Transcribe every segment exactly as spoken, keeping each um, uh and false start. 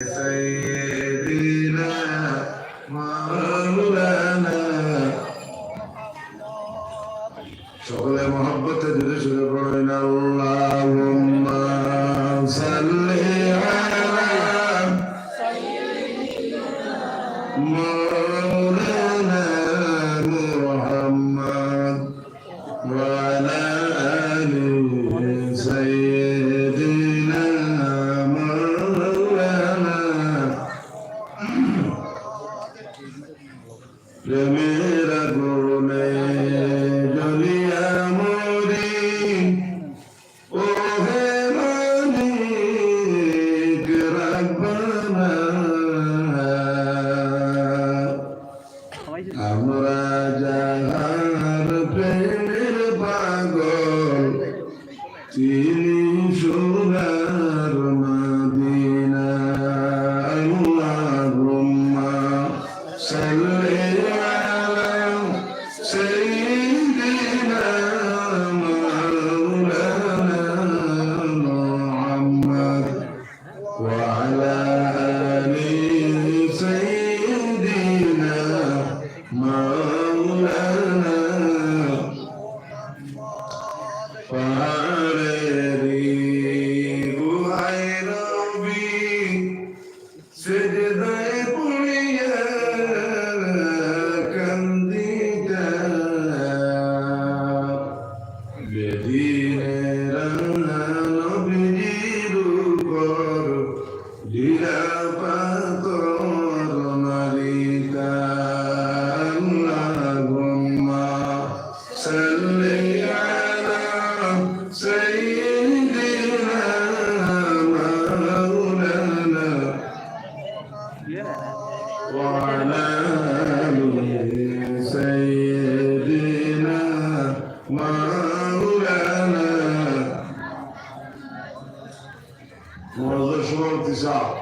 سيدنا مولانا। সকলে মহব্বতে জোরে সরে পড়েন, اللهم صل على مولانا محمد وعلى آل سيدنا مولانا। প্রেমের আগুনে জ্বলিয়া মরি, ও হে মালিক রব্বানা। আমরা যাহার প্রেমের পাগল, তিনি সোনার মদিনা। اللهم صل على سيدنا مولانا محمد وعلى آل سيدنا مولانا। পাহাড়ের গুহায় রবি সেজদায় পড়িয়া কান্দিতা। বেদিনের নবীজির উপর ঢিলা পাথর মারিতা। اللهم صل على سيدنا مولانا وعلى آل سيدنا مولانا। معزز সভাপতি সাহেব,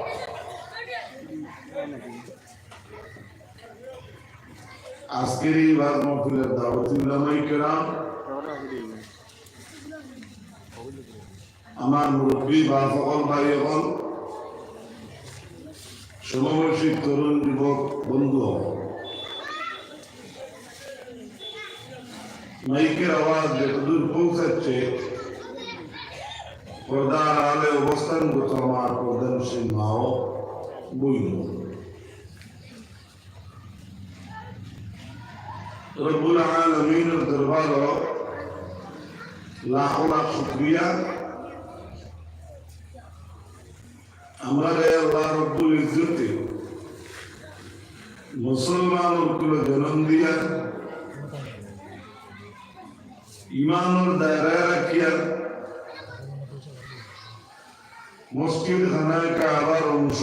আজকের এই ওয়াজ মাহফিলের দাওয়াতি উলামায়ে কেরাম, আমার মুরব্বী বা সকল ভাই এবং সমবয়সী তরুণ যুবক বন্ধু, মাইকের আওয়াজ যতদূর পৌঁছাচ্ছে, পর্দার আড়ালে অবস্থানরত আমার পর্দানশীল মা ও বইন, রব্বুল আলামিনের দরবারো লাখো লাখ শুকরিয়া। আমরারে আল্লাহ রব্বুল ইজ্জতে মুসলমানর কুলো জনম দিয়া, ইমানর দায়রায় রাখিয়া, মসজিদ খানায় কাবার অংশ,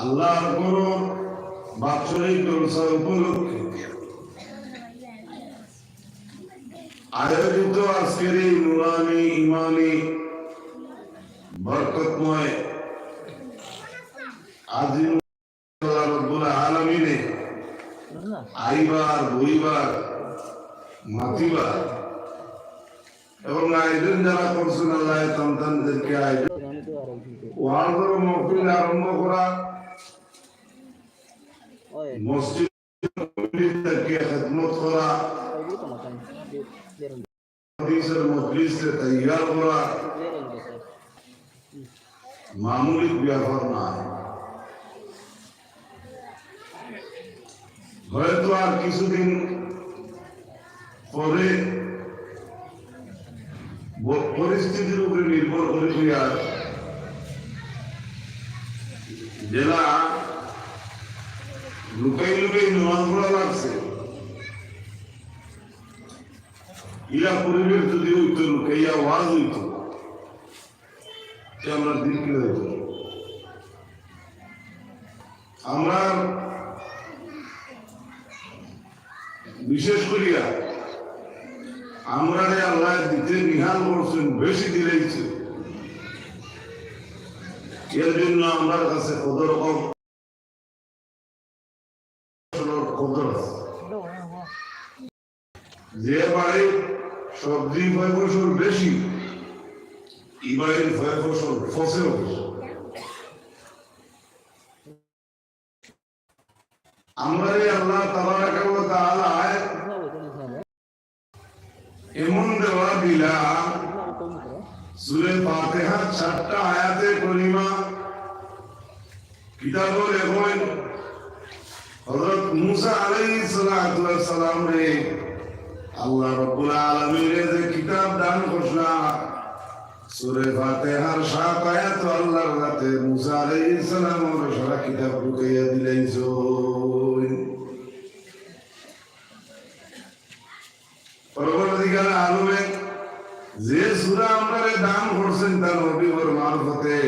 আল্লাহর ঘরর বাৎসরিক জলসা উপলক্ষে আয়োজিত আজকের এই নুরানি ইমানি বরকতময় আজিম আল্লাহ রব্বুল আলামিনে আইবার, বইবার, মাতিবার এবং আয়োজন যারা করছেন, আল্লাহ তান তানদেরকে আয়োজন, ওয়াজর মহফিল আরম্ভ করা, মসজিদ কমিটির তাকে খেদমত করা, হাদিসের মজলিসে তৈয়ার করা, মামুলি ব্যাপার না। হয়তো আর কিছুদিন পরে ব-, পরিস্থিতির উপরে নির্ভর করি করিয়া যেলা লুকাই লুকাই নমাজ পড়া লাগছে, ইলা পরিবেশ যদি হইতো, লুকাইয়া ওয়াজ হইতো, তে আমরা দিন কিলা হইতো। আমরা বিশেষ করিয়া আমরারে আল্লাহ দিতে নিহাল করছেন, বেশি দিলাইছে। এর জন্য আমরার কাছে কদর কম, কদর আছে। যে বাড়ির সবজি ফয় ফসল বেশি, ই বাড়ির ফয় ফসল বসে অফিস। আমরারে আল্লাহ তাবারাকা ওয়া তাআলায় এমন দেওয়া দিলা, সূরা ফাতিহার চারটা আয়াতে করিমা। কিতাবো লেখইন, হযরত মুসা আলাইহিস সালাতু ওয়াস সালামরে আল্লাহ রাব্বুল আলামিনে যে কিতাব দান করছলা, সূরা ফাতিহার সাত আয়াত আল্লাহর রাতে মুসা আলাইহিস সালামর সারা কিতাব ঢুকাইয়া দিলাইছইন। পরবর্তীকালে আলমে যে সূরা আমরারে দান করছইন তার নবীর মারফতে,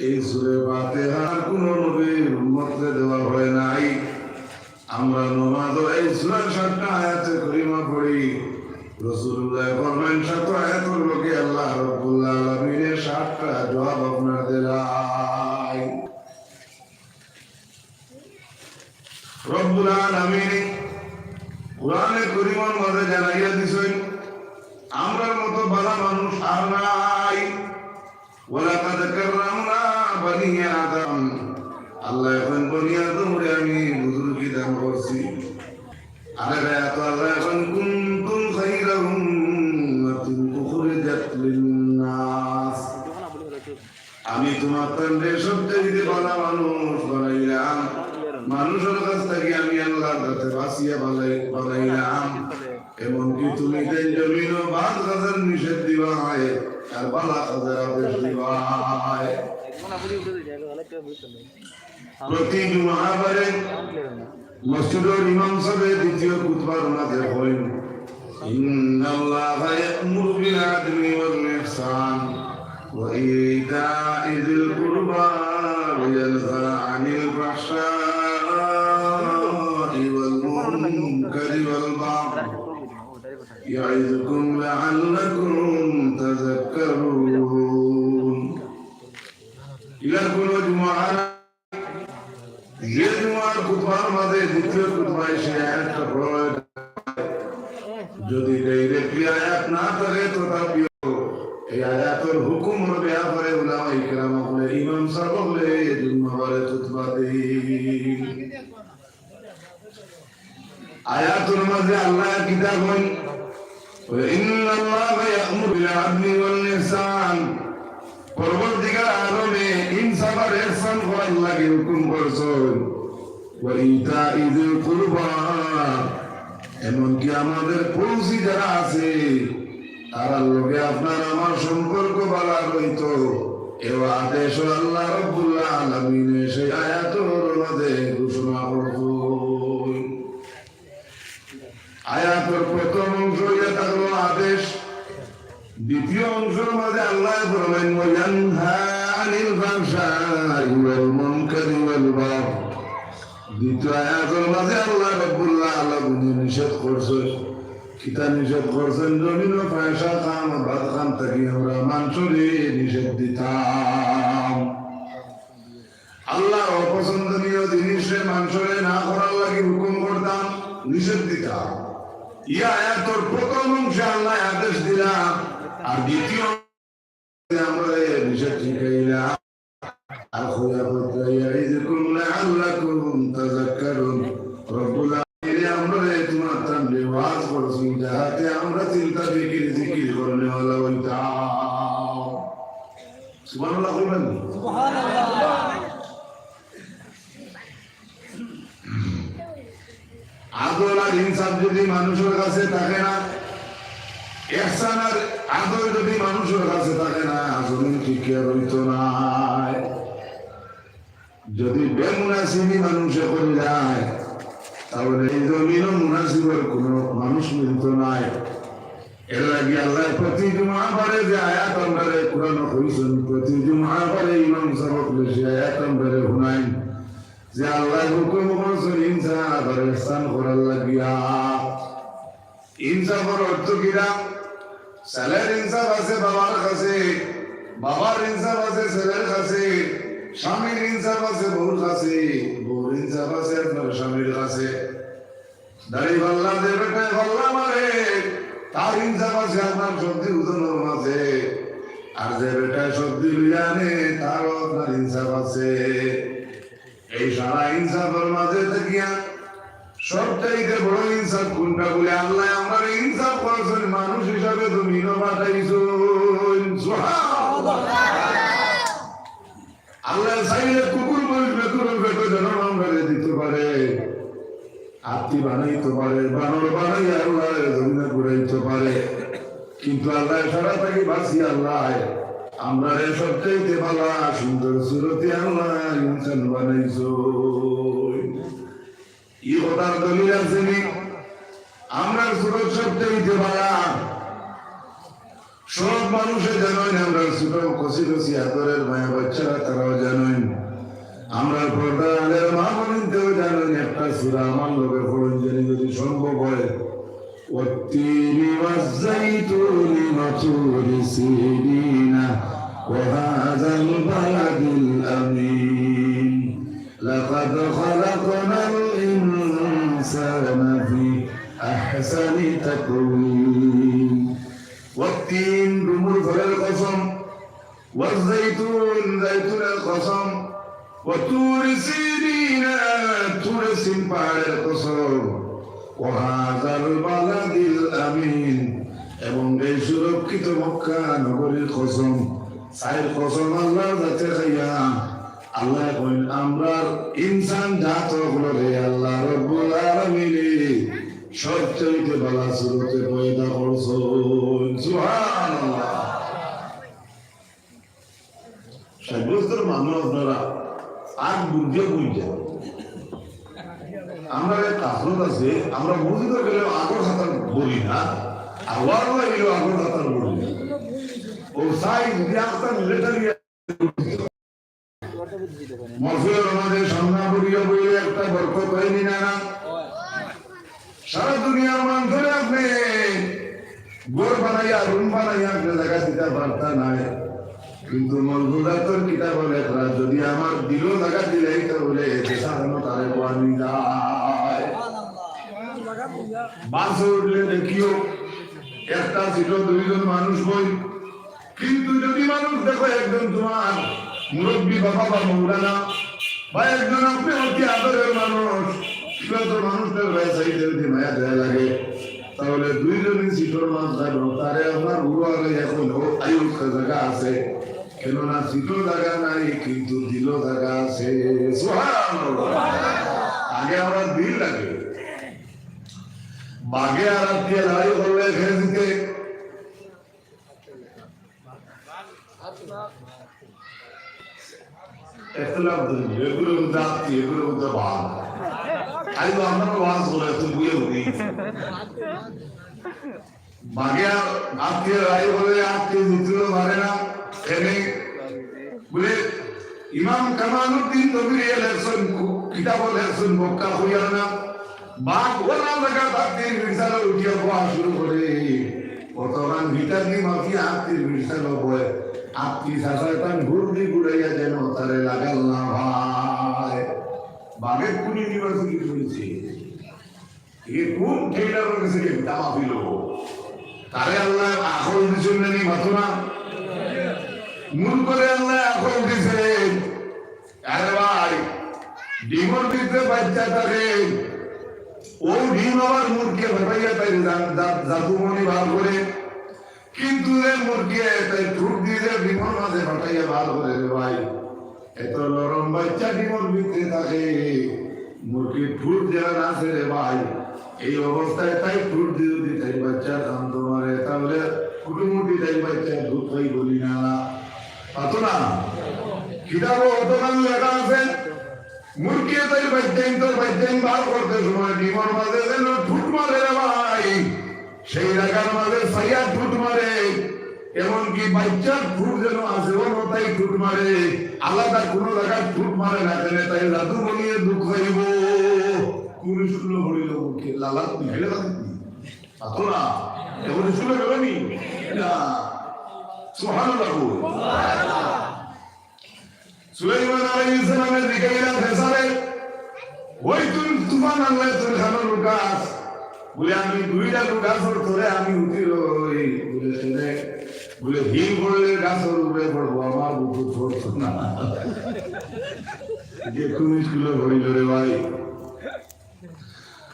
এই সূরা ফাতিহা আর কোন নবীর উম্মতরে দেওয়া হয় নাই। আমরা নমাজও এই সূরার সাতটা আয়াতে করিমা পড়ি। রাসূলুল্লাহ ফরমাইন, সাত আয়াতর লগে আল্লাহ রাব্বুল আলামিনে সাতটা জবাব আপনার দিলাই। রব্বুল আলামিন কোরআনে করিমর মাঝে জানাইয়া দিছইন, আমরার মতো ভালা মানুষ আর নাই। ওয়ালাকাদ কাররামনা বানি আদম। আল্লায় কইন, বনি আদমরে আমি বুজুর্গি দান করছি। আরেক আয়াতো আল্লায় কইন, কুনতুম খায়রা উম্মাতিন উখরিজাত লিন-নাস। আমি তুমার তানরে সবচাইতে ভালা মানুষ বানাইলাম। মানুষর কাছ থাকি আমি আল্লাহর কাছে বাছিয়া বানাই-, বানাইলাম। এমনকি তুমি তাইন জমিনো বদ কাজর নিষেধ দিবায়, আর ভালা কাজর আদেশ দিবায়। প্রতি জুমাবারে মসজিদর ইমাম সাবে দ্বিতীয় খুতবার মাঝে কইন, إن الله يأمر بالعدل والإحسان وإيتاء ذي القربى وينهى عن الفحشاء والمنكر والبغي يعظكم لعلكم تذكرون. ইলা কুনু জুমার যে জুমার খুতবার মাঝে দ্বিতীয় খুতবায় সে আয়াতটা পড়া হয়, যদি directly আয়াত না থাকে, তথাপিও এই আয়াতর হুকুমর ব্যাপারে উলামায়ে কেরাম অকলে, ইমাম সাব অকলে জুম্মাবারে খুতবা দেইন। আয়াতর মাঝে আল্লায় কিতা কইন? إن الله يأمر بالعدل والإحسان। পরওয়ারদিগার আলমে ইনসাফ আর ইহসান করার লাগি হুকুম করছইন। وإيتاء ذي القربى। এমনকি আমাদের পড়শি যারা আছে, তারার লগে আপনার আমার সম্পর্ক ভালা রইতো। এও আদেশও আল্লাহ রাব্বুল আলামিনে সেই আয়াতর মাঝে ঘোষণা করছইন। আয়াতর প্রথম অংশ ইয়া থাকলো আদেশ, দ্বিতীয় অংশর মাঝে আল্লায় ফরমাইন, وينهى عن الفحشاء والمنكر والبغي। দ্বিতীয় আয়াতর মাঝে আল্লাহ রাব্বুল আলামিনে নিষেধ করছইন। কিতা নিষেধ করছইন? জমিনো ফাহশা কাম, বদ কাম থাকি আমরা মানষরে নিষেধ দিতাম। আল্লাহর অপছন্দনীয় জিনিসরে মানষরে না করার লাগি হুকুম করতাম, নিষেধ দিতাম। ই আয়াতর প্রথম অংশে আল্লায় আদেশ দিলা, আর দ্বিতীয় অংশে আমরারে নিষেধ শিখাইলা। আর কইয়া কইতা, يعظكم لعلكم تذكرون। রব্বুল আলামিনে আমরারে তুমার তানরে ওয়াজ করছইন, যাহাতে আমরা চিন্তা ফিকির জিকির করনেওয়ালা অইতাম। সুবহানাল্লাহ কইবেন? সুবহানাল্লাহ। আদল আর ইনসাফ যদি মানুষর কাছে থাকে না, ইহসান আর আদল যদি মানুষর কাছে থাকে না, জমিন টিকিয়া রইতো নায়। যদি বেমুনাসিবি মানুষে করি যায়, তাহলে এই জমিনো মুনাসিবর কোনো মানুষ মিলতো নায়। এর লাগি আল্লায় প্রতি জুমাবারে যে আয়াত আমরারে কোরআনো কইছইন, প্রতি জুমাবারে ইমাম সাব অকলে সে আয়াত আমরারে হুনাইন যে আল্লায় হুকুম করছইন ইনসাফ আর ইহসান করার লাগিয়া। ইনসাফর অর্থ কিতা? ছেলের ইনসাফ আছে বাবার কাছে, বাবার ইনসাফ আছে ছেলের কাছে, স্বামীর ইনসাফ আছে বউর কাছে, বউর ইনসাফ আছে আপনার স্বামীর কাছে। দাড়ি পাল্লা যে বেটায় পাল্লা মারে, তার ইনসাফ আছে আপনার সবজি ওজনর মাঝে। আর যে বেটায় সবজি লইয়া আনে, তারও আপনার ইনসাফ আছে। এই সারা ইনসাফর মাঝে থাকিয়া সবচাইতে বড় ইনসাফ কোনটা বলে? আল্লাহ আমরারে ইনসাফ করছইন, মানুষ হিসাবে জমিনো পাঠাইছইন। সুবহানাল্লাহ। আল্লাহ চাইলে কুকুর মরিচ বেকুরের পেটো যেন আমরারে দিতো পারে, হাতি বানাইতো পারে, বানর বানাইয়া আল্লাহ জমিনো ঘুরাইতো পারে। কিন্তু আল্লাহ সারা থাকি বাঁচি আল্লাহ আমরারে সবচাইতে ভালা সুন্দর সুরতে আল্লাহ ইনসান বানাইছইন। ই কথার দলিল আছে নি? আমরার সুরত সবচাইতে ভালা। সব মানুষে জানইন, আমরার ছোট কচি কচি আদরের মায়া বাচ্চারা তারাও জানইন, আমরার পর্দার আড়ালের মা বোনেরাও জানইন। একটা সূরা আমার লগে পড়ইন জানি যদি সম্ভব হয়। والتين والزيتون وطور سينين وهذا البلد الأمين لقد خلقنا الإنسان في أحسن تقويم। والتين, ডুমুর ফলের কসম, والزيتون, জাইতুনের কসম, وطور سينين, তুরে সিন পাহাড়ের কসম, وهذا البلد الأمين, এবং এই সুরক্ষিত মক্কা নগরীর কসম। চাইর কসম আল্লাহর জাতে খাইয়া আল্লাহ কইন, আমরার ইনসান জাত অকলরে আল্লাহ রব্বুল আলামিনে সবচাইতে ভালা সুরতে পয়দা করছইন। সুবহানাল্লাহ। ষাইট বছর মানুষ আপনারা আগ বুঝে বুঝে। আমরার এক কাসরত আছে, আমরা মসজিদো গেলে আগর কাতার বই না, আর ওয়াজো গেলে আগর কাতার বই না। ও সাইজ দিয়া একটা মিলিটারি মহফিলর মাঝে সামনা পড়িয়া বইলে একটা বরকত অয়নি না? সারা দুনিয়ার মানুষরে আপনে ঘর বানাইয়া, রুম বানাইয়া আপনে জাগা দিতা পারতা নায়, কিন্তু মলবুজাতর কিতাবো লেখরা যদি আমার দিলো জাগা দিলাইতা বলে, এ দেশা কেন তারে বওয়ানি যায়। বাসো উঠলে দেখিও, একটা সিটো দুইজন মানুষ বই, কিন্তু যদি মানুষ দেখো একজন তোমার মুরব্বী বাবা বা মৌলানা বা একজন আপনে অতি আদরের মানুষ, শ্রীযুত মানুষটার গায়ে চাইতে যদি মায়া দয়া লাগে, তাহলে দুইজনই সিটোর মাঝে যাইবো। তারে আপনার বুড়ো আগে এখন ও আয়ুষ জাগা আছে, কেননা সিটো জাগা নাই, কিন্তু দিলো জাগা আছে। সুবহানাল্লাহ। আগে আমরার দিল লাগে। বাঘে আর হাতিয়ে লড়াই করলে খেয়ে দিতে একতলাফ ধরি, এগুলো মধ্যে আত্তি, এগুলো মধ্যে বাঘ। আই তো আমরা ওয়াজ করে, তুই বুঝে উঠি। বাঘে আর আত্তি, রাই বলে আত্তি জিতলো পারে না, এনে বলে ইমাম কামালউদ্দিন তবরিয়ে লেখছইন, কিতাবো লেখছইন, মক্কা হইয়া না। বাঘ ওলা জাগাত আত্তির বিছানো উঠিয়া বওয়া শুরু করে। অতখান ভিতর দি মাফিয়া আত্তির বিছানো বয়। আত্তি চাচায় তান হুর দি ঘুরাইয়া যেন তারে লাগাল না ভাই। বাঘে কুনি নিবাসী কি করেছে? এ কোন ঠেলার কাছে গিয়ে দামা দিল? তারে আল্লাহ আকল দিছইন না নি, মাতো না? মুরগরে আল্লাহ আকল দিছে। আরে ভাই, ডিমর ভিতরে বাচ্চা থাকে, ও ডিম আবার মুরগিয়ে ফাটাইয়া তাই জা-, জা-, জাদুমণি বার করে। কিন্তু রে মুরগিয়ে তাই ঠুট দিয়ে ডিমর মাঝে ফাটাইয়া বার করে রে ভাই। এত নরম বাচ্চা ডিমর ভিতরে থাকে, মুরগির ঠুট দেওয়া আছে রে ভাই। এই অবস্থায় তাই ঠুট দিয়ে যদি তাই বাচ্চা কান্দো মারে, তাহলে কুটুমুটি তাই বাচ্চা দুধ পাই বলি না, পাতো না? কিতাবো অতখান লেখা আছে, মুরগিয়ে তাই বাচ্চাইন্তর বাচ্চাইন বার করতে সময় ডিমর মাঝে যেন ঠুট মারে রে ভাই, সেই জাগার মাঝে চাইয়া ঠুট মারে, এমনকি বাচ্চার ঠুট যেন আছে, অনো তাই ঠুট মারে, আলাদা কোনো জাগাত ঠুট মারে না, কেনে তাই জাদুমণিয়ে দুখ পাইবো। কুড়ি শুকনো পড়িল মুখে, লালাত নিয়ে গেলে পাতো না, এখন শুনে গেল নি? না। সুবহানাল্লাহ। সুলাইমান আলাইহিস সালামে জিগাইলা ফেরেশতারে, "ওই তুই তুফান আনলে তুই কেন লুকাস?" বলে, "আমি দুইটা লুকাস, ওর তোরে আমি উঠি রই।" বলে, "শুনে, বুলে, "হিল পড়লে গাছর উপরে পড়বো, আমার বুকুত পড়তো না।" যে কোন স্কুলে পড়িল রে ভাই?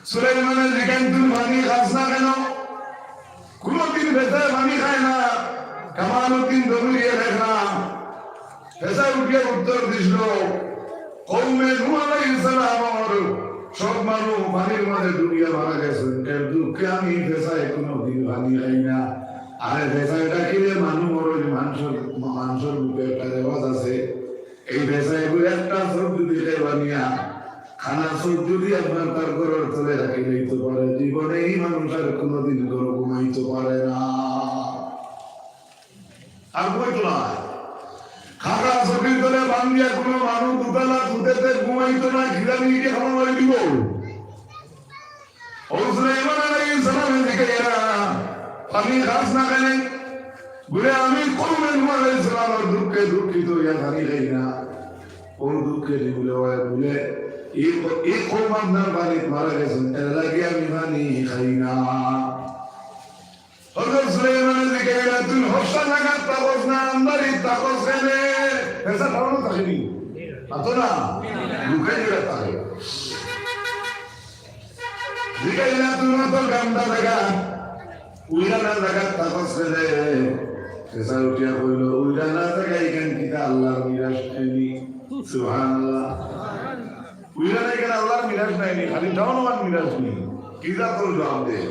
সুলাইমানে জিগাইন, "তুই পানি খাস না কেন?" কোনদিন ফেসায় পানি খায় না। কামালউদ্দিন দৌড়িয়ে লেখরা, ফেসায় উঠিয়া উত্তর দিছিল, কওমে নূহ আলাইহিস সালামর সব মানুষ পানির মাঝে ডুবিয়া মারা গেছে, এর দুঃখে আমি ফেসায় কোনোদিন পানি খাই না। আরে ফেসায় ডাকিলে মানুষ মরে, মানুষর, মানুষর মুখে একটা রেওয়াজ আছে, এই ফেসায় একটা চোখ যদি খাইবা নিয়া, খানা চোখ যদি আপনার তার ঘরর তলে রাখি লইতে পারে, জীবনে এই মানুষ আর কোনোদিন ঘরো ঘুমাইতে পারে না। আর ঘুমাইতো না। খাগড়া চকির তলে বান্ধিয়া কোনো মানুষ দুতলা তুতেতে ঘুমাইতো না, খিদা নিয়ে গিয়ে খাওয়া বাড়ি দিব। ও সুলাইমান আলাইহিস সালামে জিগাইলা, "পানি খাস না কেনে?" বুলে, "আমি কওমে নূহ আলাইহিস সালামর দুঃখে দুঃখিত অইয়া পানি খাই না।" ও দুঃখে নি বুলে, ওই বুলে, "এই ক-, এই কওম আপনার পানিত মারা গেছে, এর লাগি আমি পানি খাই না।" হযরত সুলাইমানে জিগাইলা, "তুই হকটা জাগাত থাকস না, আন্দারিত থাকস কেনে?" ফেসা খাওয়ানো থাকেনি। আতো না? লুকাই দিলে থাকে। জিগাইলা, "তুই অত গান্দা জাগা, উইরানা জাগাত থাকস কেনে?" ফেসা উঠিয়া কইল, "উইরানা জাগা ইখান কিতা আল্লাহর মিরাজ নায়নি?" সুবহানাল্লাহ। উইরানা ইখান আল্লাহর মিরাজ নায়নি, খালি টাউন আমার মিরাজ নি। কি জাতর জবাব দে?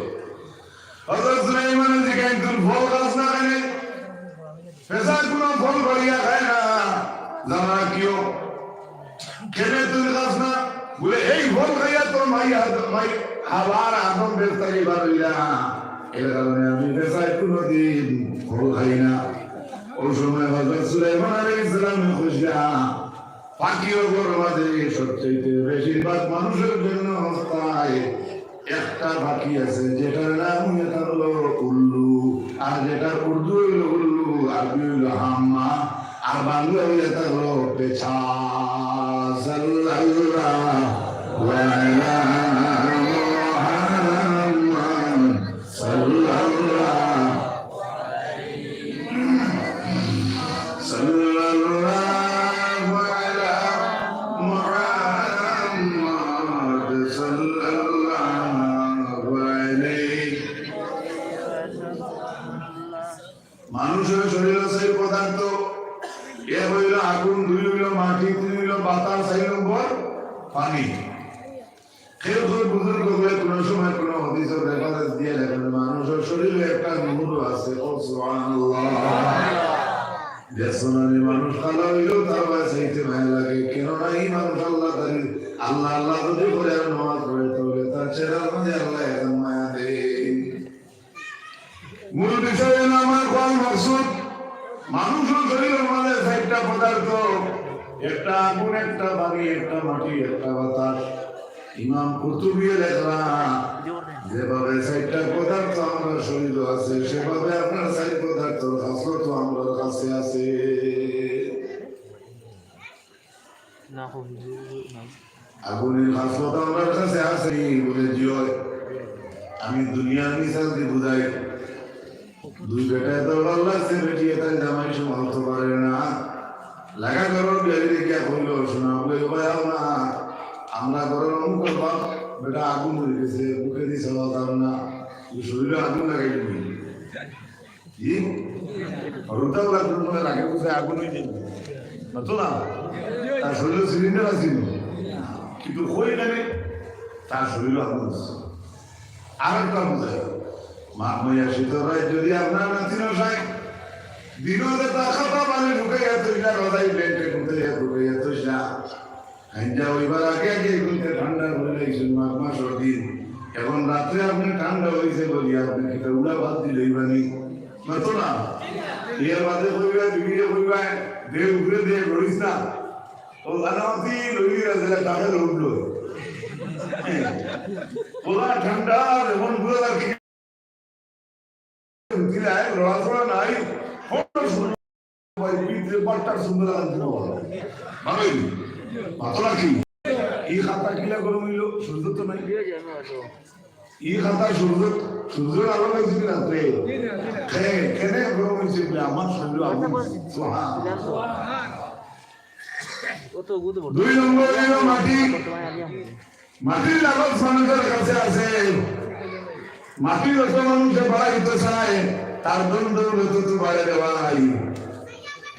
হযরত সুলাইমানে জিগাইন, "তুই ফল খাস না কেনে?" ফেসা কোনো ফল বাড়িয়া খায় না, জানা কিও? "কেনে তুই খাস না?" বুলে, "এই ফল খাইয়া তো মাই আদ-, মাই হাবার আদম বেস্তারি বার অইলা, এর কারণে আমি ফেসায় কোনোদিন ফল খাই না।" ওই সময় হযরত সুলাইমান আলাইহিস সালামে কইলা, পাখি অকলর মাঝে সবচাইতে বেশিরভাগ মানুষর জন্য অবস্থায় একটা পাখি আছে, যেটার নাম অইয়া থাকলো উল্লু, আর যেটার উর্দু অইলো উল্লু, আরবি অইলো হাম্মা, আর বাংলা অইয়া থাকলো পেঁচা। সাল্লাল্লাহু আলা মুহাম্মদ সাল্লাল্লাহু সাল্লাল্লাহু আলা মুহাম্মদ সাল্লাল্লাহু আলাইহি। মানুষর শরীরো চাইর পদার্থ, এক অইলো আগুন, দুই অইলো মাটি, তিন অইলো বাতাস, চাইর নম্বর পানি। কেউ কেউ বুজুর্গ অকলে কোনো সময় কোনো হাদিসর রেফারেন্স দিয়া লেখইন, মানুষর শরীরো একটা নূর আছে। ও সুবহানাল্লাহ। দেখছো না নি, মানুষ কালা অইলেও তার বায় চাইতে মায়া লাগে, কেননা এই মানুষ আল্লাহ তারি, আল্লাহ আল্লাহ যদি করে আর নামাজ পড়ে, তাহলে তার চেহারার মাঝে আল্লাহ এখন মায়া দেয়। মূল বিষয় অইলো আমার কওয়ার মাকসুদ, মানুষর শরীরর মাঝে চাইরটা পদার্থ, একটা আগুন, একটা পানি, একটা মাটি, একটা বাতাস। ইমাম কুরতুবীয়ে লেখরা, যেভাবে চাইরটা পদার্থ আমরার শরীরো আছে, সেভাবে আপনার চাইর পদার্থর খাসলত আমরার কাছে আছে। না, হুজুর, না। আগুনের খাসলত আমরার কাছে আছে, বুলে জি অয়। আমি দুনিয়ার মিসাল দি বুজাই। দুই বেটায় দরবার লাগছে, বেটিয়ে তার জামাই সামালতো পারে না। লাগা ঘরর বিয়াইরে গিয়া কইলো, "শোনা, বুলে, ও ভাই, আও না, আমরা ঘরর অমুকর বাপ, বেটা আগুন অই গেছে, মুখে দি চাওয়া যার না, তুই শরীরো আগুন লাগাই দিবি।" জি? আর ওটাও লাগবে, ওটা লাগে বুঝে আগুন অই যাইবো। না তো না? তার শরীরো সিলিন্ডার আছিল। কিন্তু কই জানে? তার শরীরো আগুন আছে। আরেকটা বুঝাই। মাঘ মাইয়া শীতর রাইত যদি আপনার নাতিন অসায়, দিনো যে তার খাতা মানে ঢুকাইয়া থইলা, রোজাই ব্ল্যাঙ্কেট ঢুকাইয়া ঢুকাইয়া থইলা। হাইঞ্জা অইবার আগে আগে এগুনতে ঠান্ডা করি লাইছইন মাঘ মাসর দিন। এখন রাত্রে আপনে ঠান্ডা অইছে বলি আপনে কিতা উড়া বাদ দিলে অইবানি? না তো না। এর বাদে কইবা, বিবিরে কইবা, "দে উপরে দে, লড়িস না।" ও জানামতি লইলি না, যেটা তাকে লড়লো। ওরা ঠান্ডা, এমন বুড়া লাগে। দিলে আয়, লড়াচড়া নাই, ফটো শুরু। ভাই, ভিতরে বাট্টার সুন্দর আনতে পারবো। ভালোই। মাথা রাখি। এই খাতা কিলা গরম অইলো, সুন্দর তো নাই। ই কথা সূর্য, সূর্যর আলো পাইছে কি রাত্রে? জি না, জি না। কে, কেনে গরম হইছে বলে আমার শরীর আগুন। সুবহান। দুই নম্বর হইল মাটি। মাটির লালচ মানুষের কাছে আছে। মাটি যত মানুষে বাড়াইতে চায়, তার ধন দৌলত তো বাড়ে রে ভাই।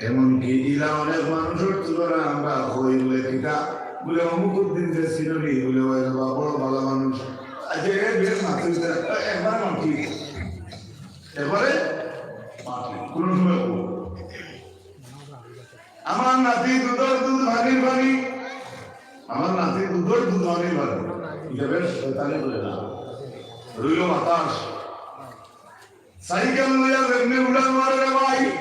এমনকি ইলা অনেক মানুষের তুলনা আমরা কই বলে কিতা, বলে অমুক উদ্দিন যে সিনরি বলে ওই বাবা বড় ভালো মানুষ। আচ্ছা, এ বেশ মাটি, একবার মাটি, এবারে মাটি, কোনো সময় কই। আমার নাতি দুধর দুধ, পানির পানি। আমার নাতি দুধর দুধ, পানির পানি। এটা বেশ শয়তানি করে না। রইল বাতাস। সাইকেল লইয়া যেমনি উড়াল মারে রে ভাই।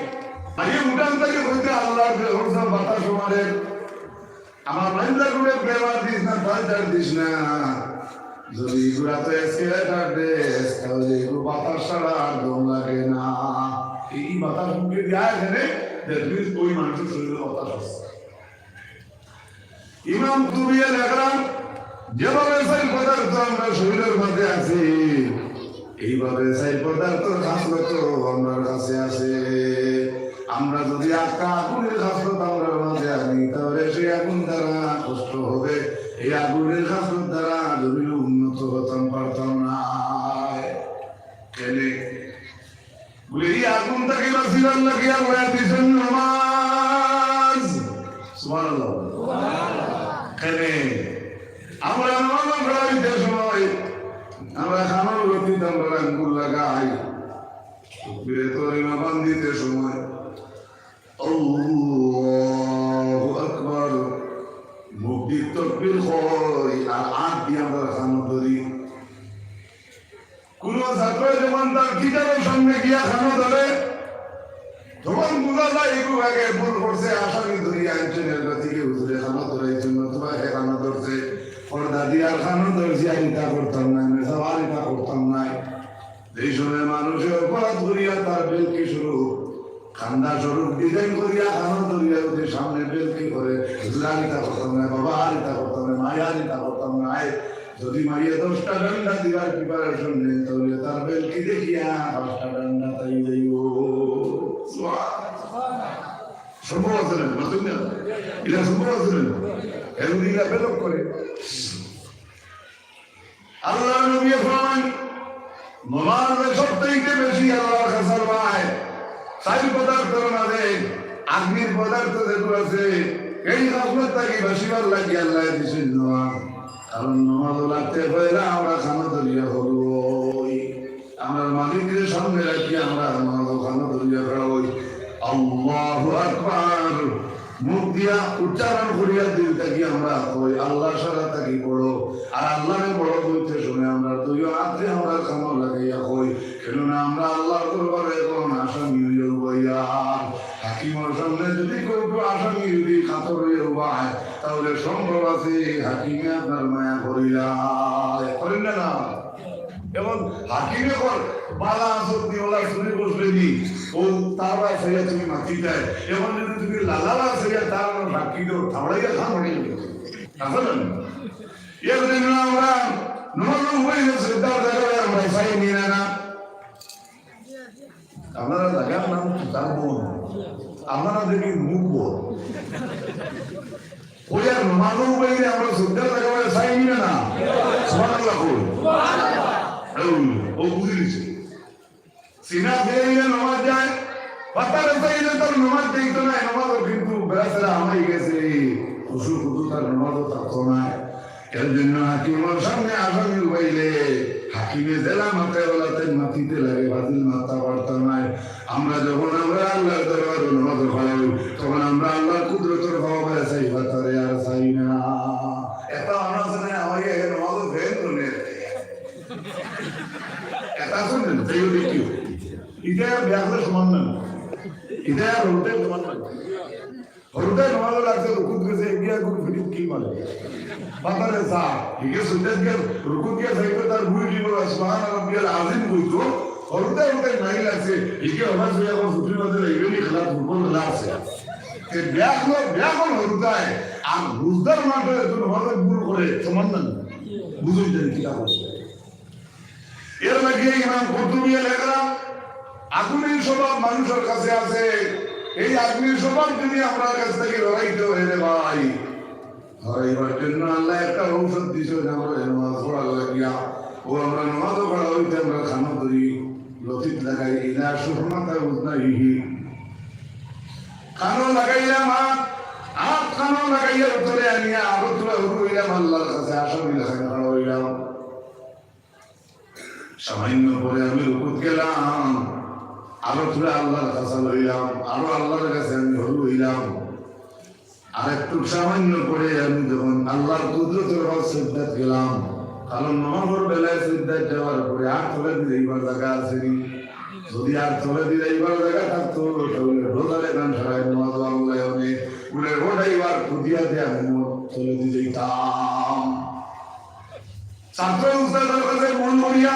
আরে উড়াল থেকে হইতে আল্লাহর যে হরসা বাতাস মারে। আমার মাইন্দার করে বেমার দিস না, ফালতার দিস না। যদি এগুলা তো accelerator দেস, তাহলে এগুলো বাতাস ছাড়া আর দম লাগে না। এই বাতাস মুখে দিয়া এখানে, that means ওই মানুষের শরীরে বাতাস আছে। ইমাম কুরতুবী লেখরা, যেভাবে চাইর পদার্থ আমরা শরীরের মধ্যে আছে, এইভাবে চাইর পদার্থর খাসলত আমরার কাছে আছে। আমরা যদি একটা আগুনের খাসলত আমরার মাঝে আনি, তাহলে সেই আগুন দ্বারা কষ্ট হবে, এই আগুনের খাসলত দ্বারা জমিনে উন্নত হতাম পারতাম না। কেনে? বলে, এই আগুন থেকে বাঁচিবার লাগি আল্লাহ দিয়েছেন নামাজ। সুবহানাল্লাহ। কেনে? আমরা নামাজ পড়াইতে সময় আমরা কানর গতিতে আমরা আঙ্গুল লাগাই। তকবিরে তহরিমা বান্ধিতে সময় আল্লাহু আকবার। মুখ দি তকবির কই আর আত দি আমরা কানো ধরি। কোন ছাত্র যখন তার টিচারের সামনে গিয়া কানো ধরে, তখন বুঝা যায় এগু আগে ভুল করছে, আসামি ধরিয়া আনছেন, এর গতিকে হুজুরে কানো ধরাইছেন, নতুবা হে কানো ধরছে, পর্দা দিয়া কানো ধরছি, আর ইটা করতাম না, মেসাব আর ইটা করতাম না। এই সময় মানুষে অপরাধ করিয়া তার বেলকি স্বরূপ, কান্দা স্বরূপ design করিয়া, কানো ধরিয়া যদি সামনে বেলকি করে, হুজুর আর ইটা করতাম না, বাবা আর ইটা করতাম না, মাই আর ইটা করতাম না। যদি মাইয়ে দশটা ডান্ডা দিবার preparation নেই, তাহলে তার বেলকি দেখিয়া পাঁচটা ডান্ডা তাই যাইব। সম্ভব আছে না? মাতুন না? এটা সম্ভব আছে না? এগুলি ইলা বেলক করে। আল্লাহর নবী ফরমান, নমাজ সবথেকে বেশি আল্লাহর কাছে পায়। চাইর পদার্থর মাঝে আগ্নির পদার্থ যেটুকু আছে, এই খাসলত থাকি বাঁচিবার লাগি আল্লাহ দিয়েছেন নমাজ। কারণ নমাজ লাগতে পয়লা আমরা কানো ধরিয়া হল। আমরা মালিকের সামনে রাখি আমরা নমাজ কানো ধরিয়া খাড়া হই। আল্লাহু আকবার। মুখ দিয়া উচ্চারণ করিয়া দিল থাকি আমরা কই, আল্লাহ সারা থাকি বড়। আর আল্লাহরে বড় কইতে শুনে আমরা দুই হাতে আমরা কানো লাগাইয়া কই, কেননা আমরা আল্লাহর দরবারে এখন আসামি হইয়া উবাইয়া। হাকিমের সামনে যদি কেউ কেউ আসামি যদি কাতর হইয়া উবায়, তাহলে সম্ভব আছে হাকিমে আপনার মায়া করিলা। করেন না, না? এখন হাকিমে কর, বালা আসত দি ওলা চুরি বসলে নি, ও তারা চাইয়া তুমি মাতি দেয়। এখন যদি তুমি লালালা চাইয়া তার আমার সাক্ষী দেও, থাবড়াইয়া খান হয়ে গেল। আসলে না। এর জন্য আমরা নমাজ হয়ে গেছে, তার জায়গায় আমরা চাই নি না, না। আপনারা জায়গার নাম কি? তার বোন। আপনারা দেখি মুখ বল। ওই আর নমাজও বাইরে আমরা শ্রদ্ধার জায়গা বলে চাই না, না? সুবহানাল্লাহ কই? এই, ও বুঝে নিছে। সিনা দিয়ে নমাজ যায়, পাতারে চাইলে তার নমাজ দেখতো না, নমাজও কিন্তু বেড়াছেড়া হামাই গেছে, খুশু খুশু তার নমাজও থাকতো না। এর জন্য হাকিমর সামনে আসামি উবাইলে হাকিমে জেলা মাথায় ওলাতে মাতিতে লাগে, বাতিল মারতা পারতা নাই। আমরা যখন আমরা আল্লাহর দরবারে নমাজ পড়াই, তখন আমরা আল্লাহর কুদরতর ভাবে চাই, বাতারে আর চাই না। এটা আমার সামনে আমার এই নমাজ ফেল করে। এটা শুনলেন, সেই দেখি। এটা আর ব্যাকলে সমান না। এটা আর হতে সমান না। হরুতায় নমাজও লাগছে, রুকুত গেছে, এগিয়া গুরু ফিরিত কিল মারে। বাতারে যা, হিগে সুজদাত গিয়া, রুকুত গিয়া যাইতো, তার গুরু কি বলে, "সুবহান রাব্বিয়াল আযীম" কইতো, হরুতায় হরুতায় নাই লাগছে, হিগে হবাস হইয়া আবার ছুটির মাঝে যাইবে নি, খেলা, ফুটবল খেলা আছে। তে ব্যাকল, ব্যাকল হরুতায়, আর বুঝদার মাঠে একজন নমাজে ভুল করে, সমান না? বুঝুন জানি কিতা করছে। এর লাগিয়া ইমাম কুরতুবী লেখরা, আগুনের স্বভাব মানুষের কাছে আছে। এই আগুনের স্বভাব যদি আমরার কাছ থাকি লড়াইতে হয় রে ভাই, লড়াইবার জন্য আল্লায় একটা ঔষধ দিছে, ওই আমরা নামাজ পড়ার লাগিয়া। ও আমরা নামাজও পড়া অইতে আমরা কানো ধরি, লতিত লাগাই, ইলা সুরমাতা উজনাইহি। কানো লাগাইলাম আত, আত কানো লাগাইয়া উতরে আনিয়া আরো থুড়া হুরু অইলাম, আল্লার কাছে আশা নিয়া খাড়া অইলাম। সামান্য পরে আমি রুকুত গেলাম, আরো থুড়া আল্লার কাছে লইলাম, আরো আল্লার কাছে আমি হুরু অইলাম। আর একটু সামান্য পরে আমি যখন আল্লার কুদরতর হক সিজদাত গেলাম, কারণ নামাজর বেলায় সিজদাত যাওয়ার পরে আর তলেদি যাইবার জাগা আছে নি? যদি আর তলেদি যাইবার জাগা থাকতো, তাহলে রোজারে গান সারায় নামাজ আল্লাহ অনে উড়ে ওঠাইবার কুদিয়াতে আমি তলেদি যাইতাম। ছাত্র উস্তাদর কাছে মন করিয়া,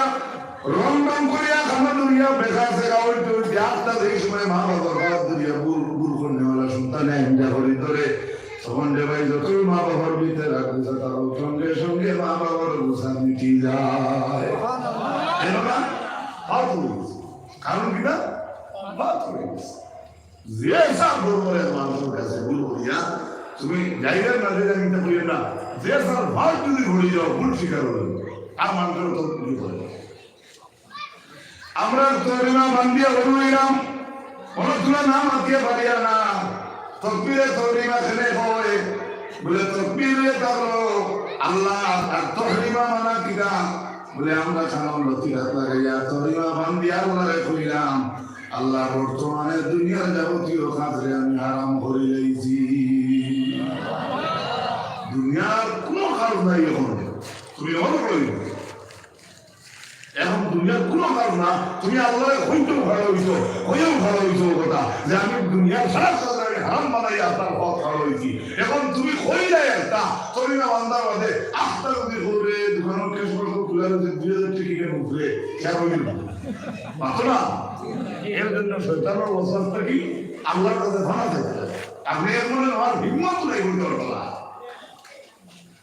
রং রং করিয়া, খানা ধরিয়া, বেকার সেকা উল্টে উল্টে, আটটা যেই সময় মা বাবার বাদ ধরিয়া, ভুল, ভুল করনেওয়ালা সন্তানে হিংসা করি ধরে, তখন রে ভাই, যতই মা বাবার ভিতরে রাখবে, তার সঙ্গে সঙ্গে মা বাবার গুছা মিটি যায়। এলো না? ফালতু হয়ে গেছে। কারণ কি না? ফালতু হয়ে গেছে। যে স্যার বড় বড় মানুষের কাছে ভুল করিয়া, তুমি যাইবে না, যে জানি তা করিও না, যে স্যার ভুল যদি ঘুরে যাও, ভুল স্বীকার হলো, আর মানুষের তো ভুল করে। আমরা তহরিমা বান্ধিয়া হুরু অইলাম, অনেকগুলা নাম আতিয়া পারিয়া না, তকবিরে তহরিমা খেলে হয়, বলে তকবিরে তারলো আল্লাহ, আর তহরিমা মানা কিতা? বলে আমরা খানার লতি হাত লাগাইয়া তহরিমা বান্ধিয়া আল্লাহরে কইলাম, আল্লাহ বর্তমানে দুনিয়ার যাবতীয় কাজরে আমি হারাম করি লাইছি। দুনিয়ার কোনো কাজ নাই এখন, তুমি অন করি। এখন দুনিয়ার কোনো কাজ না, তুমি আল্লাহরে কইতেও ভালো হইছো, কইও ভালো হইছো কথা যে আমি দুনিয়ার সারা কাজ আমি হারাম বানাই আপনার হক ভালো হইছি। এখন তুমি কইলে একটা, তুমি না বান্দার বাদে আস্তা যদি করে দোকানের ক্যাশ বাক্স খুলে রয়েছে দুই হাজার টিকিটের উপরে, খেয়াল হইল না? মাতো না? এর জন্য শয়তানের ওয়াসওয়াসা কি? আল্লাহর কাছে ফানা চাইতে হবে। আপনি এর মনে আমার হিম্মত নাই বলতে পারবো না।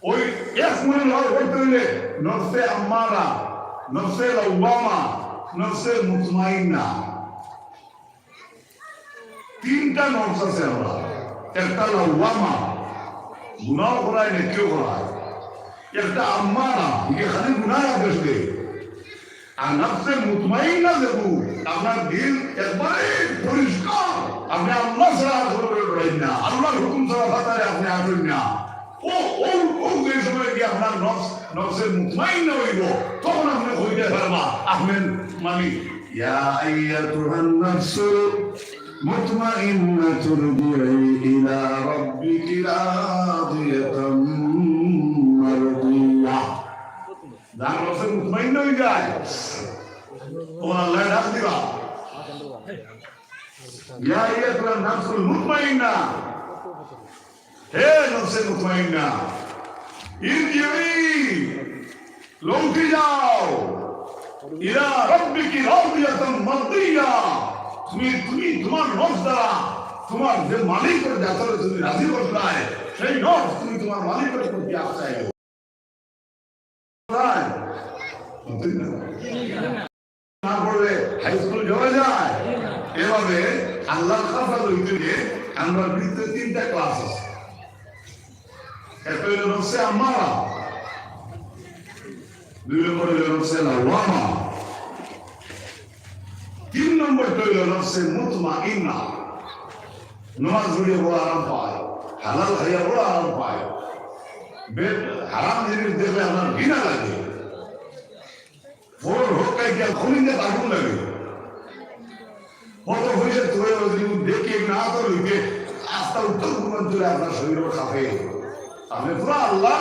ওই এক মনে লড়াই করতে হইলে নফসে আম্মারা, নফসে লাওয়ামা, নফসে মুতমাইন্না, তিনটা নফস আছে আমরা। একটা লাওয়ামা, গুনাহ করায়, নেকিও করায়। একটা আম্মারা, ইগে খালি গুনার আদেশ দেয়। আর নফসে মুতমাইন্না যেগু, আপনার দিল একবারে পরিষ্কার, আপনি আল্লাহ ছাড়া আর কোনো ডরাইন না, আল্লাহর হুকুম ছাড়া ফাতারে আপনি আটইন না। ও, ও, ও যে সময় গিয়া আপনার নফস, নফসে মুতমাইন্না হইব, তখন আপনি কইতে পারবা, আপনি মালিক। يا أيتها النفس المطمئنة ارجعي إلى ربك راضية مرضية। যার নফসে মুতমাইন্না হয়ে যায়, ও আল্লাহ ডাক দিবা, ইয়া আইয়াতুহান নাফসুল মুতমাইন্না, হে নফসে মুতমাইন্না, ইরজিই, লৌটি যাও, ইলা রাব্বিকি রাদিয়াতাম মারদিয়া, তুমি, তুমি তোমার নফস দ্বারা তোমার যে মালিকের যাতরে তুমি রাজি করলায়, সেই নফস তুমি তোমার মালিকের প্রতি আশায় না পড়লে হাই স্কুল যাওয়া যায়? এভাবে আল্লাহর কথা বলতে গিয়ে আমরা ভিতরে তিনটা ক্লাস আছে। একটা হইল নফসে আম্মারা, দুই নম্বর হইল নফসে লাওয়ামা, তিন নম্বরটা হইল নফসে মুতমাইন্না। নমাজ পড়িয়া বড় আরাম পায়, হালাল খাইয়া বড় আরাম পায়, বে-, হারাম জিনিস দেখলে আমার ঘৃণা লাগে। বড় হোক কাই গিয়া খুলিতে আগুন লাগে। কত পয়সা তুলে যদি দেখে না তো লইতে আস্তা উত্তর পূর্বাঞ্চলে আপনার শরীর খাবে। আপনি পুরো আল্লাহ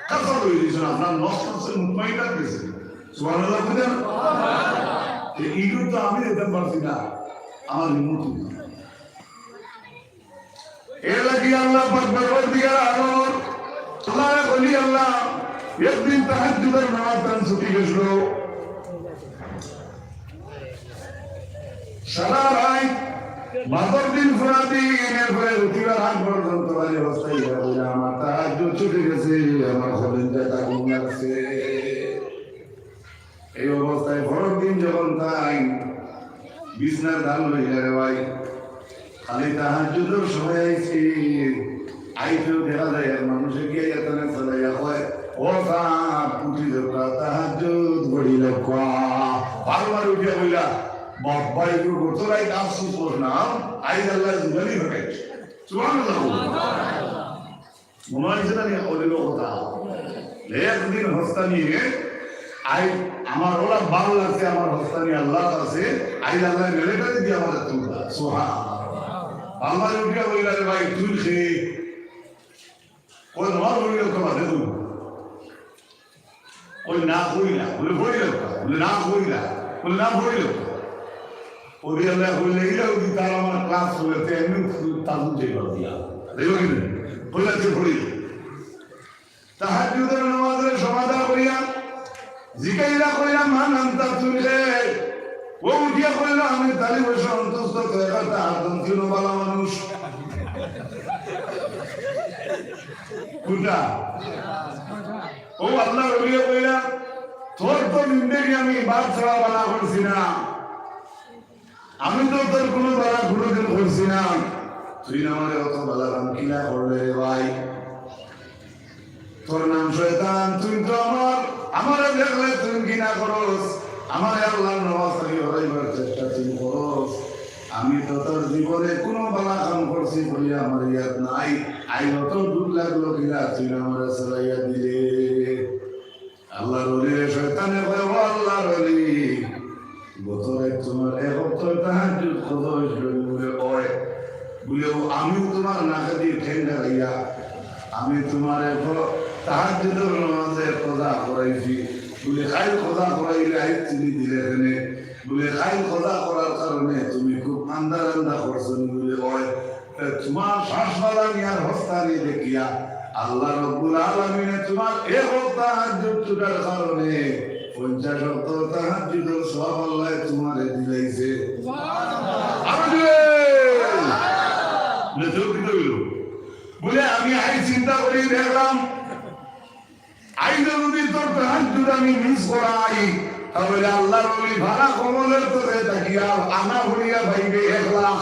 কথা বলে দিয়েছেন, আপনার নফস নফসে মুতমাইন্না গেছে। সুবহানাল্লাহ বুঝেন? এই ইগো তো আমি দিতে পারছি না, আমার হিম্মত নেই। এর লাগি আল্লাহ পাক পরওয়ারদিগার আলম, আল্লাহ বলি আল্লাহ, একদিন তাহাজ্জুদের নামাজ তান ছুটি গেছিল। সারা রাত, বাদর দিন পুরা দিন, এরপরে উঠিবার আগ পর্যন্ত বাড়ি অবস্থায় ইয়া বলে, "আমার তাহাজ্জুদ ছুটি গেছে, আমার কলিজাটা ঘুম লাগছে।" এই বিছনার ঢাল লইয়া রে ভাই, খালি তাহাজ্জুদর সময় আইছি। আইতেউ দেখা যায় এক মানুষে গিয়া এখানে চলাইয়া কয়, "ও সাব, উঠি যাউক্কা, তাহাজ্জুদ পড়ি যাউক্কা।" বারবার উঠিয়া কইলা, "বাবা, একটু গত রাইত আফসোস করলাম, আইজ আল্লায় জুগালি ফাটাইছে।" সুবহানাল্লাহ। মনো অইছে না নি? অইলো কথা। একদিন হস্তানি, আই, আমার ওরা ভালা লাগছে, আমার হস্তানি আল্লার কাছে, আইজ আল্লায় মেলেটারি দিয়া আমারে তুললা। সুবহানাল্লাহ। বারবার উঠিয়া কইলা, "রে ভাই, তুই খে।" কই, "নমাজ পড়ি যাউক্কা, বাদে তুই।" কই, "না, পড়ি না।" বলে, "পড়ি যাউক্কা।" বলে, "না, পড়ি না।" বলে, "না, পড়ি যাউক্কা।" ও দিয়া আল্লাহ কইলে, "ইলা যদি তার আমার ক্লাস চলে, তে এমনি তার বুঝে গেল দিয়া।" দেখো কি না? কইলা, "তে পড়ি যাউক্কা।" তাহাজ্জুদর নামাজরে সমাধা করিয়া জিকাইলা কইলা, "মান আনতা?" তুই রে? ও উঠিয়া কইলা, "আমি তালিব সন্তুষ্ট, তো এবার তাহার দন্তিও বালা মানুষ।" কোনটা? ও আল্লার ওলিয়ে কইলা, "তোর তো জিন্দেগি আমি বাপ ছাড়া বালা করছি না, আমি তো তোর কোনো বালা কোনোদিন করছি না, তুই আমারে অত বালা কাম কিলা করলে রে ভাই? তোর নাম শয়তান, তুই তো আমার, আমারে দেখলে তুই ঘৃণা করস, আমারে আল্লার নামাজ থাকি হরাইবার চেষ্টা তুই করস। আমি তো তোর জীবনে কোনো বালা কাম করছি বলে আমার ইয়াদ নাই, আইজ অত দুখ লাগলো কিলা তুই আমারে চলাইয়া দিলে।" আল্লার ওলিরে শয়তানে কয়, "ও আল্লার ওলি, গত রাইত তোমার এক ওয়াক্ত তাহাজ্জুদ কদা অইছিল?" বলে, "অয়।" বলে, "ও, আমিও তোমার নাকেদি ঠেঙ্গা লইয়া, আমি তোমার এক তাহাজ্জুদর নামাজে কদা করাইছি।" বলে, "কাইল কদা করাইলে আইজ তুমি দিলে কেনে?" বলে, "কাইল কদা করার কারণে তুমি খুব আন্দা আন্দা করছো নি?" বলে, "অয়।" তে তোমার শ্বাসওয়ালা নিয়ার হস্তানি দেখিয়া আল্লাহ রব্বুল আলামিনে তোমার এক ওয়াক্ত তাহাজ্জুদ ছুটার কারণে পঞ্চাশ ওয়াক্ত তাহাজ্জুদর সওয়াব আল্লায় তোমারে দিলাইছে। আরো জোরে! না, চোখ দিতে হইল। বলে, আমি আইজ চিন্তা করি দেখলাম, আইজ যদি তোর তাহাজ্জুদ আমি মিস করাই, তাহলে আল্লার ওলি ফারা কমলের তলে থাকিয়া আনা ভরিয়া পাইবে এক লাখ।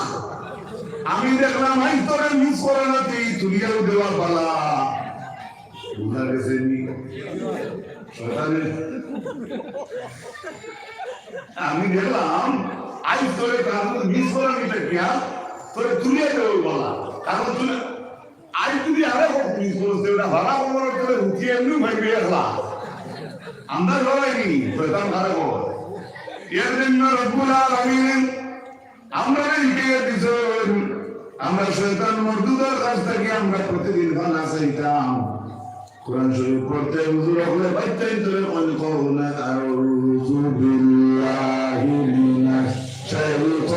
আমি দেখলাম, আইজ তোরে মিস করা না, তুই তুলিয়াও দেওয়া বালা। বুঝা গেছে নি? শয়তানে, আমি দেখলাম, আইজ তোরে তাহাজ্জুদ মিস করা নি থাকিয়া, তোরে তুলিয়া দেওয়া বালা। কারণ তুই আইজ যদি আরো হোক মিস করছে, ওটা ভাড়া কবর করে উঠিয়ে এমনি ভাইবে একলা। আমরা ডরাইনি, শয়তান ভাড়া কবর। এর জন্য রব্বুল আলামিন আমরা হিকাইয়া দিছেন, আমরা শয়তান মরদুদর কাছ থাকি আমরা প্রতিদিন ফানা চাইতাম। কোরআন শরীফ পড়তে হুজুর হকলে বাইতাইন ধরে কোন কও না, আউযু বিল্লাহি মিনাশ শাইতানির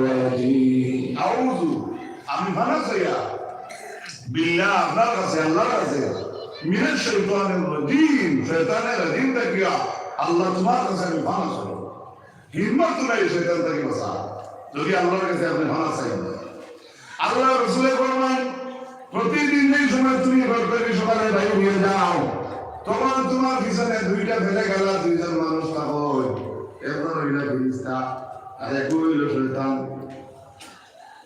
রাজিম। আউযু, আমি ফানা চাইয়া, বিল্লাহ, আপনার কাছে, আল্লাহর কাছে, মিনাশ শাইতানির রাজিম, শয়তানের রাজিম থাকিয়া, আল্লাহ তোমার কাছে আমি ফানা চাই। হিম্মত নাই শয়তান থাকি বাঁচা, যদি আল্লাহর কাছে আপনি ফানা চাইন। আল্লাহ রসুলে ফরমান, প্রতিদিন যেই সময় তুমি ঘর থেকে সকালে বাইর হয়ে যাও, তখন তোমার পিছনে দুইটা ফেলে গেলা দুইজন মানুষ থাকো, একজন হইল ফিরিস্তা আর এক হইল শয়তান।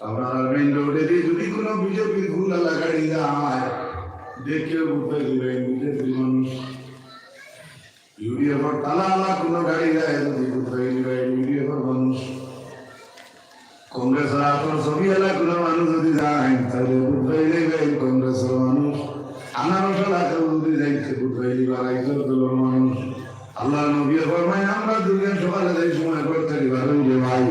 আপনারা মেইন রোডে দিয়ে যদি কোনো বিজেপির ভুল আলা গাড়ি যায়, দেখেও বুঝতে দিবেন বিজেপির মানুষ। ইউডিএফর তালা আলা কোনো গাড়ি যায়, যদি বুঝতে দিবেন ইউডিএফর মানুষ। কংগ্রেসর আতর ছবি আলা কোনো মানুষ যদি যায়, তাহলে বুঝতে দিবেন কংগ্রেসর মানুষ। আনারস আলা কেউ যদি যায়, সে বুঝতে দিবেন আইসর দলের মানুষ। আল্লাহ নবী ফরমায়, আমরা দুইজন সকালে যেই সময় ঘর থেকে বার হই রে ভাই,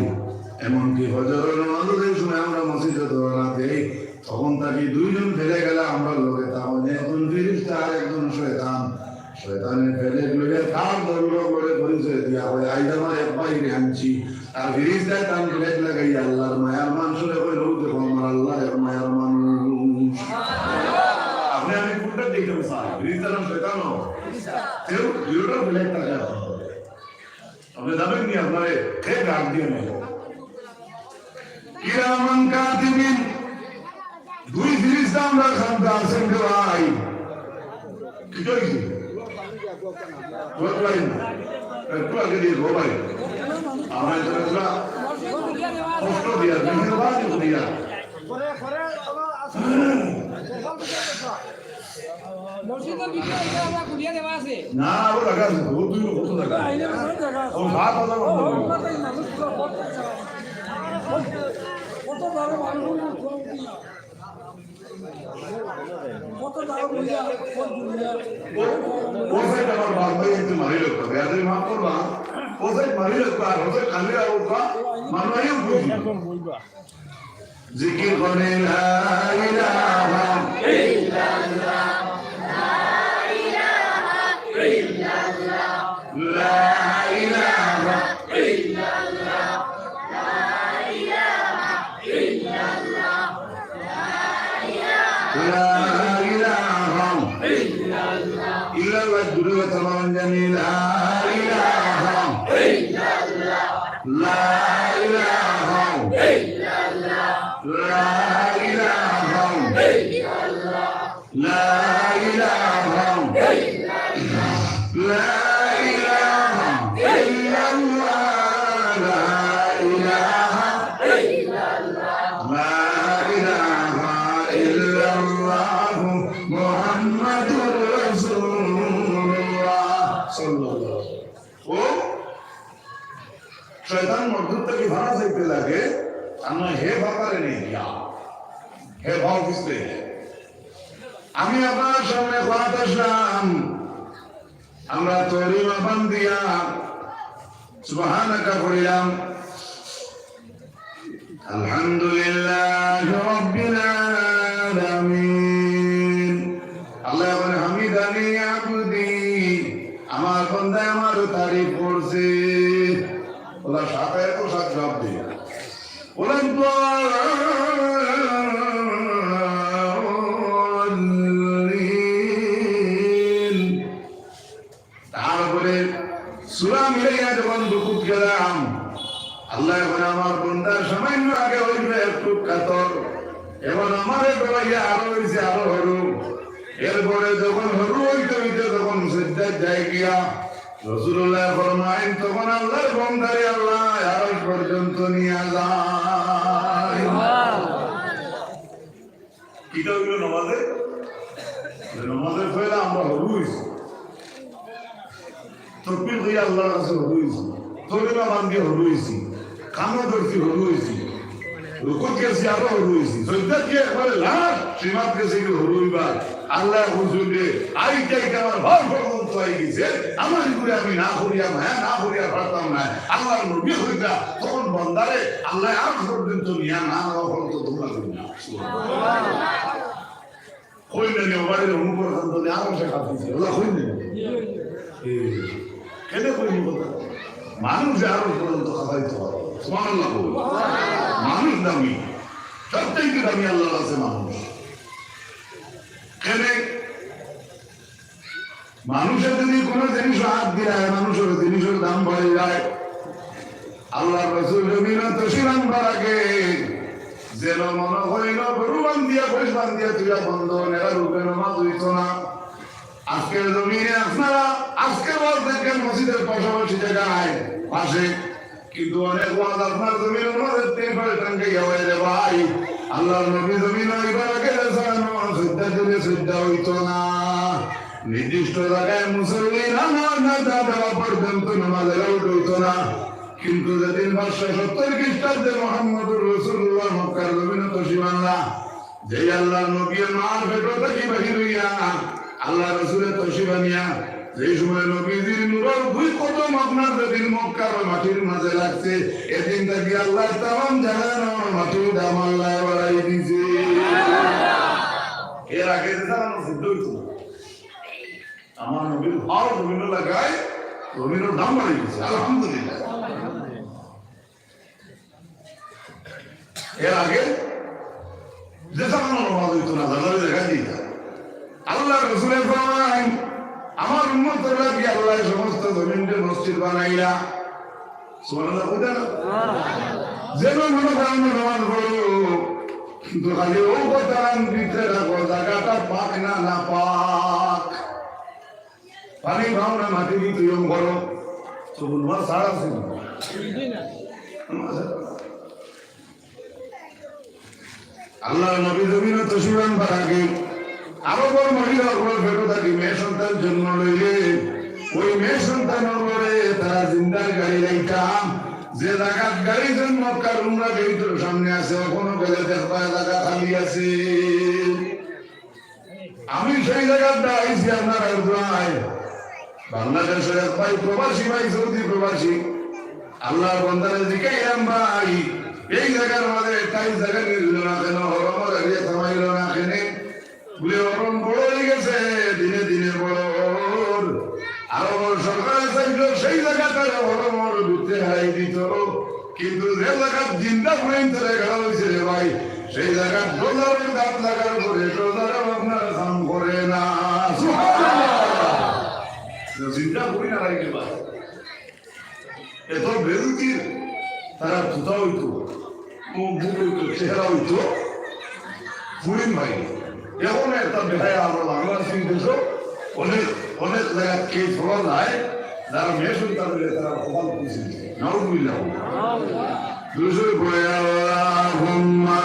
এমনকি ফজরের নামাজও যেই সময় আমরা মসজিদে রওনা দেই, তখন থাকি দুইজন ফেলে গেলা আমরা লগে, তখন একজন ফিরিস্তা আর একজন শয়তান। শয়তানে ফেলে লইয়া তার দলর করে পরিচয় দিয়া কয়, "আইজ আমার এক ভাইরে আনছি।" আর ফিরিস্তায় তান ফেলে লাগাইয়া আল্লাহর মায়ার মানুষরে কয়, "রৌ দেখো আমার আল্লাহর এক মায়ার মানুষ।" আপনি আমি কোনটা দেখতাম চাই? ফিরিস্তা না শয়তান? কেউ দুইটা ফেলে টাকা। আপনি যাবেন নি আপনারে? কে ডাক দিয়ে নেব? কিরামান কাতিবিন। দুই ফিরিস্তা আমরা খান্তা আছেন রে ভাই। কি কইছি? বল ভাই না। একটু আগে দিয়ে গো ভাই। আমরা এটা একটা কষ্ট দিয়া, মেহেরবানি করিয়া। না, ও জায়গা আছে, ও দুই কত জায়গা। ও সাত হাজার মানুষ। ও, ও সাইড আমার বাপ ভাই একটু মারি লোক, বেয়াদবি মাফ করবা। ও সাইড মারি লোক, আর ও সাইড খালি আর ওটা, মানুষ আইও বুঝি। জিকির করে লা ইলাহা ইল্লাল্লাহ, লা ইলাহা ইল্লাল্লাহ, লা ইলাহা ইল্লাল্লাহ, লা ইলাহা ইল্লাল্লাহ। লা ইলাহা ইল্লাল্লাহ। ইল্লাল্লাহ জুড়ে বলতে পারেন জানি, লা ইলাহা ইল্লাল্লাহ। লা ইলাহা ইল্লাল্লাহ। লা ইলাহা ইল্লাল্লাহ। লা ইলাহা ইল্লাল্লাহ। লা ইলাহা ইল্লাল্লাহ। লা ইলাহা ইল্লাল্লাহ। লা ইলাহা ইল্লাল্লাহ মুহাম্মাদুর রাসূলুল্লাহ সাল্লাল্লাহু আলাইহি ওয়াসাল্লাম। ও শয়তান মরদুদ থাকি ভাড়া চাইতে লাগে, আর নয় হে বাবারে নিয়ে গিয়া, হে ভাও পিছলে। আমি আপনার সামনে কথা আসলাম, আমরা তরিমা বান্দিয়া সুবহানাকা পড়িলাম। আলহামদুলিল্লাহ রাব্বিল আলামিন। আল্লাহ বলে, হামিদানি আবদি, আমার বান্দায় আমার তারিফ করছে। ওলা সাথে এত সাত জবাব দিয়ে। ওলা তারপরে সূরা মিলাইয়া যখন রুকুত গেলাম, আল্লাহ এখন আমার বন্দার সামান্য আগে হইল একটু কাতর, এখন আমারে ডরাইয়া আরো হইছে আরো হরু। এরপরে যখন হরু হইতে হইতে যখন সিজদাত যায় গিয়া, রাসূলুল্লাহ ফরমাইন, তখন আল্লাহর বন্দারে আল্লাহ আরশ পর্যন্ত নিয়ে যায়। কিতা হইল নমাজে? নমাজে পয়লা আমরা হরু হইছি। তকবীর দিয়া আল্লাহর কাছে হরু হইছি। তরিমা বান্দিয়া হরু হইছি। কানো ধরছি হরু হইছি। রুকুত গেছি আরো হরু হইছি। সইদাত গিয়া একবারে লাস্ট সীমাত গেছি কি হরু হইবার। আল্লাহ হুজুরে, আইতে আইতে আমার ভাও পর্যন্ত আই গেছে। আমার উপরে আমি না করিয়া, মায়া না করিয়া পারতাম না। আল্লাহর নবী হইতা, তখন বন্দারে আল্লাহ আরশ পর্যন্ত নিয়া না নেওয়া পর্যন্ত তোমরা করি না। কই না নি, ওবারে অনুকর খান তো আরো সে কাঁপিছে। ওলা কই না নি? এ, কেনে কই নি কথা? মানুষ যে আরশ পর্যন্ত কাঁপাইতে পারে। সুবহানাল্লাহ কই। মানুষ দামি। সবচেয়ে দামি আল্লাহর কাছে মানুষ। কেনে? মানুষে যদি কোনো জিনিসো হাত দিলায়, মানুষর জিনিসর দাম বাড়ি যায়। আল্লাহর রাসূল জমিনো তশরিফ আনবার আগে যেন মনো করি না, গরু বান্ধিয়া, মহিষ বান্ধিয়া তুইয়া বন্ধ, এরা রূপে নমাজ হইতো না। আজকের জমিনে আপনারা, আজকের ওয়াজ দেখবেন মসজিদের পাশাপাশি জায়গায়, পাশে কিন্তু অনেক ওয়াজ আপনার জমিন ওনাদের তিন পারে টাঙ্গাইয়া হয় রে ভাই। আল্লাহর নবী জমিন ওইবার আগে রেসানো, সজ্জা দিলে সজ্জা হইতো না। নির্দিষ্ট জায়গায় মুসল্লি নামাজ না দেওয়া পর্যন্ত নামাজ allowed হইতো না। কিন্তু যেদিন পাঁচশো সত্তর খ্রিস্টাব্দে মোহাম্মদুর রাসূলুল্লাহ মক্কার জমিনে তশরিফ আনলা, যেই আল্লাহর নবীর মার পেটো থাকি বাহির হইয়া আল্লাহর রাসূলে তশরিফ আনিয়া, যেই সময় নবীজির নূরর দুই কদম আপনার যেদিন মক্কার মাটির মাঝে লাগছে, এদিন থাকি আল্লাহ তামাম জাহান মাটির দাম আল্লাহ বাড়াই দিছে। এর আগে যে জাহান সিদ্ধ হইতো না। আমার নবীর ভাও জমিনো লাগায়, জমিনর দাম বাড়াই দিছে। আলহামদুলিল্লাহ। এর আগে যে জামানো নামাজ হইতো না, জানালে দেখা দিত। আল্লাহর রাসূলে ফরমায়, আমার উম্মতর লাগি আল্লাহ সমস্ত জমিনরে মসজিদ বানাইলা। সুবহানাল্লাহ কইতা না? যেন মনে করেন নামাজ পড়ো, কিন্তু খালি ও কথা ভিতরে রাখো, জায়গাটা পাক না নাপাক। পানি পাও না, মাটি দি তুইয়ম করো। তবু নমাজ ছাড়া ছিল। আল্লাহর নবী জমিনো তশরিফ আনবার আগে আরবর মহিলা অকলর পেটো থাকি মেয়ে সন্তান জন্ম লইলে ওই মেয়ে সন্তানর লগে তারা জিন্দার গাড়ি লাইতাম। যে জাগাত গাড়ি যেন মক্কার উমরা গেইটর সামনে আছে, অখনো গেলে দেখবা জাগা খালি আছে। আমি সেই জাগাত দাঁড়াইছি আপনারার দোয়ায়। বাংলাদেশর এক ভাই প্রবাসী, ভাই সৌদি প্রবাসী, আল্লাহর বন্দারে জিকাইলাম, "ভাই, এই জাগার মাঝে একটা জাগা নিল না কেনে, হরমর এরিয়া থামাইল না কেনে?" বুলে, "হরম বড় অই গেছে, দিনে দিনে বড় অর। আরবর সরকারে চাইল সেই জাগাত তারে হরমর ভিতরে হারাই দিত, কিন্তু যে জাগাত জিন্দা ফুড়িন্তরে গাড়া অইছে রে ভাই, সেই জাগাত ডলারর দাঁত লাগার পরে ডলারও আপনার কাম করে না।" সুবহানাল্লাহ। জিন্দা ফুড়িন হারাই দিবা। এত বেরুতির তারা জুতা অইতো, মুখ বুক অইতো, চেহারা অইতো, ফুড়িন ভাই। অখন একটা বেহায়া আরো বাংলাদেশি দেশো অনেক, অনেক জাগাত কেস পাওয়া যায়, যারা মেয়ে সন্তান অইলে তারা কপাল খুশি। নাউজুবিল্লাহ। দুরুদ শরিফ পড়ে, আল্লাহুম্মা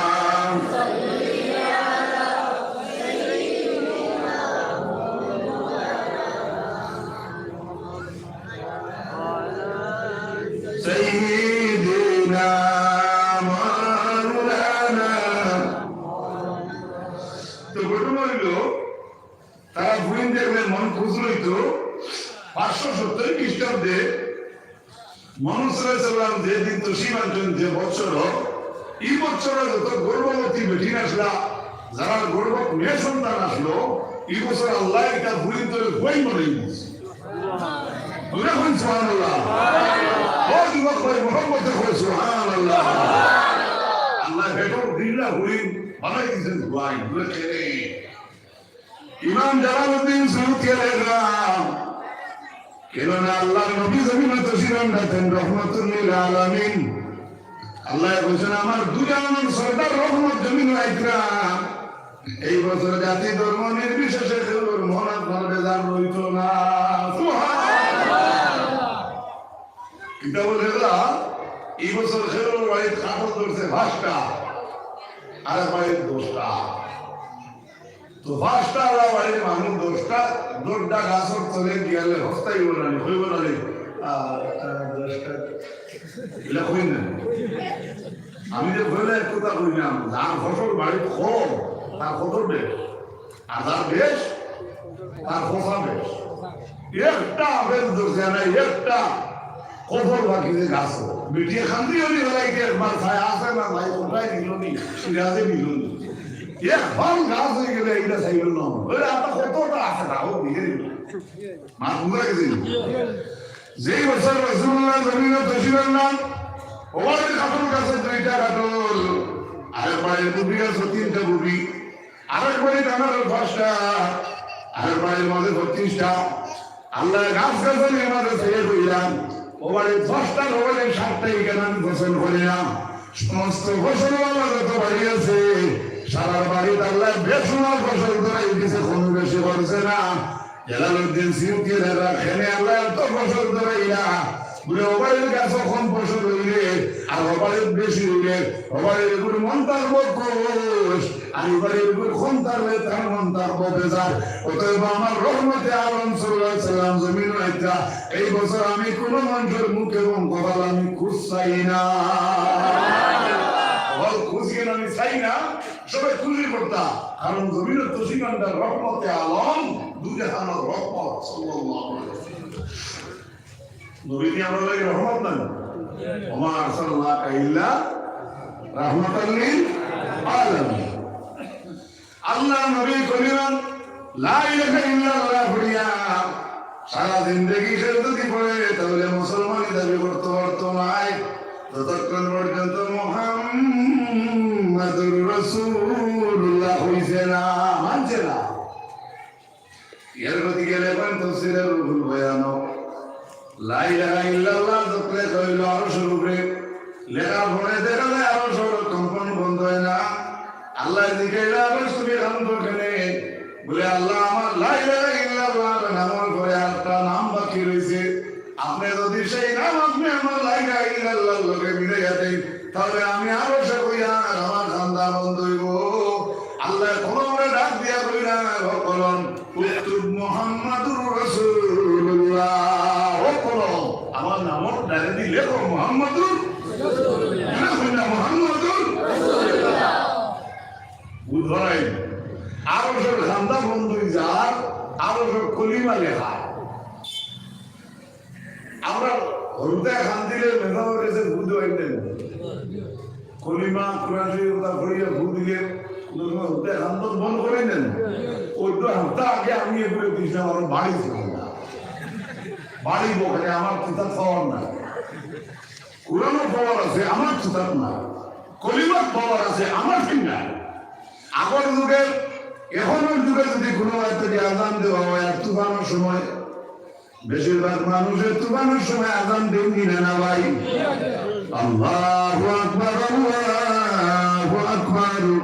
সাইয়্যিদিনা মাওলানা। তো ঘটনা অইল, তারা ফুড়িন দেখলে মন খুশ অইতো। পাঁচশো সত্তর খ্রিস্টাব্দে মুসা আলাইহিস সালাম যেদিন তশরিফ আনছইন যে বছর, ই বছর যত গর্ভবতী বেটিন আছলা, যারার গর্ভত মেয়ে সন্তান আছলো, ই বছর আল্লায় ইতা ফুড়িন্তরে ফুয়াইন বানাই দিছে। জোরে কইন সুবহানাল্লাহ। ও যুবক ভাই, মহব্বতে কইন সুবহানাল্লাহ। আল্লায় বেটার দিলা ফুড়িন বানাই দিছইন ফুয়াইন। জোরে কইন। ইমাম জালালউদ্দিন সুয়ুতিয়ে লেখরা, কেননা আল্লাহর নবী জমিনো তশরিফ আনরা তাইন রহমাতুল লিল আলামিন। আল্লায় কইছইন, "আমার দুজাহানর সর্দার রহমত জমিনো আইতরা।" এই বছর জাতি ধর্ম নির্বিশেষে কেউর মন আপনার বেজার রইতো না। সুবহানাল্লাহ। কিতা বলে এরা? এই বছর কেউর বাড়িত কাঠল ধরছে পাঁচটা, আর বাড়িত দশটা। তো পাঁচটা আলা বাড়ির মানুষ দশটা, দশটা গাছর তলে গিয়ালে হস্তাই বলানি, হই বলানি, আহ, আহ, দশটা, ইলা কইন না। আমি যে কইলে এক কথা কইলাম, যার ফসল বাড়িত কম, তার কত বেশ, আর যার বেশ, তার কথা বেশ। একটা আপেল ধরছে না, একটা কফল বাকি যে গাছ। বেটিয়ে কান্দি অইলে বেলাইতে একবার চায়, আছে না নাই, কোথায় নিল নি, সিরাজে নিল নি। একবার গাছ অই গেলে এইটা চাইল না। ওই আপনার কতটা আছে, তাও দিয়ে দিল। মাছ বুঝা গেছে? যেই বছর রাসূলুল্লাহ জমিনো তশরিফ আনলা, ওবারে কাঠল গাছে দুইটা কাঠল, আরেক বাড়ির বুবি গাছে তিনটা বুবি, আরেক বাড়িত আমার পাঁচটা, আরেক বাড়ির মাঝে পঁচিশটা। আল্লায় গাছ গাছালির মাঝে চাইয়া কইলা, ওবারে দশটা, ওবারে সাতটা, ইখান আমি পছন্দ করি না। সমস্ত ফসল আল্লাহ যত বাড়ি আছে, সারার বাড়িত আল্লায় বেসুমার ফসল ধরাই দিছে, কম বেশি করছে না। জালালউদ্দিন সুয়ুতিয়ে লেখরা, কেনে আল্লায় এত ফসল ধরাইলা? বুলে, ওবারের গাছ কম ফসল অইলে, আর ওবারের বেশি অইলে, ওবারের এগুর মন থাকবো খুশ, আর ওবারের এগুর কম থাকলে তার মন থাকবো বেজার। অতএব আমার রহমতে আলম সাল্লাল্লাহু আলাইহি ওয়াসাল্লাম জমিনো আইতরা, এই বছর আমি কোনো মানুষর মুখ এবং কপাল আমি খুশ চাই না। কপাল খুশ কেন আমি চাই না? সবে খুশি করতা, কারণ জমিনো তশরিফ আনরা রহমতে আলম, দুজাহানর রহমত সাল্লাল্লাহু আলাইহি ওয়াসাল্লাম। নবী কি আমরার লাগি রহমত নায়? ওমা আরসালনাকা ইল্লা রাহমাতাল লিল আলামিন। আল্লাহর নবী কলিমা লা ইলাহা ইল্লাল্লাহ পড়িয়া সারা জিন্দেগি কেউ যদি পড়ে, তাহলে মুসলমানি দাবি করতে পারতো নায়, যতক্ষণ পর্যন্ত মুহাম্মাদুর রাসূলুল্লাহ কইছে না, মানছে না। এর গতি গেলে কোন তফসিরে রুহুল বয়ানো লা ইলাহা ইল্লাল্লাহ যত লেখা অইলো আরশর উপরে, লেখার পরে দেখা যায় আরশর কম্পন বন্ধ অয় না। আল্লায় জিজ্ঞাসা, "আরশ তুমি কান্দো কেনে?" বুলে, "আল্লাহ, আমার লা ইলাহা ইল্লাল্লাহর নামর পরে আরেকটা নাম বাকি রইছে। আপনে যদি সেই তাইলে আমি আরশে কইয়ার আমার কান্দা বন্ধ অইবো। আল্লায় কলমরে ডাক দিয়া কইরা, "ও কলম, উক্তুব মুহাম্মাদুর রাসূলুল্লাহ।" ও কলম, আমার নামর ডায়েরিত লেখো মুহাম্মাদুর রাসূলুল্লাহ। বুঝ অয়? আরশর কান্দা বন্ধ অইযার, আরশর কলিমা লেখা। আমরা হুরুতায় কান্দিলে মেজাবর গেছে বুঝ অয় না। কলিমা, কোরআন শরীফ ওটা পড়িয়া ফু দিলে কোনো সময় হুরুতায় কান্দন বন্ধ করে দেন। ওই তো হাপ্তা আগে আমি এগুলো দিয়েছিলাম, আমার বাড়ি ছিল না। বাড়ি বখানে আমার কিতাব পাওয়ার না। কোরআনও পাওয়ার আছে, আমার কিতাব না। কলিমার পাওয়ার আছে, আমার কি না। আগর যুগে, এখনর যুগে যদি কোনো বাড়ি থেকে আজান দেওয়া হয় আর তুফানর সময়, বেশিরভাগ মানুষে তুফানর সময় আজান দেন কিনা না ভাই? আল্লাহু আকবার, আল্লাহু আকবার।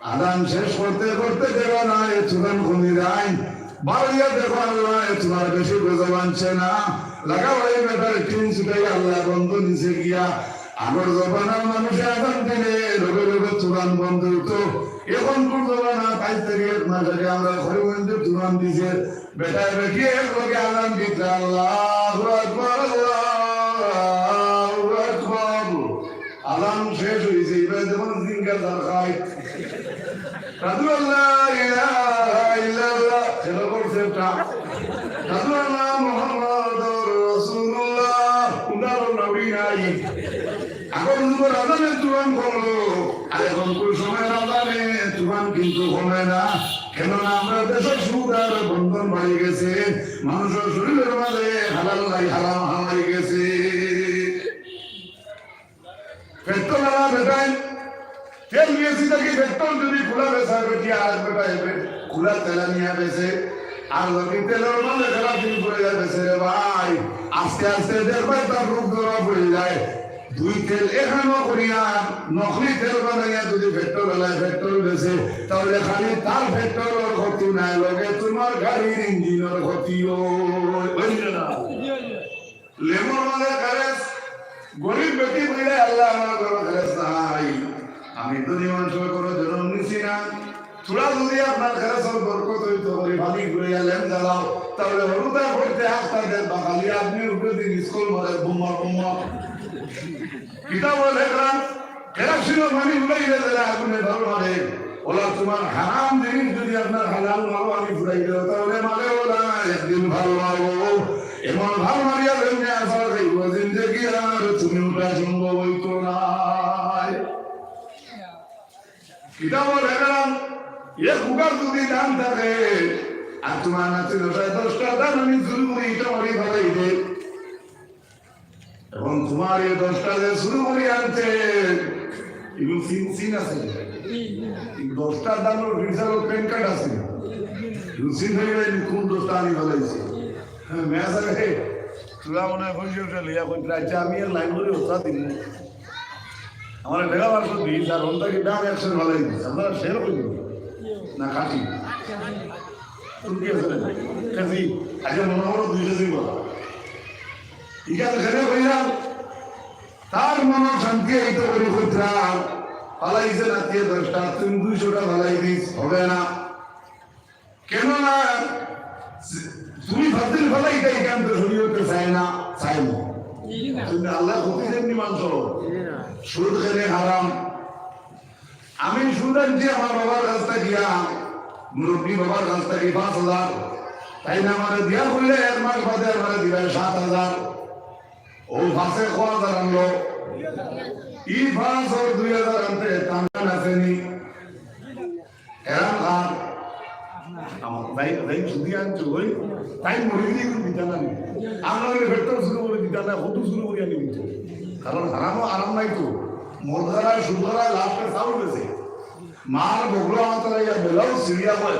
আজান শেষ করতে করতে দেখা যায় তুফান কমি যায়। বারইয়া দেখো আল্লাহ, তুমার বেশি গজব আনছে না। লাগাও এই বেটার টিন ছুটাই আল্লাহ বন্ধ নিছে গিয়া। আগর জমানার মানুষে আজান দিলে লগে লগে তুফান বন্ধ অইতো। এখনকুর জমানা পাঁচ তারিখ এক মাস আগে আমরা হরিগঞ্জে তুফান দিছে। বেটায় বেটিয়ে এক লগে আজান দিতে, "আল্লাহু আকবার, আল্লাহু আকবার।" আজান শেষ অইছে, এবার যেমন জিঙ্গা তার খাই। "আশহাদু আল্লা ইলাহা ইল্লাল্লাহ।" খেলো করছে একটা। "আশহাদু আন্না মুহাম্মাদুর রাসূলুল্লাহ।" উনারও নবী নাই। আগর যুগর আজানে তুফান কমলো, আর এখনকুর সময়ের আজানে তুফান কিন্তু কমে না। কেননা আমরা দেশর সুদ আর বন্ধন বাড়ি গেছে, মানুষর শরীরর মাঝে হালাল নাই হারাম হামাই গেছে। পেট্রোল আলা বেটায় তেল নিয়েছি দেখি পেট্রোল যদি খোলা বেচা বেটি আর বেটায় বে-, খোলা তেল নিয়ে বেচে, আর যদি তেলর মাঝে খারাপ দিন পড়ে যায় বেচে রে ভাই, আস্তে আস্তে দেখবায় তার রূপ ধরা পড়ে যায়। দুই তেল এখানো করিয়া নকলি তেল বানাইয়া যদি পেট্রোল আলায় পেট্রোল বেচে, তাহলে খালি তার পেট্রোলর ক্ষতি নায়, লগে তুমার গাড়ির ইঞ্জিনর ক্ষতিও অয়। অইল না? লেমুর মাঝে খারেজ, গরিব বেটি কইলে, "আল্লাহ, আমার ঘরো খারেজ নাই, আমি ধনী মানুষর ঘরো জন্ম নিছি না।" থুড়া যদি আপনার খারেজর বরকত অইতো, করি পানি ঘুরাইয়া লেম জ্বালাও, তাহলে হুরুতা করতে আখতা দেখবা, খালি আপনি উপরে দিন স্কুল মারে, বুম্বা, বুম্বা। কিতাবো লেখা, কেরাসিনর পানি উড়াইলে যেলা আগুনে ধর মারে, ওলা তুমার হারাম জিনিস যদি আপনার হালাল মারো আমি ফুরাই দেও, তাহলে মারে ওলা একদিন ভালা মারবো। এমন ভালা মারিয়া যেমনি আছাড় খাইবো, জিন্দেগি আর তুমি উঠা সম্ভব অইতো নায়। কিতাবো লেখলাম, এক কুকার যদি ধান থাকে, আর তুমার নাতি দশায় দশটা ধান আমি চুরি করি, ইটা মারি ফালাই দে। এখন তুমার এই দশটা যে চুরি করি আনছে, এগুলো সিন, সিন আছে। এই দশটা ধানর রিজাল্ট প্যান কার্ড আছে। এগুলো সিন হয়ে গেলে কোন দশটা আমি ফালাইছি। হ্যাঁ, ম্যাচ আরে, তোরা মনে হয় পয়সা উঠে লইয়া কই, "আচ্ছা, আমি এক লাইন করে ওটা দিন।" আমার টেকা পাঁচশো দিস, আর ওটা কি ডাক একশো ফালাই দিস। আপনারা শেয়ার করবেন না, খাটি। তুমি কি আছে? কেজি? আচ্ছা, মনে করো দুই কেজি বড়। ঠিক আছে, সেটা কইলাম। তার মনে শান্তি এই তো করি কইতাম, ফালাইছে না দিয়ে দশটা, তুমি দুইশোটা ফালাই দিস, হবে না। কেননা তুমি ফাজিল ফালাইতে এখান তো শরীয়তে চায় না, চায় না। তুমি আল্লাহ ক্ষতি দেননি মাংস। সুদ খেলে হারাম। আমি সুদ আনছি আমার বাবার কাছ থেকে, মুরব্বী বাবার কাছ থেকে পাঁচ হাজার। তাই না, আমারে দিয়া করলে এক মাস বাদে আমারে দিবে সাত হাজার। ও পাঁচে কয় হাজার আনলো? ই পাঁচ আর দুই হাজার আনতে টাকা না ফেনি। এরাম খান। আমার ভাই, ভাই, সুদি আনছো, ওই তাই মরে গেলে একটু দিতা না নি। আমরা ওই পেট্রোল শুরু করে দিতা না, কত শুরু করে আনি দিত। কারণ হারামও আরাম নাই তো। মদ খারায়, সুদ খারায়, লাস্টে চাউল বেচে। মার বগলো আতারা ইয়া বেলাও সিরিয়া হয়,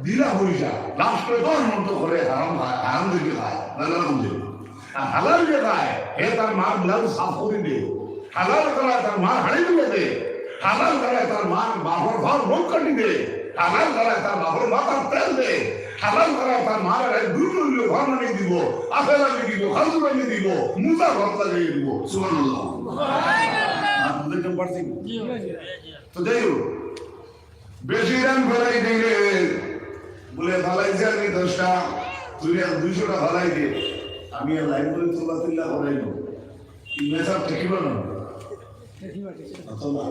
দিলা হই যা। লাস্টে তো মন তো করে হারাম খায়, হারাম দেখে খায়, নানা রকম দেখে। আর হালাল যে খায়, হে তার মার ব্লাউজ সাফ করে দে। হালাল খারায় তার মার হাড়ি তুলে দে। হালাল খারায় তার মার বাপর ভার মুখ কাটি দে। হালাল খারায় তার বাপর মাথার তেল দে। হালাল খারায় তার মার এক দুটো হইলে ঘর বানিয়ে দিব, আপেল আনি দিব, খাজুর আনি দিব, মুজা ঘর লাগিয়ে দিব। সুবহানাল্লাহ। বুঝতে পারছি? তো যাই হোক, বেশি রান ফালাই দিলে বলে, "ফালাইছি আমি দশটা, তুই আর দুইশোটা ফালাই দে।" আমি আর লাইন করে তুলা তুল্লা করাইব। ইমে সাহেব ঠেকিব না? অথবা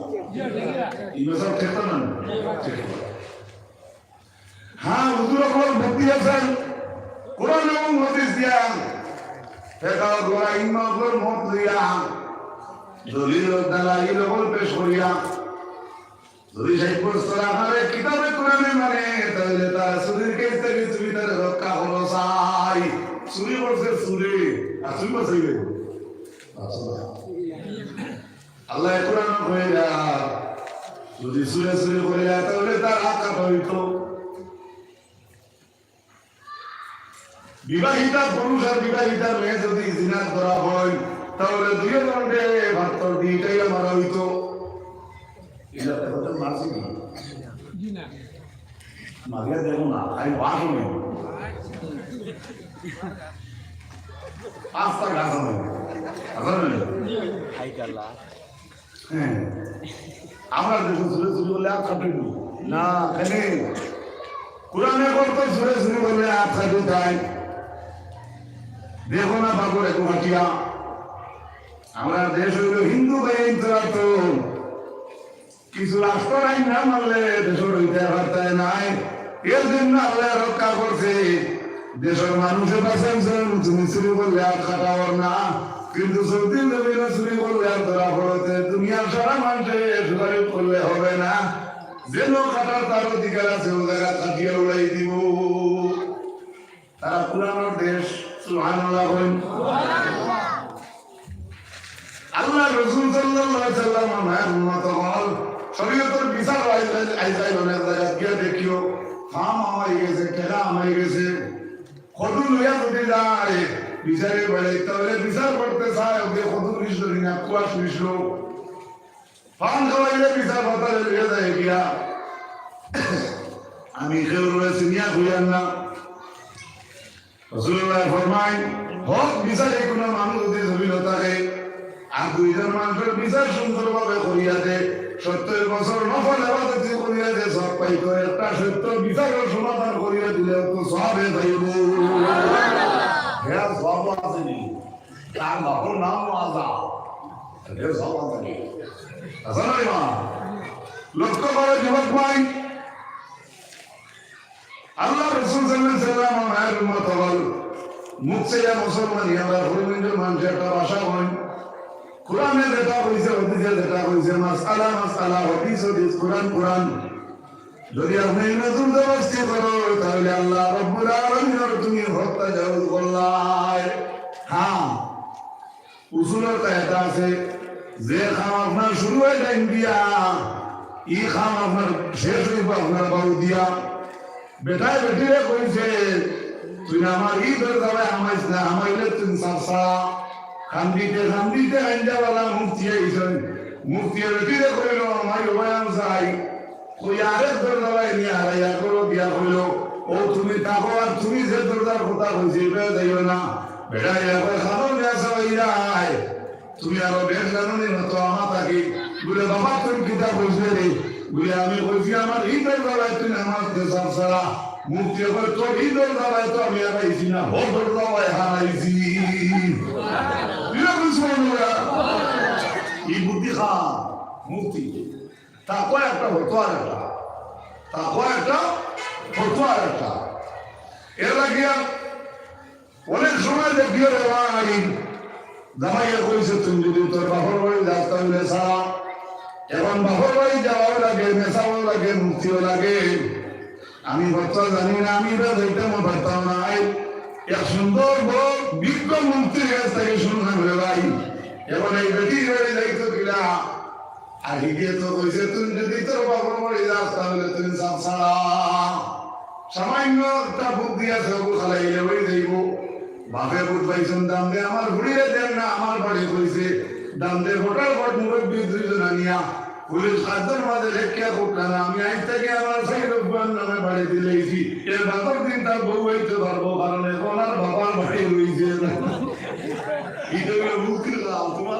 ইমে সাহেব ঠেকত না? ঠেকিব। হ্যাঁ, হুজুর অকল বুদ্ধি আছেন, কোরআন এবং হাদিস দিয়া, ফেকা গোরা ইমামর মত দিয়া, দলিল ও দালাইল অকল পেশ করিয়া, যদি ষাট বছর আগে কিতাবে কোরআনে মানে, তাহলে তার চুরির কেস থেকে তুমি তার রক্ষা করো চাই। চুরি করছে চুরে, আর চুরি করছে কে? আল্লাহ কোরআন কইরা, যদি চুরে চুরি করিয়া, তাহলে তার হাত কাটা হইতো। বিবাহিতা পুরুষ আর বিবাহিতা মেয়ে যদি জিনা ধরা হয়, তাহলে দুইও দণ্ডে পাথর দুইটাই মারা হইতো। এটা তো হতে মারছি না। মারিয়া দেখো না, আমি বাস নেই। পাঁচটা গাছ নেই। হাজার নেই। হাই কাল্লা। হ্যাঁ। আমরা দেশে চুরে চুরি করলে আর খাটে না। না, কেন? কোরআনে বলতো চুরে চুরি করলে আর খাটে তাই। দেখো না বাবুর একটু হাটিয়া। আমরা দেশ হইল হিন্দু ভাই তো। কিছু রাষ্ট্র আইন না মানলে দেশর হইতে পারতে নাই। এর জন্য আল্লাহ রক্ষা করছে। দেশর মানুষে বাঁচাইছেন, তুমি চুরি করলে আর খাটা অর না। কিন্তু সৌদি জমিনে চুরি করলে আর ধরা পড়তে দুনিয়ার সারা মানুষে সুপারিশ করলে হবে না। যে লোক খাটার তার অধিকার আছে, ও জায়গা খাটিয়া উড়াই দিব। তারা কোরআনর দেশ, সুবহানাল্লাহ কইন। আল্লাহর রাসূল সাল্লাল্লাহু আলাইহি ওয়াসাল্লাম, আমার উম্মত অকল, শরীয়তর বিচার আইজ, আইজ, আইজ অনেক জায়গা গিয়া দেখিও, ফার্ম হামাই গেছে, টেকা হামাই গেছে, কদু লইয়া যদি যায়, বিচারে বেড়াইতে হলে বিচার করতে চায়, ওকে কদু মিশলো না, কুয়াশ মিশলো। পান খাওয়াইলে বিচার পাতালে লইয়া যায় গিয়া। আমি কেউ রয়েছে নিয়া খুঁজার না। রাসূলুল্লাহ ফরমায়, হক বিচারে কোনো মানুষ যদি জমিন থাকে, আর দুইজন মানুষের বিচার সুন্দরভাবে করিয়া দে, সত্তর বছর নফল ইবাদত করিয়া দে, সব পাইতো। একটা সত্য বিচারের সমাধান করিয়া দিলে তো সবে পাইব। হ্যাঁ, সব আছে নি। তার বাপর নাম আজা। এটা সব আছে নি। আছে না রে মা? লক্ষ্য করে যুবক ভাই, আল্লাহ রাসূল সাল্লাল্লাহু আলাইহি ওয়াসাল্লাম আমার উম্মত হল, মুখ চেয়ে মুসলমান, আমরা হরিমন্দির মানুষ একটা ভাষা হয়। কোরআনে যেটা কইছে, হাদিসে যেটা কইছে, মাসআলা মাসআলা, হাদিস হাদিস, কোরআন কোরআন। যদি আপনি নতুন জবরদস্তি করো, তাহলে আল্লাহ রাব্বুল আলামিনর তুমি হক তাজাউজ করলায়। হ্যাঁ, উসুলর কায়দা আছে, যে কাম আপনার শুরু হয় ডাইন দিয়া, ই কাম আপনার শেষ হইব আপনার বাউ দিয়া। বেটায় বেটিরে কইছে, "তুই আমার ই দরজায় হামাইস না, হামাইলে তুই সারসা।" কান্দিতে কান্দিতে আইন্দাওয়ালা মুফতি আইছইন। মুফতি বেটিরে কইল, "আমার ওবায় আমি যাই।" কই আরেক দরজায় নিয়া হারাইয়া করো দিয়া কইল, "ও তুমি থাকো, আর তুমি যে দরজার কথা কইছি, এটা যাইও না।" বেটায় কয়, "খানো নিয়া সবাই যায়।" তুমি আরো বেশ জানো নি, তো আমার তাকে বলে, "বাবা, তুমি কিতা কইছিলে রে?" বলে, "আমি কইছি, আমার ই দরজায় তুই আমার দেশার ছাড়া।" মুফতি কয়, "তোর ই দরজায় তো আমি হারাইছি না, ও দরজায় হারাইছি।" তুই বুঝবো না। এই বুদ্ধি খা, মুফতি। তা কয় একটা হতো আর একটা। তা কয় একটা হতো আর একটা। এর লাগিয়া অনেক সময় দেখিও রে ভাই, জামাইয়ে কইছে, "তুই যদি তোর বাপর বাড়ি যাস, তাহলে ছাড়া।" এখন বাপর বাড়ি যাওয়াও লাগে, মেসাও লাগে, মুক্তিও লাগে। আমি বাচ্চা জানি না, আমি এটা যাইতাম পারতাম না। এক সুন্দর বউ বিজ্ঞ মুক্তির কাছ থেকে শুনলাম রে ভাই। এখন এই বেটি বাড়ি যাইতো কিনা? আর হিগে তো কইছে, "তুই যদি তোর বাপর বাড়ি যাস, তাহলে তুই সাপ ছাড়া।" সামান্য একটা বুদ্ধি আছে, ওগু খালাইলে ওই যাইব। বাপে বুট পাইছন, দাম দে, আমার ঘুরিয়ে দেন না, আমার বাড়ি কইছে। দাম দে, ভোটার ভোট মুরব্বী দুইজন আনিয়া, পুলিশ খাদ্যর মাঝে লেখিয়া করতা না, আমি আইজ থেকে আমার সাইড অফ নামে বাড়ি দিলেইছি। এর বাদর দিন তার বউ হইতে পারবো, কারণ এখন আর বাবার বাড়ি রইছে না। এটা হলো মুক্তির লাভ, তোমার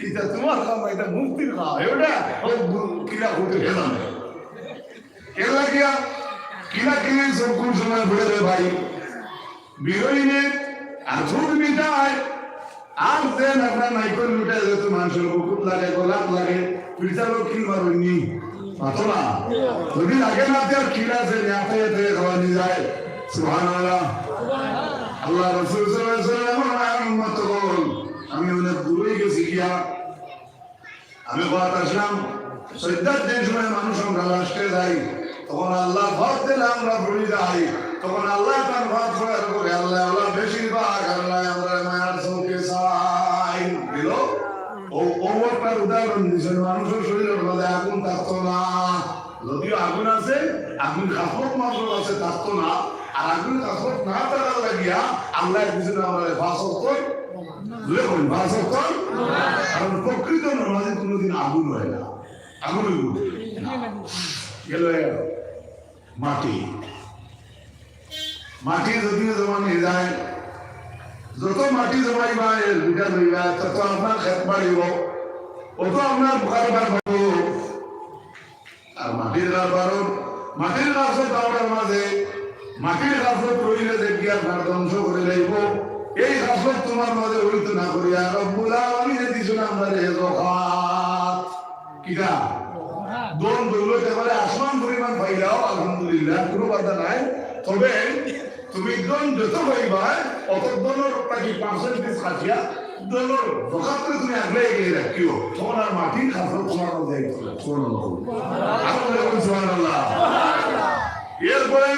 ইটা তুমার কাম, ইটা মুফতির কাম। ওটা ও কিলা করতে গেলাম। এর লাগিয়া কিলা কিলি সব কোন সময় বলে রে ভাই, বিরইনে আর খুব মিটায়। আর যে নাকনা নাইকল লুটে যেত মানুষের বুকুত লাগে, গলাত লাগে, পিঠা লোক কি মারুনি? মাতো না। যদি লাগে না, তে আর কিলা যে নেতে এতে খাওয়া নিয়ে যায়। সুবহানাল্লাহ। আল্লাহ রাসূল সাল্লাল্লাহু আলাইহি ওয়াসাল্লাম, আমার উম্মত বল, আমি অনেক দূরে গেছি গিয়া। আমি ঘরত আসলাম, সইদার যে সময় মানুষ আমরা লাস্টে যাই, তখন আল্লাহ ভাত দিলে আমরা ভুলি যাই, তখন আল্লাহ তার ভাত ফেরার করে আল্লাহ, আল্লাহ বেশিরভাগ আল্লাহ আমরা মায়ার চোখে চাই। বুঝলো? ও, ও একটা উদাহরণ দিছেন, মানুষের শরীরের মধ্যে আগুন থাকতো না, যদিও আগুন আছে, আগুন খাসলত মাত্র আছে, থাকতো না। আর আগুন খাসলত না থাকার লাগিয়া আল্লাহ দিছেন আমরা পাঁচ ওয়াক্ত, জোরে বলুন, পাঁচ ওয়াক্ত। কারণ প্রকৃত নামাজি কোনোদিন আগুন হয় না, আগুন হইব। গেল, গেল। মাটি, মাটি যদিও জমা নিয়ে যায়, যত মাটি জমাইবা, এর বিঘা লইবা, তত আপনার খেত বাড়িব, অত আপনার ঘর বাড়িব। আর মাটির কারবার, মাটির কারবার দাওয়ার মাঝে, মাটির কারবার রইলে যে কি আপনার ধ্বংস করে যাইব। এই কারবার তোমার মাঝে হইতো না করিয়া রব্বুল আলামিনে দিছইন আমরারে যাকাত। কিতা? ধন দৌলত এবারে আসমান পরিমাণ পাইলাও, আলহামদুলিল্লাহ, কোনো বাধা নাই। তবে তুমি ধন যত পাইবা, অত ধনর থাকি percentage কাটিয়া ধনর যাকাত তুমি আগলে এগিয়ে রাখিও, তখন আর মাটির কারবার তোমার মাঝে যাইতো না। সুবহানাল্লাহ। আরো জোরে বলুন, সুবহানাল্লাহ। এরপরে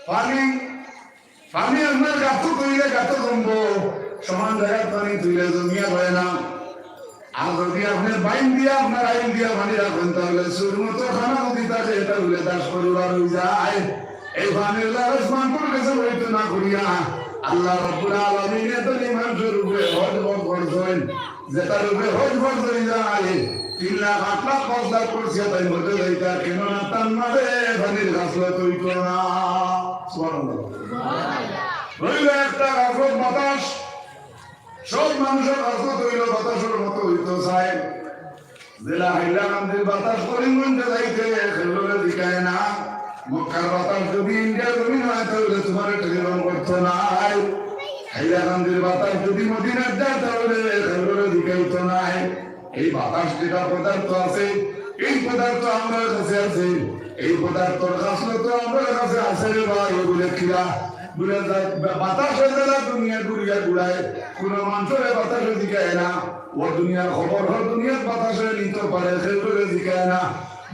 পানি, পানি আপনার গাতো তুইলে গাতো জমবো, সমান জায়গার পানি তুইলে জমিয়া হয় না। আর যদি আপনি বাইন দিয়া, আপনার আইন দিয়া পানি রাখেন, তাহলে চুর মতো খানা যদি থাকে, এটা হইলে দাস পরিবার হয়ে যায়। এই পানির লালচ মানুষের কাছে হইতে না করিয়া, আল্লাহ রাব্বুল আলামিন এত মানুষের উপরে হজ বর করছেন, যেটার উপরে হজ বর হয়ে যায়, তিন লাখ, আট লাখ, পাঁচ লাখ করছে, তাই মধ্যে যাইতা, কেননা তার মাঝে পানির গাছলা তৈত না। সুবহানাল্লাহ। রইল একটা গাছর বাতাস, সব মানুষের কাছে তৈল বাতাসের মতো হইতো চায়। জেলা হাইলাকান্দির বাতাস করিমগঞ্জে যাইতে কেউরে জিকায় না। মক্কার বাতাস যদি ইন্ডিয়ার জমিন হয়, তাহলে তোমার টেলিফোন করতো নাই। হাইলাকান্দির বাতাস যদি মদিনার যায়, তাহলে কেউরে জিকাইতো নাই। এই বাতাস যেটা পদার্থ আছে, এই পদার্থ আমরার কাছে আছে। এই পদার্থর খাসলত তো আমরার কাছে আছে রে ভাই, ওগুলো কিরা? বলে, যা-, বা-, বাতাসে যেলা দুনিয়া ঘুরিয়া ঘুরায়, কোনো মানুষরে বাতাসে জিকায় না। ও দুনিয়ার খবর হ দুনিয়ার বাতাসে নিতে পারে, কেউরে জিকায় না।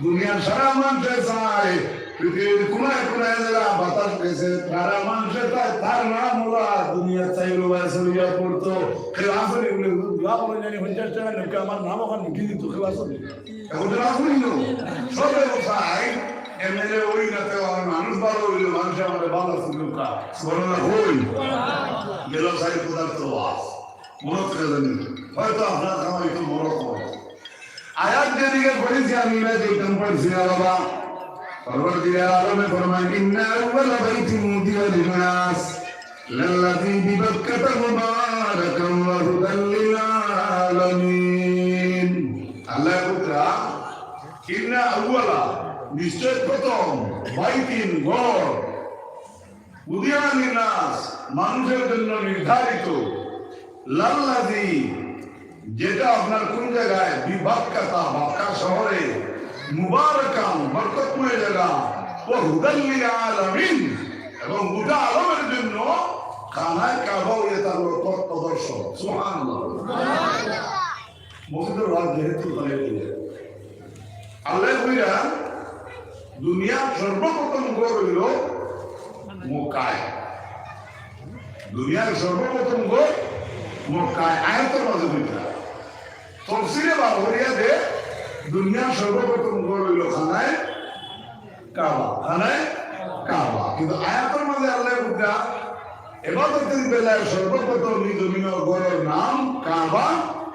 দুনিয়ার সারা মানুষে চায়, পৃথিবীর কোনায় কোনায় যেলা বাতাস গেছে, সারা মানুষে চায়, তার নাম ওলা দুনিয়ার চাইরো বায় ছড়িয়া পড়তো। কেউ আসলে বলে, "হুজুর, দোয়া বলে জানি পঞ্চাশ টাকা লোকে আমার নাম ওখানে লিখে দিত, কেউ আসলে।" এখন তো রাখুন না। সবে চায়, এমএলএ ওই না, তেও আমার মানুষ ভালো হইল, মানুষ আমার ভালো ছিল কা। সুবহানাল্লাহ হই। গেল সাইড পদার্থ বাস। মরদ কে জানি। হয়তো আপনার কামাই তো মরদ হবে। আয়াত যেদিকে পড়েছি আমি, ইমাম একদম পড়ছি না বাবা। পরবর্তী আলমে ফরমায়, "ইন্না আউয়ালা বাইতিন উদিয়া লিন্নাস লাল্লাযী বিবাক্কাতা মুবারাকান ওয়া হুদাল লিল আলামিন।" আল্লাহ পুত্রা, ইন্না আউয়ালা, নিশ্চয় প্রথম, বাইতিন, ঘর, উদিয়া লিন্নাস, মানুষের জন্য নির্ধারিত, লাল্লাযী, যেটা আপনার কোন জায়গায়, বিবাক্কাতা, বাক্কা শহরে, মুবারাকান, বরকতময় জায়গা, ওয়া হুদাল লিল আলামিন, এবং গোটা আলমের জন্য খানায়ে কাবা হয়ে থাকলো পথ প্রদর্শক। সুবহানাল্লাহ। মসজিদের ওয়াজ যেহেতু তাহলে আল্লাহ কইরা দুনিয়ার সর্বপ্রথম ঘর হইল মক্কায়। দুনিয়ার সর্বপ্রথম ঘর মক্কায়। আয়াতের মাঝে কইরা তফসিরে বার করিয়া দে, দুনিয়ার সর্বপ্রথম ঘর হইল খানায় কাবা, খানায় কাবা। কিন্তু আয়াতের মাঝে আল্লাহ কইরা এবাদতের বেলায় সর্বপ্রথম এই জমিনের ঘরের নাম কাবা,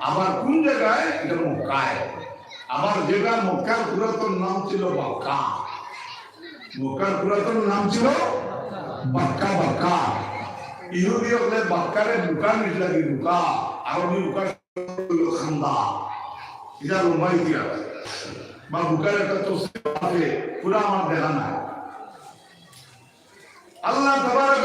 আবার কোন জায়গায়? এটা মক্কায়। আবার যেটা মক্কার পুরাতন নাম ছিল বাক্কা, মক্কার পুরাতন নাম ছিল বাক্কা, বাক্কা। ইহুদি হকলে বাক্কারে বুকা নিজ লাগি বুকা, আরবি বুকা খান্দা, ইটা লম্বা ইতিহাস। বা বুখারীর একটা তফসির আছে, পুরা আমার দেখা নাই। আল্লাহ তাবারাক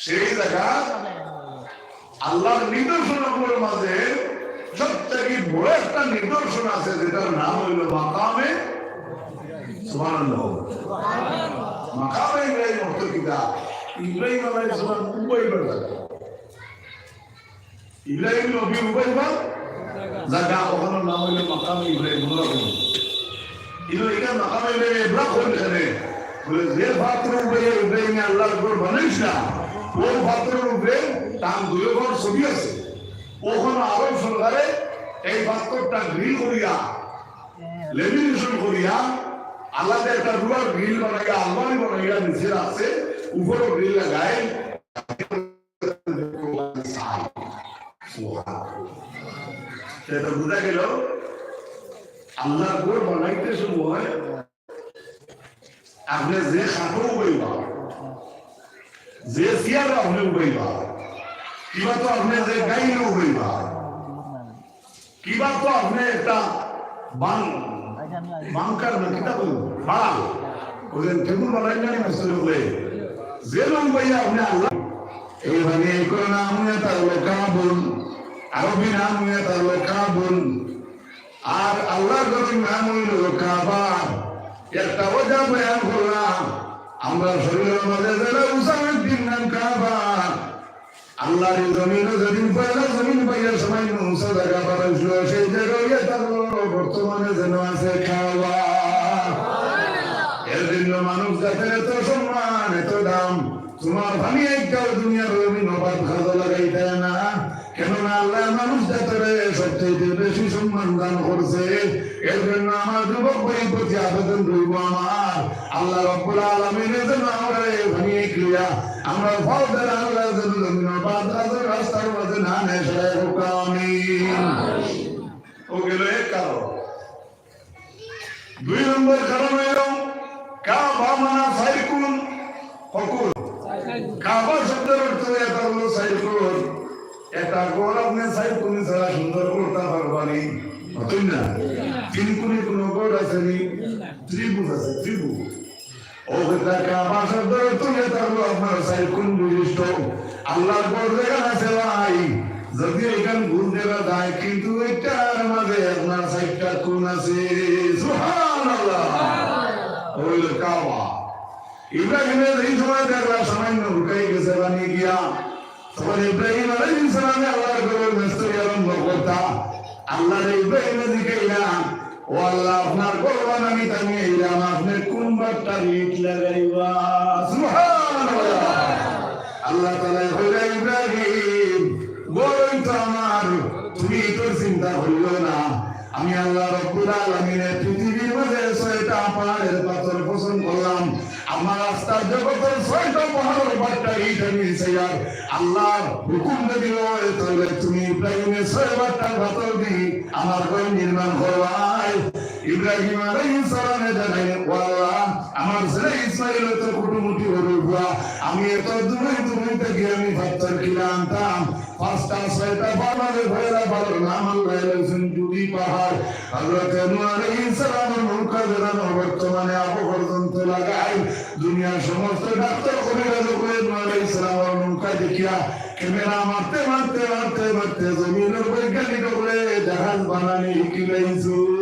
সেই জায়গা আল্লাহর নিদর্শনগুলোর মাঝে সবথেকে বড় একটা নিদর্শন আছে, যেটার নাম হইল মাকামে, সুবহানাল্লাহ। মাকামে ইব্রাহিম অর্থ কিতা? ইব্রাহিম আলাইহিস সালাম উবাইবার জাগা। ইব্রাহিম নবী উবাইবার জাগা, ওখানে নাম হইল মাকামে ইব্রাহিম। মনে রাখুন, কিন্তু এটা মাকামে ইব্রাহিম এবলা কোন এখানে? বলে, যে পাথর উবাইয়া ইব্রাহিমে আল্লাহর ঘর বানাইছ না, ও পাথরের উপরে তান দুই ঘর ছবি আছে। ওখানে আরব সরকারে এই পাথরটা গ্রিল করিয়া, লেমিনেশন করিয়া, আলাদা একটা রুয়ার গ্রিল বানাইয়া, আলমারি বানাইয়া নিচে আছে, উপরে গ্রিল লাগায়। এটা বুঝা গেল, আল্লাহর ঘর বানাইতে সময় আপনি যে খাটো উবাইবা, যে চেয়ার আপনি উবাইবা, কিবা তো আপনি যে গাইল উবাইবা, কিবা তো আপনি একটা বাং-, বাংকার না, কিতা বলবো? বাড়াল। ওদের টেবিল বানাই না, মিস্ত্রি বলে। যে লোক ভাইয়া আপনি আল্লাহ, এই মানে এই করে নাম হয়ে তার লোক কাবুল, আরবি নাম হয়ে তার লোক কাবুল, আর আল্লাহর ঘরের নাম হইল কাবা। একটা ওজা বয়ান করলাম, আমরা শরীরের মাঝে যারা উসামের দিন নাম কাবা, আল্লাহর এই জমিনও যেদিন পয়লা জমিন পাইয়া সময় মুসা জায়গা পাইছিল, সেই জায়গায় ইয়ে থাকলো, বর্তমানে যেন আছে কাবা। এর জন্য মানুষ জাতের এত সম্মান, এত দাম। তোমার ভাবি একটাও দুনিয়ার জমিন অবাধ খাজা লাগাইতে না, কেননা আল্লাহ মানুষ জাতরে সবচেয়ে বেশি সম্মান দান করছে। এর জন্য আমার যুবক ভাইর প্রতি আবেদন রইব আমার, আল্লাহ রাব্বুল আলামিনে যেন আমরা এই ভাবি এক লইয়া আমরা ফল দেন, আল্লাহ যেন জমিন অবাধ খাজা রাস্তার মাঝে না নেয়, সবাই হোক আমিন। ও গেল এক কারণ। দুই নম্বর কারণ হইল কাবা মানা চাইর কোণ, কয় কোণ? কাবা শব্দের অর্থ এটা হলো চাইর কোণ। এটা ঘর আপনি চাইর কোণ ছাড়া সুন্দর করতে পারবানি? অতএব না, তিন কোণে কোনো ঘর আছে নি? ত্রিভুজ আছে, ত্রিভুজ। ও বেটা, কাবা শব্দ তুলে থাকলো আপনার চাইর কোণ বিশিষ্ট। আল্লাহর ঘর যেখান আছে ভাই, যদি এখান ঘুরতে না যায়, কিন্তু ওইটার মাঝে আপনার চাইরটা কোণ আছে। সুবহানাল্লাহ। ওই কাবা। ইব্রাহিমে এই সময় দেখলা সামান্য হুকাই গেছে পানি গিয়া, তখন ইব্রাহিম আলাইহিস সালামে আল্লাহর ঘরর মিস্ত্রি আরম্ভ করতা। আল্লাহরে ইব্রাহিমে জিকাইলা, "ও আল্লাহ, আপনার ঘর বানানিত আমি আইলাম, আপনি কোন বাট্টা ইট লাগাইবা?" সুবহানাল্লাহ। আল্লাহ তাআলায় কইলা, "ইব্রাহিম, ঘর অইতো আমার, তুমি ইটর চিন্তা করিও না। আমি আল্লাহ রাব্বুল আলামিনে পৃথিবীর মাঝে ছয়টা পাহাড়ের পাথর পছন্দ করলাম।" আমার আস্তা জগতের ছয়টা পাহাড়র বাট্টা ইট আমি চাইয়ার আল্লাহর হুকুম যদি হয়, তাহলে তুমি ইব্রাহিমে ছয় বাট্টা পাথর দি আমার ঘর নির্মাণ করবায়। ইব্রাহিম আলাইহিস সালামে জানাই, "ও আল্লাহ, আমার ছেলে ইসমাইল তো কুটুমুটি হলো বুয়া, আমি এত দূরে দূরে থাকি, আমি পাথর কিলা আনতাম?" পাঁচটা ছয়টা পাহাড়ে ফেরা পাহাড়র নাম আল্লাহ লেখছইন জুদি পাহাড়। হযরত নূহ আলাইহিস সালামর নৌকা যেখানো বর্তমানে আবু পর্যন্ত লাগাই, দুনিয়ার সমস্ত ডাক্তার কবিরাজ অকলে নূহ আলাইহিস সালামর নৌকা দেখিয়া ক্যামেরা মারতে মারতে মারতে মারতে জমিনর বৈজ্ঞানিক অকলে জাহাজ বানানি হিকিলাইছইন।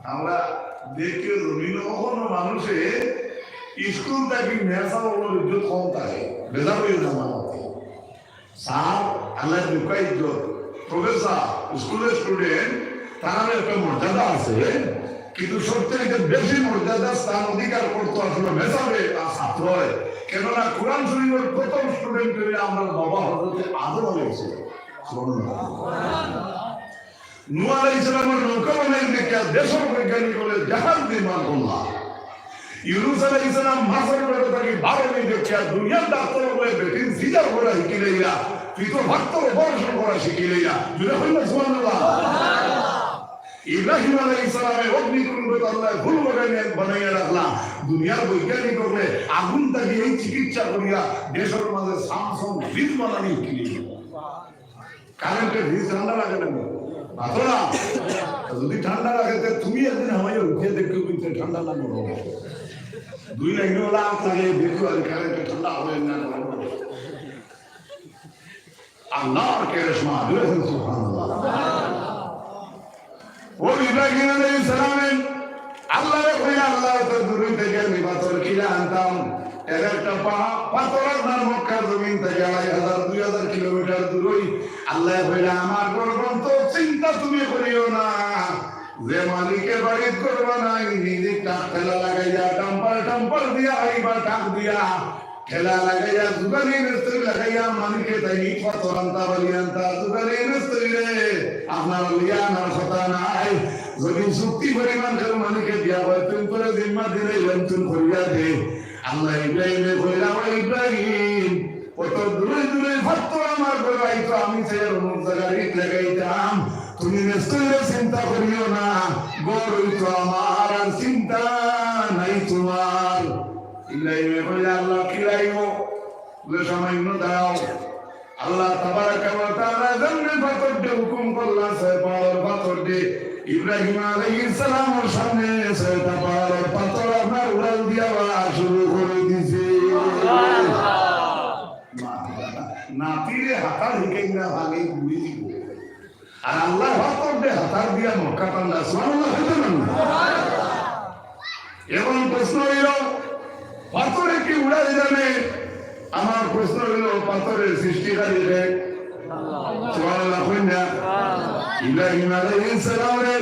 আমরা দেখি জমিন কখনো মানুষে স্কুল থাকি মেসাব অকলর ইজ্জত কম থাকে, বেজার হয়ে যায় আমার মতে। স্যার, আল্লাহ দুঃখা ইজ্জত, প্রফেসর, স্কুলের স্টুডেন্ট, তারারও একটা মর্যাদা আছে, কিন্তু সবথেকে বেশি মর্যাদা স্থান অধিকার করতো আসলে মেসাবে আর ছাত্রয়। কেননা কোরআন শরীফের প্রথম স্টুডেন্ট হইলে আমরা বাবা হযরতে আদম আলাইহিস সালাম। নূহ আলাইহিস সালামর নৌকা বানাই দেখিয়া দেশর বৈজ্ঞানিক অকলে জাহাজ নির্মাণ করলা। ইউনুস আলাইহিস সালাম মাছর পেটো থাকি বারইন দেখিয়া দুনিয়ার ডাক্তার অকলে বেটিন সিজার করা হিকিলাইলা, পিতর ফাত্তর অপারেশন করা শিখিলাইলা। জুরে কইন না সুবহানাল্লাহ। ইব্রাহিম আলাইহিস সালামে অগ্নিকুণ্ড আল্লায় ফুল বাগানে বানাইয়া রাখলা। দুনিয়ার বৈজ্ঞানিক অকলে আগুন থাকি এই চিকিৎসা করিয়া দেশর মাঝে স্যামসাং ফ্রিজ বানানি উঠিলি। কারেন্টর ফ্রিজ ঠান্ডা লাগে না? মাতো না। যদি ঠান্ডা লাগে, তে তুমি একদিন আমায় উঠিয়া দেখো, কিন্তু ঠান্ডা না গরম। দুই লাইন ওলা আগ লাগে, দেখো আর কারেন্টে ঠান্ডা হয় না গরম হয়। আল্লাহর কেরেশমা, জোরে বলুন সুবহানাল্লাহ। ও ইব্রাহিম আলাইহিস সালামে আল্লাহরে কইলা, "আল্লাহ, অত দূর থাকি আমি পাথর কিলা আনতাম?" এর একটা পা-, পাথর আপনার মক্কার জমিন থাকি আড়াই হাজার, দুই হাজার কিলোমিটার দূরই। আল্লাহ কইলা, "আমার ঘর বন্ধ, চিন্তা তুমি করিও না। যে মালিকে বাড়িত করবা না, নিজে ট্রাক ঠেলা লাগাইয়া, ডাম্পার টাম্পার দিয়া আইবা, ট্রাক দিয়া।" ঠেলা লাগাইয়া, জুগালি মিস্ত্রি লাগাইয়া, মালিকে তাই পাথর আনতা, বালি আনতা, জুগালি মিস্ত্রি রে, আপনার লিয়া আনার কথা নাই। যদি চুক্তি পরিমাণ কেউ মালিকে দিয়া হয়, তুমি করে জিম্মা দিলে, তুমি করিয়া দে। আল্লাহ ইব্রাহিমে কইলা, "ও ইব্রাহিম, অত দূরে দূরে পাথর আমার ঘর আইতো, আমি সে অমুক জায়গায় ইট লাগাইতাম। তুমি মিস্ত্রিরে চিন্তা করিও না, ঘর অইতো আমার, আর চিন্তা নাই তোমার।" ইব্রাহিমে কইলা, "আল্লাহ, কিলাইবো?" বলে, "সামান্য দাঁড়াও।" আল্লাহ তাবারাকা ওয়া তাআলা যেমনে পাথর দে হুকুম করলা, সে পাহাড়র পাথর দে। ইব্রাহিম আলাইহিস সালামর সামনে সে পাহাড়র পাথর আপনার উড়াল দিয়া শুরু করে দিছে। নাতিরে হাতার হিকাই না ভাগে ঘুরি দিব। আর আল্লাহ পাথর দে হাতার দিয়া মক্কা ঠান্ডা, সুবহানাল্লাহ হইতো না? এখন প্রশ্ন হইল, পাথরে কি উড়া দিলামে? আমার প্রশ্ন হইল, পাথরের সৃষ্টিকারী কে? সুবহানাল্লাহ কইন না? ইব্রাহিম আলাইহিস সালামরে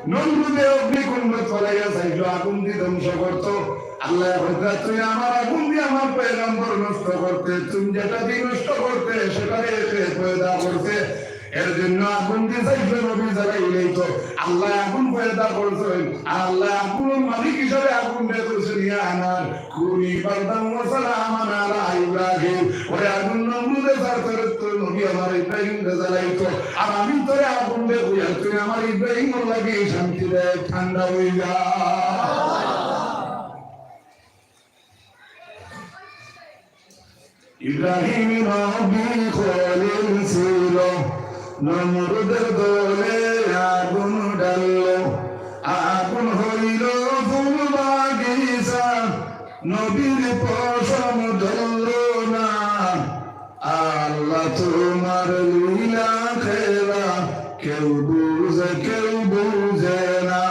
নমরুদে অগ্নিকুণ্ড ফালাইয়া চাইল আগুন দি ধ্বংস করতো। আল্লাহ কইতা, "তুই আমার আগুন দি আমার পয়গম্বর নষ্ট করতে, তুমি যেটা দি নষ্ট করতে, সেটারে এসে পয়দা করতে।" এর জন্য আগুন দি চাইল নবী জ্বালাইলেই তো আল্লাহ আগুন পয়দা করছেন। আর আল্লাহ আগুনের মালিক হিসাবে আগুন বের করছেন, ইয়া নার কুনি বারদান ওয়া সালামান আলা ইব্রাহিম। ওরে আগুন, নমরুদে তার তরফ তো নবী আমার ইব্রাহিমরে জ্বালাইতো। আর আমি তোরে আগুন দে কইয়ার, তুই আমার ইব্রাহিমর লাগি শান্তি দে, ঠান্ডা হই যা। ইব্রাহিম নবী খলিল ছিল, নমরুদের দলে আগুন ডাললো, আগুন হইল ফুল বাগিচা, নবীর পশম ধরল না। আল্লাহ তোমার লীলা খেলা, কেউ বুঝে, কেউ বুঝে না।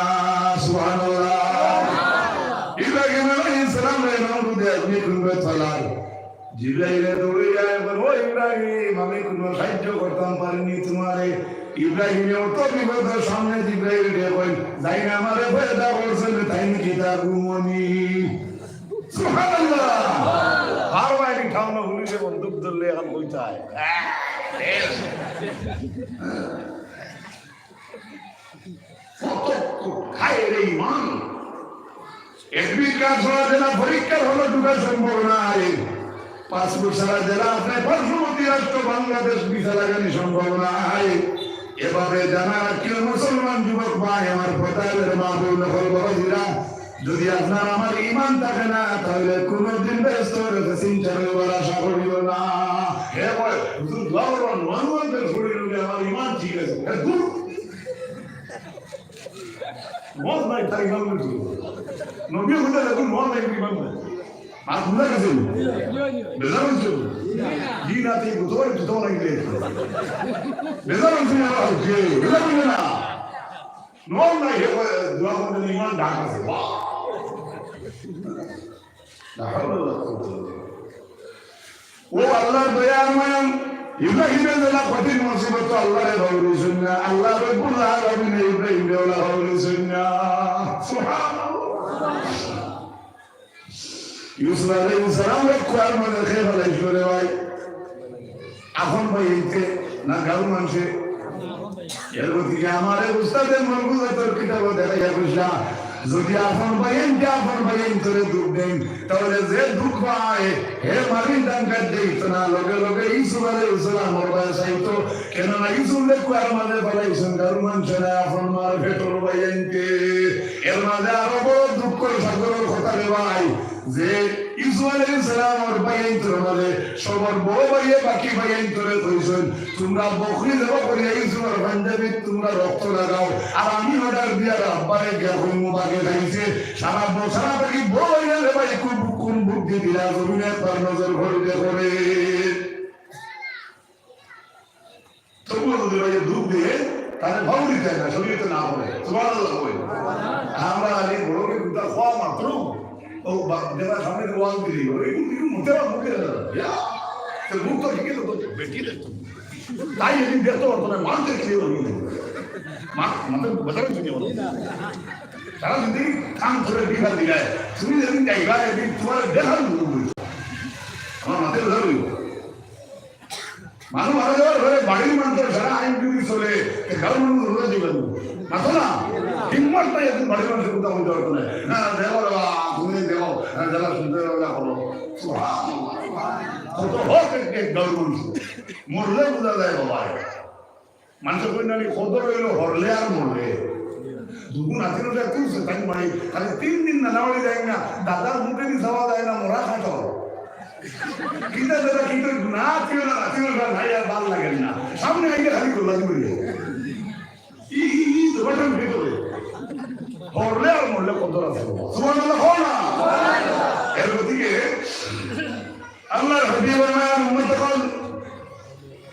সুবহানাল্লাহ। ইব্রাহিম আলাইহিস সালামরে নমরুদে অগ্নিকুণ্ডে ফালার। জিব্রাইলে দৌড়ে যায়, বলে, "ও ইব্রাহিম, আমি কোনো সাহায্য করতাম পারিনি তোমারে।" ইব্রাহিমে অত বিপদের সামনে জিব্রাইলরে কইন, "যাইন আমারে পয়দা করছেন, তাইন কিতা ঘুমনি?" সুবহানাল্লাহ। বারবার ঠাউনো পুলিশে বন্দুক ধরলে এখন কইতায়। কত কোথায় রে ইমান? এডমিট কার্ড ছাড়া জেলা পরীক্ষার হলো ঢুকা সম্ভব নয়। পাসপোর্ট ছাড়া জেলা আপনার পার্শ্ববর্তী রাষ্ট্র বাংলাদেশ ভিসা লাগানি সম্ভব নয়। এভাবে জানা রাখিও মুসলমান যুবক ভাই, আমার প্রতাপের মা বোন হল বড় হীরা, যদি আপনার আমার ইমান থাকে না, তাহলে কোনোদিন বেহেস্ত হয়ে চিন্তা করার আশা করিও না। হে ভাই, হুজুর দোয়া করবেন, মানুষ শরীর আমার ইমান ঠিক আছে। হে দূর। মদ নাই, তার ইমান নাই। নবী হুজুর এখন মদ নাই, ইমান নাই। আর বুঝা গেছে? বেজার হইছে? জি না, তুই বুঝতে পারি, তুই তো নাই রে। বেজার হইছে না, আর হইছে। বেজার হইছে না। মদ নাই, হে দোয়া করবেন, ইমান ডাক আছে। বাহ। লা হাওলা ওয়ালা কুওয়াতা ইল্লা বিল্লাহ। ও আল্লাহর দয়া আর মায়া, ইব্রাহিমে যেলা কঠিন মুসিবত আল্লাহরে ভাউরি শুননা, আল্লাহ রব্বুল আলামিন ইব্রাহিমরে ওলা ভাউরি শুননা। সুবহানাল্লাহ। ইউসুফ আলাইহিস সালামরে কুয়ার মাঝে খেয়ে ফেলাইছিল রে ভাই। এখন ভাই এইতে না গাঁওর মানুষে এর গতিকে আমার এক উস্তাদে মরগুজা তোর কিতাবও দেখাইয়া বুঝলা। যদি আপন ভাইয়াইন্তে আপন ভাইয়াইন্তরে দুখ দেইন, তাইলে যে দুখ পায়, হে মারির ডাঙ্গাত দেইতো না, লগে লগে ইউসুফ আলাইহিস সালামর বায় চাইতো। কেননা ইউসুফরে কুয়ার মাঝে ফালাইছইন, গাউর মানষে না, আপন মার পেটর ভাইয়াইন্তে। এর মাঝে আরো বড় দুঃখর সাগরর কথা রে ভাই, যে ইউসুফ আলাইহিস সালামর ভাইয়াইন্তর মাঝে সবর বড় ভাইয়ে বাকি ভাইয়াইন্তরে কইছইন, "তুমরা বকরি জবো করিয়া ইউসুফর পাঞ্জাবিত তুমরা রক্ত লাগাও, আর আমি অর্ডার দিয়া আব্বারে গিয়া কইমু বাঘে খাইছে।" সারা বছর থাকি বড় ভাইয়ারে ভাই কোন, কোন বুদ্ধি দিলা, জমিনে একবার নজর করি দেখো রে। তবুও যদি ভাই দুখ দিয়ে, তাহলে ভাবুরি চায় না, শরীরে তো না পড়ে। সুবহানাল্লাহ কই। আমরা আগে বড়কে দুটা খাওয়া মাত্র, ও বা-, দেখা সামনে ওয়াল দিলি, ওই একটু মুখে না, মুখে না। ইয়া, তো মুখ তো ঠিকই তো, বেটি দেখতো। তাই এদিন দেখতে পারতো না, মানতে খেয়ে বলি। মা, মানতে বাজারে চলে বলো। সারা জিন্দেগি কাম করে বিঘা দিলায়। তুমি যেদিন যাইবা, এদিন তোমার দেখার মতো বলছো। আমার মাথায় ধরো। মানুষ মারা যাওয়ার পরে বাড়ির মানুষ সারা আইন যদি চলে, তো গাঁর মানুষ রোজা দিবেন। মাথো না? হিম্মত নাই, এখন বাড়ির মানুষের কথা বলতে পারতো না। না, দেখো রে বাবা, তুমি দেখো, হ্যাঁ, যারা শুনতে পারো না, করো। সুবহানাল্লাহ। কত হক এক, এক গাঁর মানুষ। মরলে বোঝা যায় বাবা। মানুষের কই না, কদর হইলো হরলে আর মরলে। দুগুণ হাতির ওটা তুলছে, তাই মানে, খালি তিন দিন না, না, ওই যায় না, দাদার মুখে দিয়ে যাওয়া যায় না, মরা খাটো। কিতা দাদা, কিতা না, কেউ না, রাতি ওটা নাই, আর ভালো লাগে না। সামনে আইলে খালি গোলা দিবে। ই, ই, ই, দোকানটার ভিতরে। হরলে আর মরলে কত আছে? সুবহানাল্লাহ, হও না? এর গতিকে আল্লাহর হাবিব আমার উম্মত হল।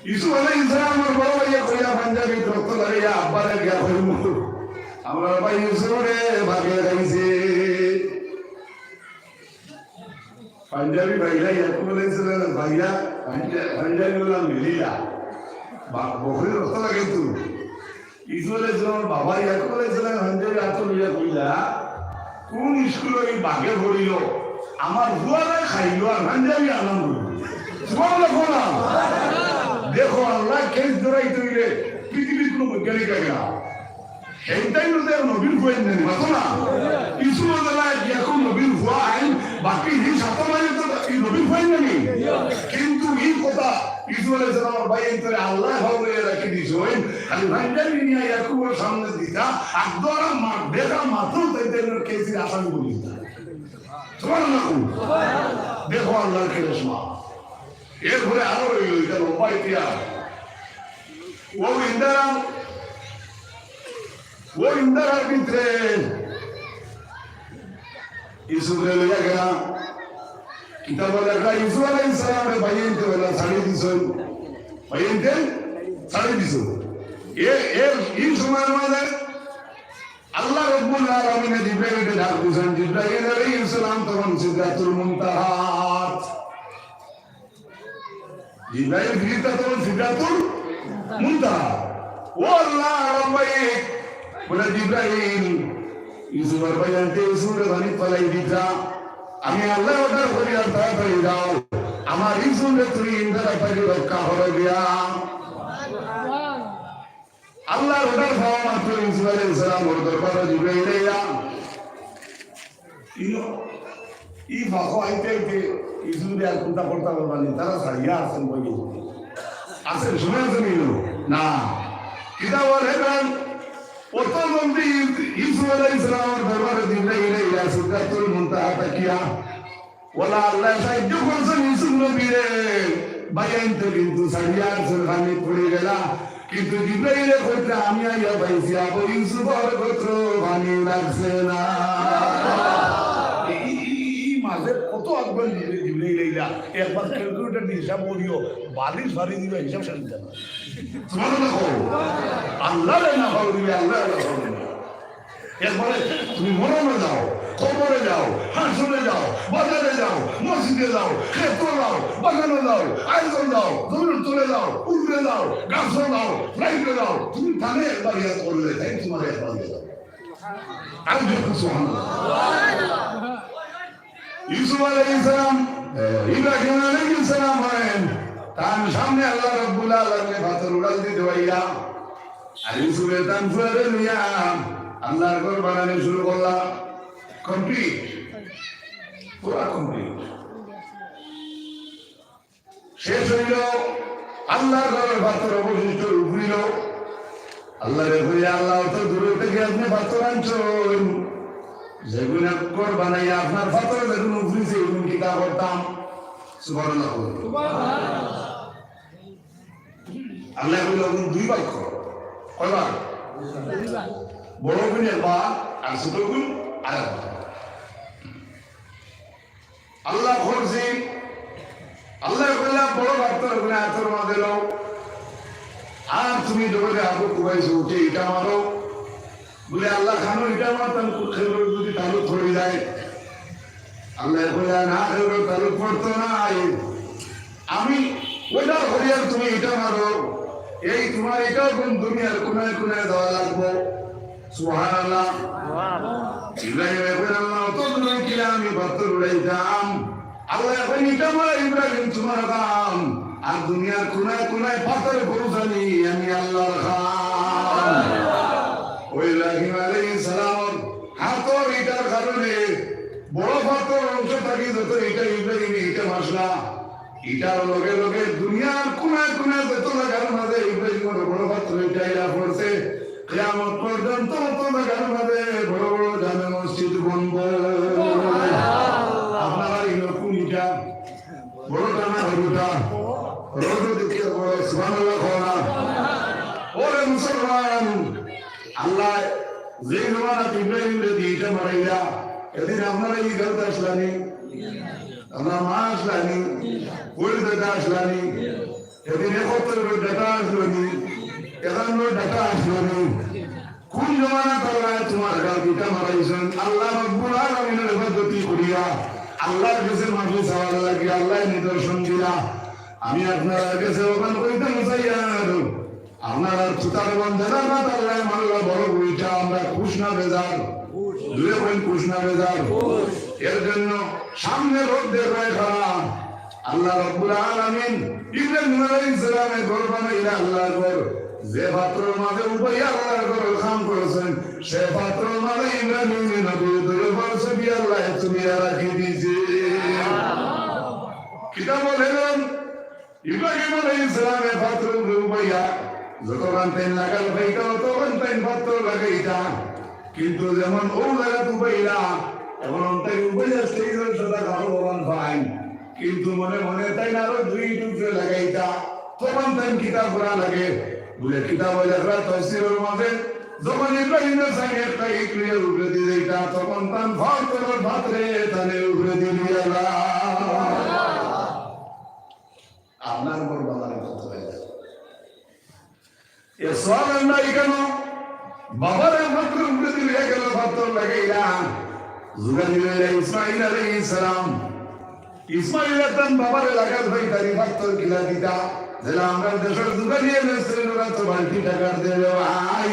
ইউসুফ আলাইহিস সালামর বড় ভাইয়ে কইলা, পাঞ্জাবিত রক্ত লাগাইয়া আব্বারে গিয়া কইমু, "আমার ভাই ইউসুফরে বাঘে খাইছে।" পাঞ্জাবি ভাইয়া ইয়াকুব আলাইহিস সালাম ভাইয়া, পাঞ্জা-, পাঞ্জাবি ওলা মিলিয়া। বা-, বকরির রক্ত লাগে তো। ইউসুফ আলাইহিস সালামর বাবা ইয়াকুব আলাইহিস সালাম পাঞ্জাবি আতো লইয়া কইলা, "কোন স্কুলো ই বাঘে পড়িলো? আমার ফুয়ারে খাইলো আর পাঞ্জাবি আনাম করিলো।" সুবহানাল্লাহ কও না। দেখো, আল্লাহ কেস ধরাইতে অইলে পৃথিবীর কোনো বৈজ্ঞানিক লাগে না। হেইটাই তো তার নবীর ফুয়াইন নানি, মাতো না? ইউসুফ আলাইহিস সালাম ইয়াকুব নবীর ফুয়াইন, বাকি হি সাত মাইল তো ই নবীর ফুয়াইন নানি। কিন্তু ই কথা ইউসুফ আলাইহিস সালামর ভাইয়াইন্তরে আল্লাহ হওয়া রাখি দিছইন। খালি পাঞ্জাবি নিয়া ইয়াকুবর সামনে দিতা, আর ধরা মার, দেখা মাত্র তাই তাই কেসের আসামি বলে দিতা। সুবহানাল্লাহ। দেখো আল্লাহর কেরেশমা। এরপরে আরো রইল, এটা লম্বা ইতিহাস। ও ইন্দারা, ও ইন্দারার ভিতরে ইউসুফরে লইয়া গেলা। কিতাবো লেখা, ইউসুফ আলাইহিস সালামরে ভাইয়াইন্তে বলে ছাড়ি দিছইন। ভাইয়াইন্তে ছাড়ি দিছইন। এ, এ, এই সময়ের মাঝে আল্লাহ রাব্বুল আলামিনে জিব্রাইলরে ডাক দিছইন। জিব্রাইল আলাইহিস সালাম তখন সিদরাতুল মুনতাহাত। জিব্রাইল ফিরিস্তা তখন সিদরাতুল মুনতাহা। ও আল্লাহ, আল্লাহ ভাই, বলে, "জিব্রাইল, ইউসুফর ভাইয়াইন্তে ইউসুফরে পানিত ফালাই দিতা। আমি আল্লাহ অর্ডার করি আর তাড়াতাড়ি যাও। আমার ইউসুফরে তুমি ইন্দারা থাকি রক্ষা করো দিয়া।" আল্লাহর অর্ডার পাওয়া মাত্র ইউসুফ আলাইহিস সালামর দরবারো জিব্রাইল আইলা। ইনো, ই ফাঁকো আইতে আইতে ইউসুফরে আর কুন্তা করতা পারবা নি, তারা ছাড়িয়া আছেন বই। আছেন, শুনে আছেন ইনো? না। কিতাবো লেখা, অত জলদি ইউসুফ আলাইহিস সালামর দরবারো জিব্রাইল আইলা সিদরাতুল মুনতাহা থাকিয়া। ওলা আল্লাহ সাহায্য করছইন ইউসুফ নবীরে। ভাইয়াইন্তে কিন্তু ছাড়িয়া আরশর পানিত পড়ি গেলা। কিন্তু জিব্রাইলে কইতরা, "আমি আইয়া পাইছি, আবু ইউসুফর গোত্র পানি লাগছে না।" এই, এই, এই মাঝে কত আগুন জিব্রাইল, জিব্রাইল আইলা। একবার ক্যালকুলেটর দিয়ে হিসাব করিও, বালিশ ভারী দিবা, হিসাব শেষ হইতো না। সুবহানাল্লাহ কও। আল্লাহরে না পাওয়া দিবে, আল্লাহরে না পাওয়া দিবে। একবারে তুমি মরণে যাও, কবরে যাও, হাসরে যাও, বাজারে যাও, মসজিদে যাও, ক্ষেত্র যাও, বাগানে যাও, আয়োজন যাও, জমির তলে যাও, উপরে যাও, গাছে যাও, ফ্লাইটে যাও, তুমি তানে একবার ইয়াদ করলে, তাই তোমার একবার ইয়াদ। আর দেখো সুবহানাল্লাহ। ইউসুফ আলাইহিস সালাম, ইব্রাহিম আলাইহিস সালাম হইন, তান সামনে আল্লাহ রাব্বুল আলামিন পাথর উড়াল দিতে পাইরা। আর ইউসুফে তান ফুয়ারে লইয়া আল্লাহর ঘর বানানি শুরু করলা, কমপ্লিট, পুরা কমপ্লিট। শেষ অইল, আল্লাহর ঘরর পাথর অবশিষ্ট উফরিল। আল্লাহরে কইলা, "আল্লাহ, অত দূর থাকি আপনে পাথর আনছইন, যেগুন ঘর বানাইয়া আপনার পাথর যেগুন উফরিছে, এগুন কিতা করতাম?" সুবহানাল্লাহ। আল্লায় কইলা, "অগুন দুই ভাগ করো।" কয় ভাগ? বড় গুন এক ভাগ, আর ছোট গুন আর এক ভাগ। আল্লায় করছি, আল্লায় কইলা, "বড় ভাগ তো অগুন আতর মাঝে লও, আর তুমি জগতে আগুন কুবাইছো, উঠে ইটা মারো।" বলে, "আল্লাহ, খানো ইটা মারতাম, কেউর যদি তালুত পড়ি যায়।" আল্লায় কইলা, "না, কেউর তালুত পড়তো নায়। আমি ওইটা করি আর তুমি ইটা মারো। এই তোমার ইটাও কোন দুনিয়ার কোনায় কোনায় দেওয়া লাগবো।" সুবহানাল্লাহ। ইব্রাহিম কইলা, "আল্লাহ, অত দূর কিলা আমি পাথর উড়াইতাম?" আল্লায় কইলা, "ইটা মারো ইব্রাহিম, তোমার কাম। আর দুনিয়ার কোনায় কোনায় পাথর পৌঁছানি আমি আল্লাহর কাম।" ওই ইব্রাহিম আলাইহিস সালামর হাতর ইটার কারণে বড় পাথর অংশ থাকি যত ইটা ইব্রাহিমে ইটা মারলা, ইটার লগে লগে দুনিয়ার কোনায় কোনায় যত জাগার মাঝে ইব্রাহিমর বড় পাথর ইটা আইয়া পড়ছে, কিয়ামত পর্যন্ত অত জাগার মাঝে বড় বড় জামে মসজিদ বনবো। আপনারা ইনো কোন ইটা? বড়টা না হুরুটা? হুরুটা দেখিয়া বড়, সুবহানাল্লাহ কও না। ওরে মুসলমান, আল্লায় যে জমানাত ইব্রাহিমরে দি ইটা মারাইলা, এদিন আপনারা ই গাউত আছলানি? আপনার মা আছলানি? কলিজাটা আছলানি? এদিন একাত্তরর ডাটা আছলানি? একান্নর ডাটা আছলানি? কোন জমানাত আল্লায় তোমার গাউত ইটা মারাইছইন? আল্লাহ রাব্বুল আলামিনর ইবাদতি করিয়া, আল্লাহর গেছে মাফি চাওয়ার লাগি আল্লায় নিদর্শন দিলা। আমি আপনারার গেছে অখান কইতাম চাইয়ার, আপনারার তুতার বন্ধের রাত আল্লায় মারলা বড় ইটা, আমরা খুশ না বেজার? জুরে কইন, খুশ না বেজার? এর জন্য সামনে রোদ দেখরায় খাড়া। আল্লাহ রাব্বুল আলামিন ইব্রাহিম আলাইহিস সালামে ঘর বানাইলা, আল্লাহর ঘর। যে পাথরর মাঝে উবাইয়া আল্লাহর ঘরর কাম করছইন, সে পাথরর মাঝে ইব্রাহিম নবীর দরবার ছবি আল্লায় তুলিয়া রাখি দিছে। কিতাবো লেখইন, ইব্রাহিম আলাইহিস সালামে পাথরর উপরে উবাইয়া যতখান তাইন লাগাল পাইতা, অতখান তাইন পাথর লাগাইতা। কিন্তু যেমন অউ জাগাত উবাইলা, এখন অন্তাই উবাইয়া স্টেজর সাদা কাপড় অখান পাইন। কিন্তু মনে মনে তাইন আরো দুই টুকরে লাগাইতা। তখন তাইন কিতাব পড়া লাগে। বলে কিতাব লেখরা তফসিরর মাঝে, যখন ইব্রাহিমে তাইন একটা ইট লইয়া উপরেদি যাইতা, তখন তান পাথরর পাথরে তানে উপরেদি লইয়া গেলা। আপনার ঘর বানানি করতে হয় না। এ সওয়াল আমরা এখানে বাবারে পাথর উপরেদি লইয়া গেলা, পাথর লাগাইলা। জুগানি লইলা ইসমাইল আলাইহিস সালাম। ইসমাইল তান বাবারে লাগাল পাইতানি পাথর কিলা দিতা। যেলা আমরা দেশর জুগানি এমএসএ ওরা তো বালতি টাকার দেবে ভাই।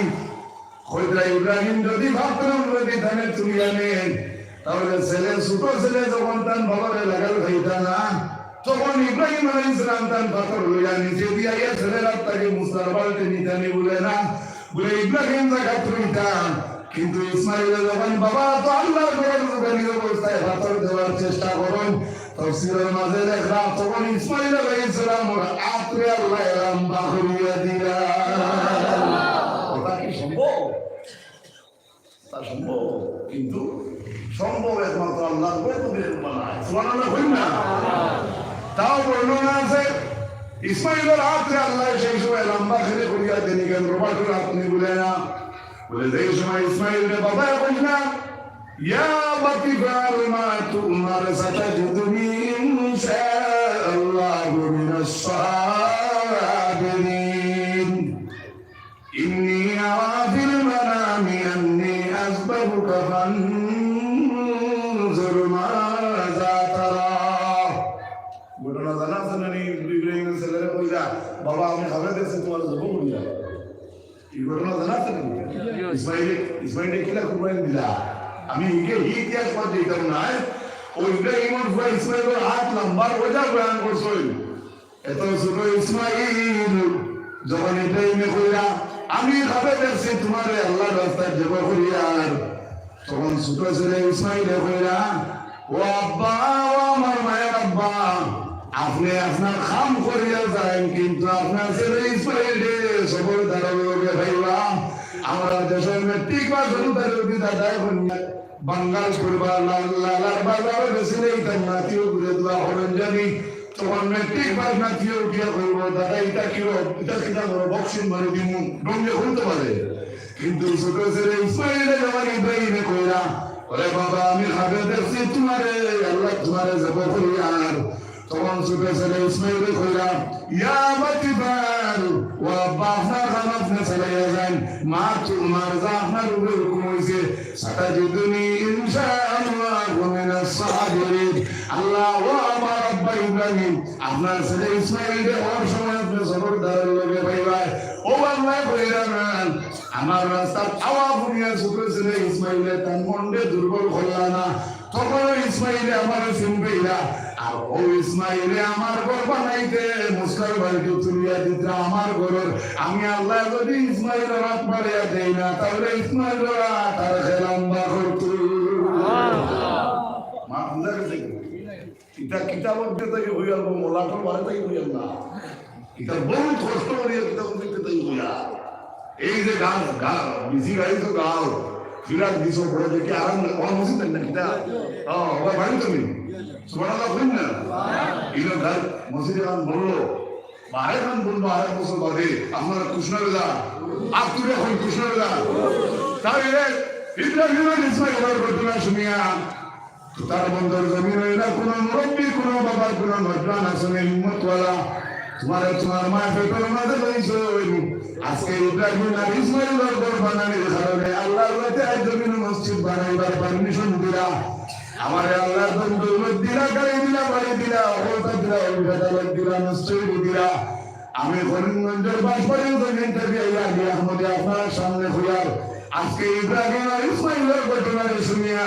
কইতরা ইব্রাহিম যদি পাথর উপরেদি তানে তুলিয়া নেইন, তাহলে ছেলে, ছোট ছেলে যখন তান বাবারে লাগাল পাইতা না, তখন ইব্রাহিম আলাইহিস সালাম তান পাথর লইয়া নিচে দিয়া ইয়া ছেলের আত থাকি মুছার বালতি নিতানি বলে না, বলে ইব্রাহিম জাগাত রইতা। কিন্তু ইসমাইলে যখন বাবা তো আল্লাহর ঘরর জুগানির অবস্থায় পাথর দেওয়ার চেষ্টা করইন, তফসিরর মাঝে লেখরা তখন ইসমাইল আলাইহিস সালামর আতরে আল্লায় লম্বা করিয়া দিলা। কথা কি সম্ভব? তা সম্ভব, কিন্তু সম্ভব একমাত্র আল্লাহর ঘর তো বের বানায়। সুবহানাল্লাহ কইন না? তাও বর্ণনা আছে, ইসমাইলর আতরে আল্লায় সেই সময় লম্বা কেনে করিয়া দেইন, কেন রবার্টর আত নি বলে না। বলে, যেই সময় ইসমাইলরে বাবায় কইলা, "ইয়া আবাতি ইফআল মা তু'মার, সাতাজিদুনি ইনশাআল্লাহু মিনাস সাবিরিন।" إني أرى في المنام أني أذبحك فانظر ماذا ترى। ঘটনা জানা আছে না নি? ইব্রাহিমে ছেলেরে কইলা, "বাবা, আমি হাওরে দেখছি তোমার জব করিয়া।" এই ঘটনা জানা আছে না নি? ইসমাইলে, ইসমাইলে কিলা কুরবানি দিলা? আমি হিগে হি ইতিহাস বাদ দিতাম না, হ্যাঁ? ওই ইব্রাহিমর ফুয়া ইসমাইলর আত লম্বা, ওটা বয়ান করছইন। এত ছোট ইসমাইল যখন ইব্রাহিমে কইলা, আমি খাবে দেখছি তুমারে আল্লার রাস্তাত জবো করিয়ার।" তখন ছোট ছেলে ইসমাইলে কইরা, "ও আব্বা, ও আমার মায়ার আব্বা, আপনে আপনার কাম করিয়া যাইন, কিন্তু আপনার ছেলে ইসমাইলরে সবরদারর লগে পাইবা।" আমরা দেশর মেট্রিক পাস হলু তারে অদি দাদায় কইন না। বাঙ্গাল করবা, লাল-, লালার বাজারো গেছিলে, ইতার নাতিও ঘুরে দোয়া করইন জানি। তখন মেট্রিক পাস নাতিও উঠিয়া কইবো, "দাদা, ইতা কিতা, ইতা কিতা করো, বক্সিং মারি দিমু, ডঙ্গে খুলতে পারে।" কিন্তু ছোট ছেলে ইসমাইলে যখন ইব্রাহিমে কইরা, "ওরে বাবা, আমি খাবে দেখছি তুমারে, আল্লায় তুমারে জবো করিয়ার।" তখন ছোট ছেলে ইসমাইলে কইরা, "ইয়া আবাতি ইফআল, ও আব্বা, আপনার কাম আপনে চালাইয়া যাইন, মা তুমার যা আপনার উপরে হুকুম অইছে, সাতাজিদুনি ইনশাআল্লাহু মিনাস সাবিরিন।" আল্লাহ, ও আমার আব্বা ইব্রাহিম, আপনার ছেলে ইসমাইলরে হর সময় আপনে সবরদারর লগে পাইবা। ও আল্লায় কইরা না, আমার রাস্তাত আওয়া হুনিয়া ছোট ছেলে ইসমাইলে তান মনরে দুর্বল করলা না। তখন ইসমাইলে আমারে চিনবে ইরা। আর ও ইসমাইলে আমার ঘর বানাইতে মুসলার বাড়িতে তুলিয়া দিতরা আমার ঘরর। আমি আল্লায় যদি ইসমাইলর আত বাড়াইয়া দেই না, তাইলে ইসমাইলর আত আর খেলাম বা করতু। মা বুঝা গেছে? ইতা কিতাবর ভিতরে তাই হইয়া আলবো, মোলাটর বারে তাই হইয়া না। ইতা বহুত কষ্ট করিয়া কিতাবর ভিতরে তাই হইয়া। এই যে গাছ, গাছ, বিসি গাড়ি তো গাও, ফিরাক দিছো পরে দেখি আরাম না, ওয়া মসজিদ না কিতা? ও, ওয়া বাড়ি তুমি? সুবহানাল্লাহ কইন না? ইনো গাছ, মসজিদে গান বললো, বারে গান বলবো আরেক বছর বাদে, আপনারা খুশনা বেদা, আর তুলে এখন খুশনা বেদা। তাই রে, ইব্রাহিম আলাইহিস সালামের ঘটনা শুনিয়া, তার বন্দর জমিন অইলা, কোনো মুরব্বি, কোনো বাবা, কোনো নজওয়ান আছে নি হিম্মতওয়ালা? তুমারে তুমার মায় পেটর মাঝে লইছইন। আজকে ইব্রাহিম আর ইসমাইলর ঘর বানানির কারণে আল্লার রাতে আইজ জমিনো মসজিদ বানাইবার permission দিলা। আমারে আল্লায় ধন দৌলত দিলা, গাড়ি দিলা, বাড়ি দিলা, অকলতা দিলা, অভিজ্ঞতা দিলা, নিশ্চয় দিলা। আমি করিমগঞ্জর বাঁশবাড়ির জমিন থাকি আইয়া আলী আহমদে আপনার সামনে কইয়ার, আজকে ইব্রাহিম আর ইসমাইলর ঘটনারে শুনিয়া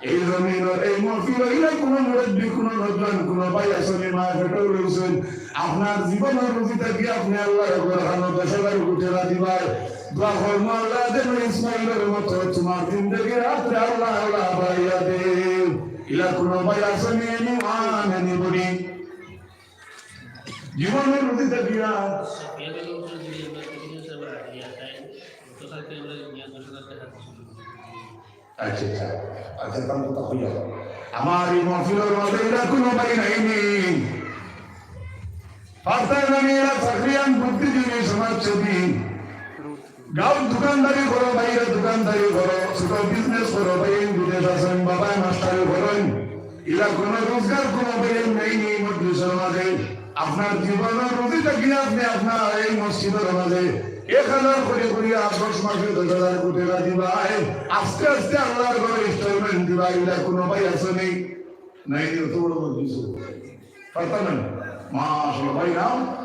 এই জমিনর এই মহফিলো ইলা কোনো মুরব্বি, কোনো নজওয়ান, কোনো ভাই আছইন নি, মায় পেটর লইছইন, আপনার জীবনর রুজি থাকি আপনে আল্লার ঘরখানো দশ হাজার কোটি টেকা দিবায়। দোয়া করমু আল্লায় যেন ইসমাইলর মতো তুমার জিন্দেগির রাতরে আল্লায় আল্লায় বাড়াইয়া দেইন। ইলা কোনো ভাই আছইন নি, anyone, anybody? জীবনর রুজি থাকিয়া। আচ্ছা, আচ্ছা, আচ্ছা, তার কথা হইয়া। আমার এই মহফিলর মাঝে ইলা কোনো ভাই নাই নি। পারতায় না নি, এরা চাকরিয়ান, বুদ্ধিজীবী, সমাজসেবী। গাঁওত দোকানদারি করো, বাইরে দোকানদারি করো, ছোট business করো, ভাই বিদেশ আছইন, বাবায় মাস্টারি করইন। ইলা কোনো রোজগার কোনো ভাই নাই নি মজলিসর মাঝে। আপনার জীবনর রুজি থাকি আপনে আপনার এই মসজিদর মাঝে এক হাজার কোটি করি আর দশ মাসে দশ হাজার কোটি টেকা দিবায়। আস্তে আস্তে আল্লার ঘরো installment দিবায়। ইলা কোনো ভাই আছইন নি? নাই নি, অত বড় মজলিস। পারতা না? মাশাআল্লাহ, ভাই নাম?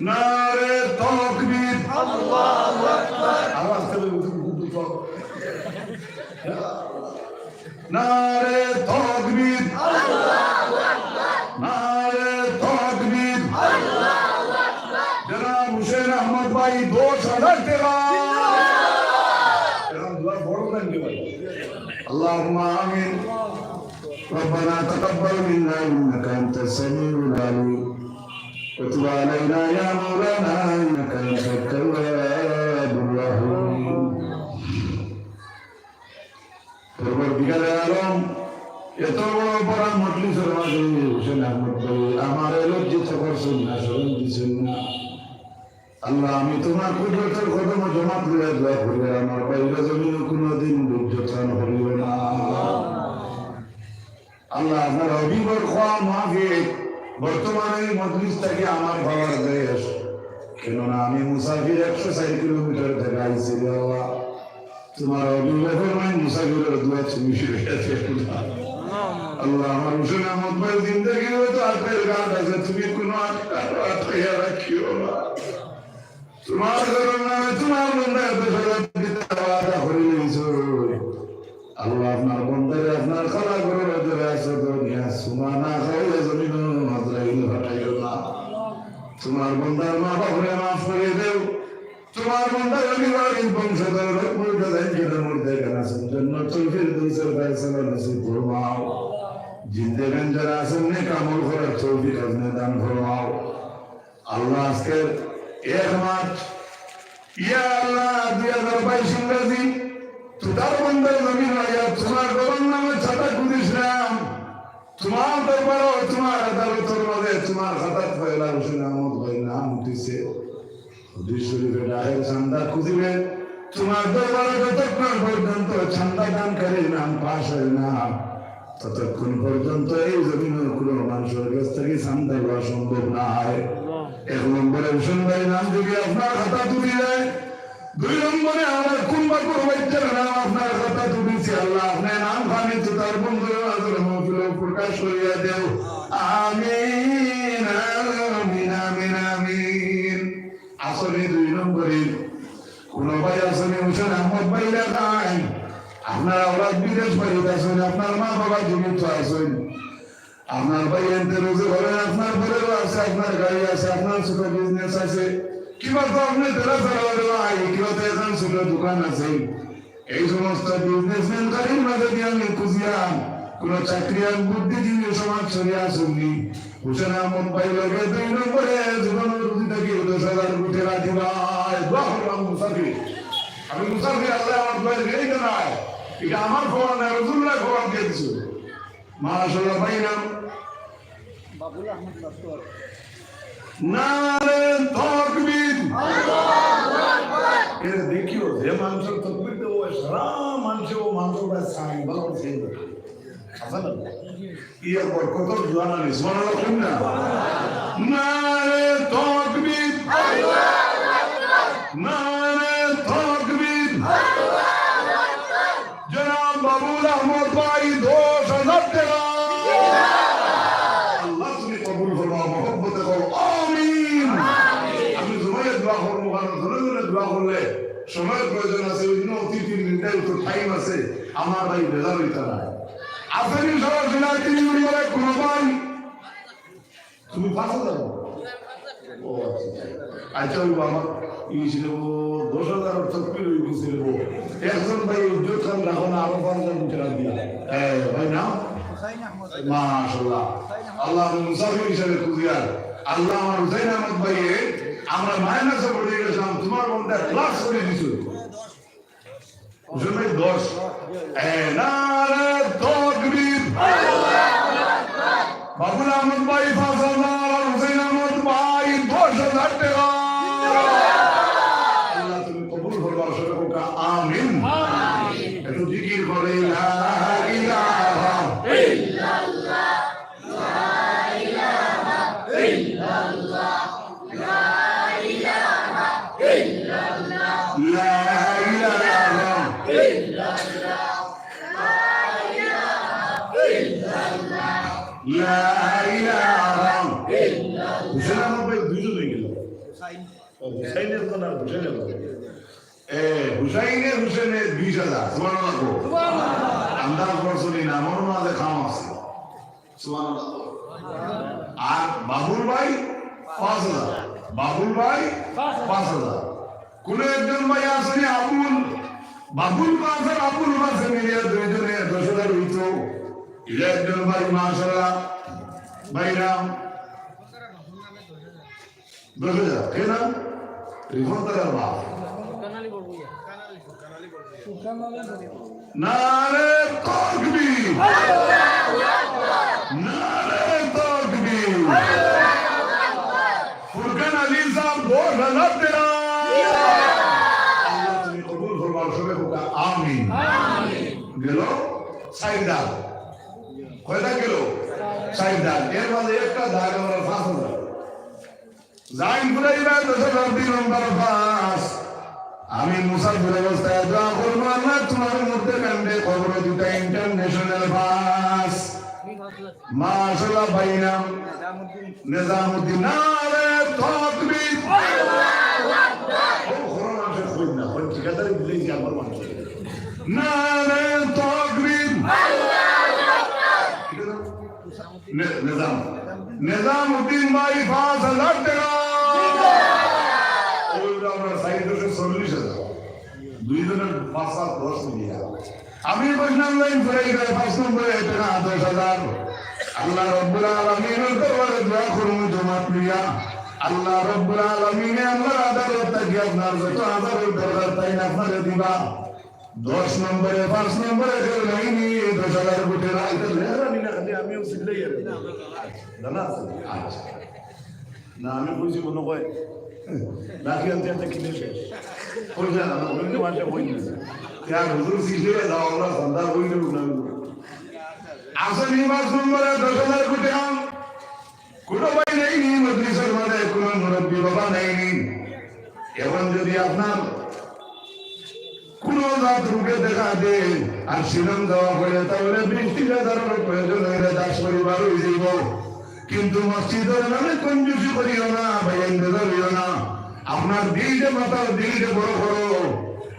নারে তাকবীর। আল্লাহু আকবার। আওয়াজ করে বলতে খুব দুঃখ। নারে তাকবীর। আল্লাহু আকবার। নারে তাকবীর। আল্লাহু আকবার। জনাব হুসেন আহমদ ভাই দশ হাজার টেকা। এরকম দোয়া বড় দেন রে ভাই। আল্লাহুম্মা আমিন। ربنا تقبل منا إنك أنت السميع العليم وتب علينا يا مولانا إنك أنت التواب الرحيم। পরবর্তীকালে আলম এত বড় বড় মজলিসর মাঝে হুসেন আহমদ ভাই আমারে লজ্জিত করছইন না, শরম দিছইন না। আল্লাহ, আমি তুমার কুদরতর কদমো জমাত লইয়া দোয়া করি, আর আমার ভাইরে জমিনো কুনুদিন বেইজ্জত করিও না। আল্লাহ, আপনার হাবিবর কওয়া মাফিক বর্তমানে এই মজলিস থাকি আমার পাওয়ার দেশ, কেননা আমি মুসাফির একশো চার কিলোমিটার থাকি আইছি রে আল্লাহ। তুমার হাবিবে ফরমাইন, মুসাফিরর দোয়া তুমি ফিরাইয়া দিও না। আল্লাহ, আমার হুসেন আহমদ ভাই জিন্দেগি অইতো আটকাইয়া আছে, তুমি কুনু আটকা-, আটকাইয়া রাখিও না। তুমার কারণে তুমার বন্দায় দশ হাজার দিতে ওয়াদা করি লইছো। আল্লাহ, আপনার বন্দারে আপনার কালা ঘরর ভিতরে আছে, দুনিয়া সুমা না খাইলে জমিনো আজরাইল পাঠাইও না। তুমার বন্দার মা বাপরে মাফ করি দেও। তোমার বন্দা রবি বাড়ির বংশধর রকমুল গাজাইন যারা মুর্দেগান আছেন, জান্নাতুল ফিরদাউসের ফয়সালা নসিব ফরমাও। জিন্দেগান যারা আছেন, নেক আমল করার তৌফিক আপনে দান ফরমাও। আল্লাহ, আজকের এক মার্চ, ইয়া আল্লাহ, দুই হাজার বাইশ ইংরাজি, তুতার বন্দা জমিন আইয়া তোমার গরম নামে ছাতা খুঁজিছিলাম। তোমার দরবারো, তোমার আদালতর মাঝে তোমার খাতাত পয়লা হোসেন আহমদ ভাইর নাম উঠিছে। হাদিস শরীফে ডাকের চান্দা খুঁজিবে। তোমার দরবারো যতক্ষণ পর্যন্ত চান্দা দানকারীর নাম পাশ হয় না, ততক্ষণ পর্যন্ত এই জমিনর কোনো মানুষের কাছ থেকে চান্দা লওয়া সম্ভব নায়। এক নম্বরে হোসেন ভাইর নাম যদি আপনার খাতাত উঠি যায়, দুই নম্বরে আমার কুন বাকুর বাচ্চার নাম আপনার খাতাত উঠিছে, আল্লাহ, আপনে নাম খানি তুতার বন্দা আজর মহফিলো প্রকাশ করিয়া দেও। আমিন, আমিন, আমিন, আমিন। আসলে দুই নম্বরে কোন ভাই আছেন, হোসেন আহমদ ভাই লেখায়, আপনার আওলাদ বিদেশ বাড়িত আছেন, আপনার মা বাবা জীবিত আছেন, আপনার ভাই এনতে রুজি করেন, আপনার ঘরেও আছে, আপনার গাড়ি আছে, আপনার ছোট বিজনেস আছে, কিবা তো আপনে তেরা ফেরা ভাই, কিবা তো এখন ছোট দোকান আছে। এই সমস্ত বিজনেসম্যান গাড়ির মাঝে দিয়ে আমি খুঁজিয়াম, কোন চাকরিয়ান বুদ্ধিজীবী সমাজ ছড়িয়া আসুননি। হোসেন আহমদ ভাই লগে দুই নম্বরে জীবন রুজি থাকি দশ হাজার কোটি রাখি ভাই। দোয়া করলাম মুসাফির। আমি মুসাফির, আল্লাহ আমার দোয়া দিয়ে জানায়। এটা আমার খবর না, রসুল্লাহ খবর দিয়ে দিছে। মাশাআল্লাহ, ভাই নাম? বাবুল আহমদ লস্কর। নারে তাকবীর। আল্লাহু আকবার। এরে দেখিও, যে মানুষের তকবীর দেবো, সারা মানুষে ও মানুষের কাছে চায়, ভালো করে সেই দেখে। আছে না? ইয়ে বরকত জোয়ান আলী, সুবহানাল্লাহ বলুন না? নারে তাকবীর। আল্লাহু আকবার। নারে তাকবীর। আল্লাহু আকবার। জনাব বাবুল আহমদ ভাই, দশ হাজার টাকা। আল্লাহ, তুমি কবুল ফরমাও, মহব্বতে কও, আমিন। আমি জুমাইয়া দোয়া করবো, কারণ জনে জনে দোয়া করলে সময়ের প্রয়োজন আছে, অন্য অতিথির নির্ধারিত টাইম আছে, আমার ভাই বেজার হইতে নাই। আসেনি সরাসরি তিন নম্বরে কোনো ভাই? তুমি পাঁচ হাজার? ও আচ্ছা, আচ্ছা। আচ্ছা, ওই বাবা, ই ছিল ও দশ হাজার অর্থাৎ কি হয়ে গেছিল ও? একজন ভাই ইজ্জত খান রাখো না, আরো পাঁচ হাজার টাকা দিয়া। হ্যাঁ, ভাই নাম? মাশাআল্লাহ। আল্লাহ, আমি মুসাফির হিসাবে খুঁজিয়ার। আল্লাহ, আমার হুসাইন আহমদ ভাই, আমরা মাইনাসে পড়ে গেছিলাম, তোমার মনটা প্লাস করে দিছো। হুসেন ভাই দশ। এ, নারে তাকবীর। বাবুল আহমদ ভাই পাঁচ হাজার, আর হুসেন আহমদ ভাই দশ হাজার টাকা। আল্লাহ, তুমি কবুল করবা, সবাই কউক্কা, আমিন। একটু জিকির করে, লা ইলাহা ইল্লাল্লাহ। লা ইলাহা ইল্লাল্লাহ। লা ইলাহা ইল্লাল্লাহ। হুসেন আহমদ ভাই দুইজন হয়ে গেল। ও, হুসাইনের তো না, হুসেনের তো। এ, হুসাইনে, হুসেনে বিশ হাজার। সুবহানাল্লাহ। আন্দাজ করছো নি না, আমার মাঝে খাম আছে। সুবহানাল্লাহ। আর বাবুল ভাই পাঁচ হাজার। বাবুল ভাই পাঁচ হাজার। কোন একজন ভাই আসেনি আবুল, বাবুল পাঁচ আর আবুল পাঁচ মিলিয়ে দুইজনে দশ হাজার হইতো। এটা একজন ভাই, মাশাআল্লাহ। ভাই নাম? দশ হাজার, কে নাম? রিফন তারার বাপ। নারে তাকবীর! নারে তাকবীর! ফুরকান আলী সাহেব, দশ হাজার টাকা। আল্লাহ তুমি কবুল ফরমাও, সবে কউক্কা আমিন। গেল চাইর দাগ। কয়টা গেল? চাইর দাগ। এর মাঝে একটা দাগ আমরা পাঁচ হাজার। জাইন ফুরাইবা দশ হাজার দুই নম্বর পাস। আমি মুসাফির অবস্থায় দোয়া করবো, আল্লাহ তোমার মধ্যে কাণ্ডে কবর দুটা ইন্টারন্যাশনাল পাস। মাশাআল্লাহ ভাই নাম? নিজামুদ্দিন। নারে তাকবীর। ও, ঘরর মানুষে কইন না, কইন ঠিকাদারি দিলেই যে আমার মানুষ। নারে তাকবীর। ঠিক আছে? নে-, নিজাম, নিজামুদ্দিন ভাই পাঁচ হাজার টাকা। ওই আমরা সাইড দেশে দুইজনর পাঁচ পাঁচ দশ মিলিয়া। আমি কইলাম, লাইন ফুরাই গেল, পাঁচ নম্বরে টেকা দশ হাজার। আল্লাহ রব্বুল আলামিনর দরবারে দোয়া করমু জমাত লইয়া। আল্লাহ রব্বুল আলামিনে আল্লাহর আদালত থাকি আপনার যত হাজারর দরকার তাইন আপনারে দিবা। দশ নম্বরে, পাঁচ নম্বরে কেউ নেইনি, দশ হাজার কোটি রাইতে লেখা নি না, খালি আমিও চিল্লাই আর। জানা আছে? আচ্ছা। না, আমি কইছি মনে কয়, লাঠি আনতে আনতে কিনে শেষ। কই না, আমি কই না, মাঠে কই না। ইয়া হুজুর সিজে দাও, আমরা সন্ধ্যা কই না, উঠলাম। আসলে পাঁচ নম্বরে দশ হাজার কোটি আম। কোনো ভাই নেইনি, মজলিসের মাঝে কোনো মুরব্বী বাবা নেইনি। এখন যদি আপনার কোনো জাত রোগে দেখা দেয় আর শিলং যাওয়া পড়ে, তাহলে বিশ ত্রিশ হাজারর প্রয়োজন হইলে দশ পরিবার হয়ে যাইব। কিন্তু মসজিদর নামে কঞ্জুসি করিও না, ভাই, বেজার হইও না। আপনার দিলটা, মাথার দিলটা বড় করো।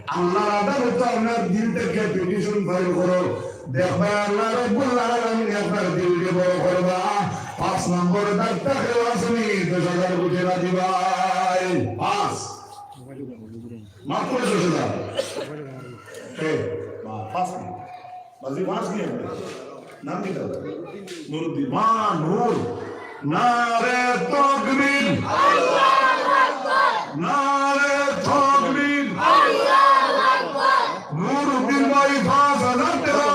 আল্লাহর আদালতে আপনার দিল থেকে পিটিশন ফাইল করো। দেখবা আল্লাহ রাব্বুল আলামিন আপনার দিলটা বড় করবা। পাঁচ নম্বর দাগটা কেউ আসেনি, দশ হাজার কোটি রাজি ভাই। পাঁচ। মাত্র দশ হাজার। এ, মা, পাঁচ মিনিট। বাজি পাঁচ মিনিট। নাম কি তার? নুরুদ্দিন। মা, নূর। নারে তকবীর। নারে তকবীর। নুরুদ্দিন ভাই পাঁচ হাজার টেকা।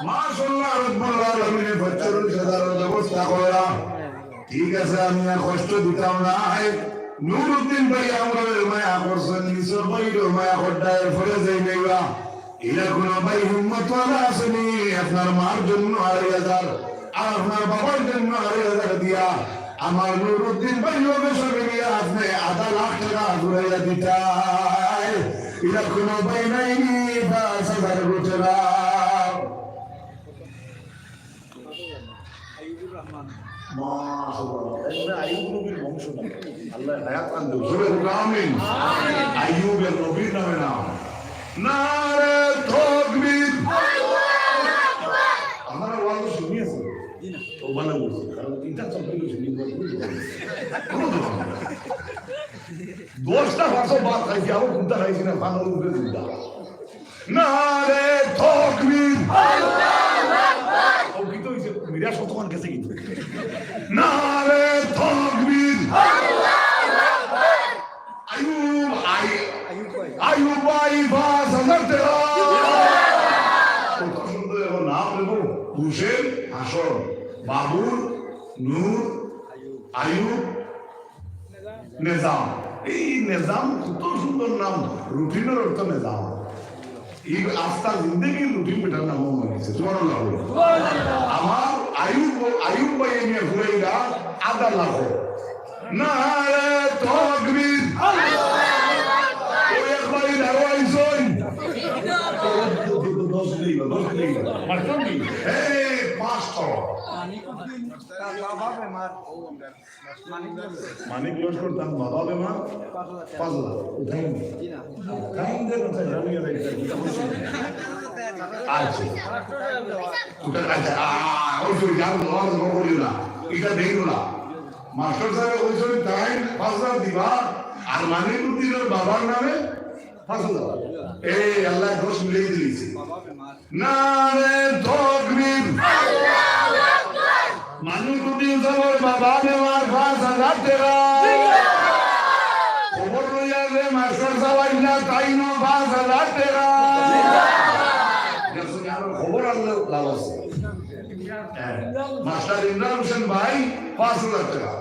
মাশাআল্লাহ, রাব্বুল আলামিনে পঁয়তাল্লিশ হাজারর ব্যবস্থা করা। ঠিক আছে, আমি আর কষ্ট দিতাম না। নুরুদ্দিন ভাই আমরারে মায়া করছইন, নিছর ভাইরে মায়া করতা, এরপরে যাই নাইবা। ইলা কোনো ভাই হিম্মতওয়ালা আসেনি, আপনার মার জন্য আড়াই হাজার, আর আপনার বাবার জন্য আড়াই হাজার দিয়া, আমার নুরুদ্দিন ভাই হবে সবে মিলিয়া আপনে আধা লাখ টেকা ঘুরাইয়া দিতায়। ইলা কোনো ভাই নাইনি, পাঁচ হাজার টেকা। আইয়ুবুর রহমান। মাশাআল্লাহ। এমনি আইয়ুব নবীর বংশ না। আল্লাহ হায়াত আন দেও। জোরে বলো আমিন। আইয়ুবের নবীর নামে নাম। নারে তকবীর। আপনারা ওয়াজ শুনিয়েছেন? জি না। তো ভালো বলছি। কারণ তিনটা তকবীর শুনি, কোনো দোয়া নেই। দশটা পাঁচশো ভাত খাইছি, আবার কোনটা খাইছি না, ফানোর উপরে চিন্তা। নারে তকবীর। আল্লাহু আকবার। ও কিন্তু ওই যে মিরাজ কতক্ষণ গেছে কিন্তু। নারে তকবীর। আল্লাহু আকবার। আইয়ুব, আই-, আইয়ুব ভাই। আইয়ুব ভাই, পাঁচ হাজার টেকা। কত সুন্দর এখন নাম লেখো। হোসেন, হাসন, বাবুল, নূর, আইয়ুব, নিজাম। এই নিজাম কত সুন্দর নাম, রুটিনর অর্থ নিজাম। এই আস্তা জিন্দেগি রুটিন বেটার নাম হয়ে গেছে। সুবহানাল্লাহ। আমার আইয়ুব, আইয়ুব ভাই নিয়ে ঘুরাইলা আধা লাখ। নারে তকবীর। ওই এক ভাই আরো আইছইন। দশ দিন, দশ দিন। মাস্টার নি? এই পাঁচশো। মানিক লস্কর তার বাবা বেমার, পাঁচ হাজার। উঠাই নি? উঠাই নি, উঠাই নি, উঠাই নি। আচ্ছা। উঠাই, আচ্ছা, আ, আ, ওই যে যার বাবা বেমার করিও না। এটা দেখো না। মাস্টার সাহেব কইছইন তাইন পাঁচ হাজার দিবা, আর মানিক উদ্দিনর বাবার নামে পাঁচ হাজার। এই আল্লাহ দশ মিলাই দিলিছে। নারে তকবীর। আল্লাহু আকবার। মানিক উদ্দিন সাহেবর বাবা বেমার, পাঁচ হাজার টেকা। খবর লইয়া যে মাস্টার সাহেব আইলা, তাইনও পাঁচ হাজার টেকা। দেখছো নি, আমার খবর আনলে লাভ আছে। হ্যাঁ, মাস্টার ইমরান হোসেন ভাই, পাঁচ হাজার টেকা।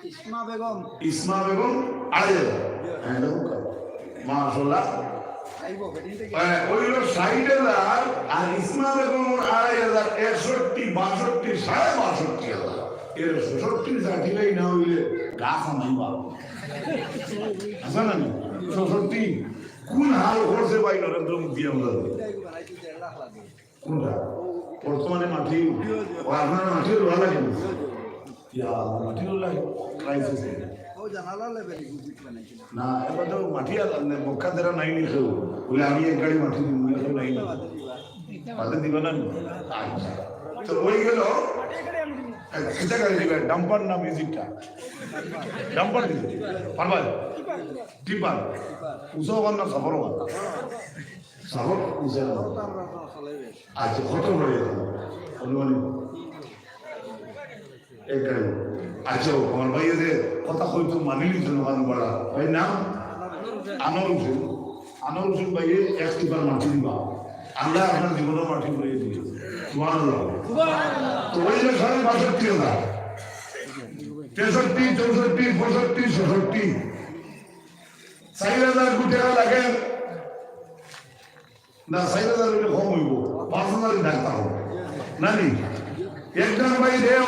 ইসমা বেগম। ইসমা বেগম, আড়াই হাজার। হ্যাঁ, দেখো। মাশাআল্লাহ। হ্যাঁ, ওই হলো ষাট হাজার, আর ইসমা বেগম ওর আড়াই হাজার, একষট্টি, বাষট্টি, সাড়ে বাষট্টি হাজার। এর ছেষট্টি ষাট নাই না হইলে গাছ নাই বাবা। আছে না নি? ছেষট্টি। কোন হাল করছে ভাই নরেন্দ্র মোদী আমরা? কোনটা? বর্তমানে মাটি, ও আপনার মাটি রোয়া লাগে না? ইয়া, মাটি রোয়া লাগে, ক্রাইসিস। ও জানালা লেভেল গুপিত বানাইছিল। না, এবার তো মাটি আর, মানে, মক্কা যারা নাই নি কেউ, বলে, "আমি এক গাড়ি মাটি দিব, আমি কেউ নাই নি।" বাদে দিবা না নি? আচ্ছা। তো ওই গেল। কিতা গাড়ি দিবা? ডাম্পার না মিউজিকটা? ডাম্পার দিবা। পারবা? টিপার। উঁচা অখান না সফর অখান? সফর উঁচা অখান। আচ্ছা, কত পড়ে? অনুমানিক। এক গাড়ি। আচ্ছা, আমার ভাই যে কথা কইতো মানিলি জনগণ বড়া। ভাই নাম? আনোয়ার হোসেন। আনোয়ার হোসেন ভাই এক টিপার মাটি দিবা। আল্লাহ আপনার জীবনও মাটি ঘুরিয়ে দিবে। সুবহানাল্লাহ। তো ওই যে সাড়ে বাষট্টি হাজার, তেষট্টি, চৌষট্টি, পঁয়ষট্টি, ছষট্টি, চার হাজার কোটি টাকা লাগে। না, চার হাজার অইলে কম অইবো, পাঁচ হাজারই ডাকতে হবে। না নি? একজন ভাই দেও,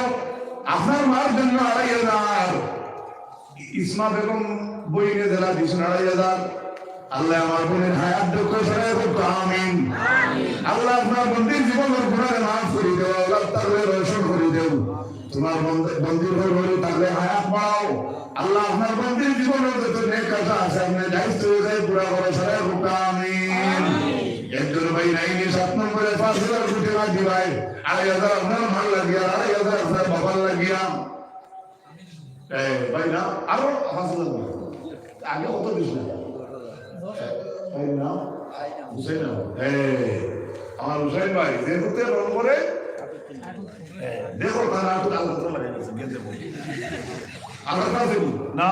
আপনার মার জন্য আড়াই হাজার। ইসমা বেগম বইনে দিলা দিছইন আড়াই হাজার। আল্লাহ আমার বইনর হায়াত দীর্ঘ সারাই হোক, আমিন। আল্লাহ আপনার বন্দির জীবনর গুনাহ মাফ করি দেও, আল্লাহ তার রোশন করি দেও। তোমার বন্দ-, বন্দির ঘর ঘরে থাকলে হায়াত বাড়াও। আল্লাহ আপনার বন্দির জীবনর যত নেক আশা আছে, আপনি দায়িত্ব অনুযায়ী পুরা করো, সারাই হোক, আমিন। একজন ভাই নাইনি সাত নম্বরে পাঁচ হাজার কোটি টাকা দিবায়, আড়াই হাজার আপনার মার লাগিয়া, আড়াই হাজার আপনার বাবার লাগিয়া। এ, ভাই না, আরো পাঁচ হাজার না। আগে কত দিছিল? ভাই না? হুসেন না? এ, আমার হুসেন ভাই, যে হুতে রং করে, এ, দেখো তার আটু আল্লাহ তাআলা লাগাই দিয়েছে, গেছে বলে। আল্লাহ তাআলা বলে, না,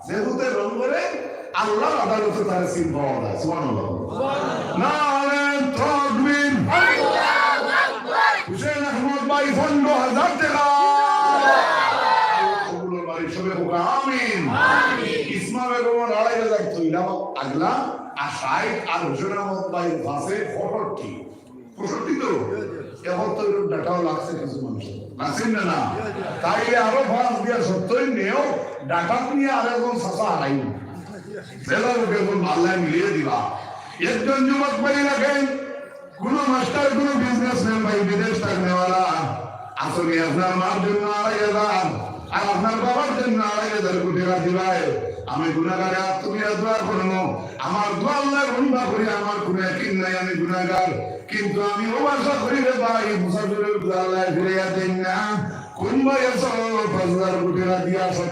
যে হুতে রং করে, আল্লাহর আদালতে তার সিল পাওয়া যায়। সুবহানাল্লাহ। নারায়ে তাকবীর। হুসেন আহমদ ভাই পনেরো হাজার টাকা। কবুল বাড়ি সবে হোক, আমিন। ইসমা বেগম আড়াই হাজার তুইলাম আগলা, আর ষাট, আর হুসেন আহমদ ভাইর পাশে পঁয়ষট্টি। পঁয়ষট্টি তো? এখন তো এরকম ডাটাও লাগছে কিছু মানুষের। লাগছে না, না? তাইলে আরো পাঁচ দিয়া সত্তর নেও, ডাটা নিয়ে আর একজন চাচা হারাই। জেলা লোকে এখন আল্লাহ মিলিয়ে দিবা। একজন যুবক ভাই রাখেন, কোনো মাস্টার, কোনো বিজনেসম্যান ভাই বিদেশ থাকনেওয়ালা, আসলে আপনার মার জন্য আড়াই হাজার, আর আপনার বাবার জন্য আড়াই হাজার কোটি রাখি ভাই। আমি গুনাহগারে আর তুমি দোয়া করবো। আমার দোয়া আল্লাহ বন্ধা করি, আমার কোনো একই নাই, আমি গুনাহগার। কিন্তু আমি ও আশা করি রে ভাই, মুসাফিরের দোয়া আল্লাহ ফিরাইয়া দেন না। কোন ভাই আছো, পাঁচ হাজার কোটি রাখি দিয়া সত্য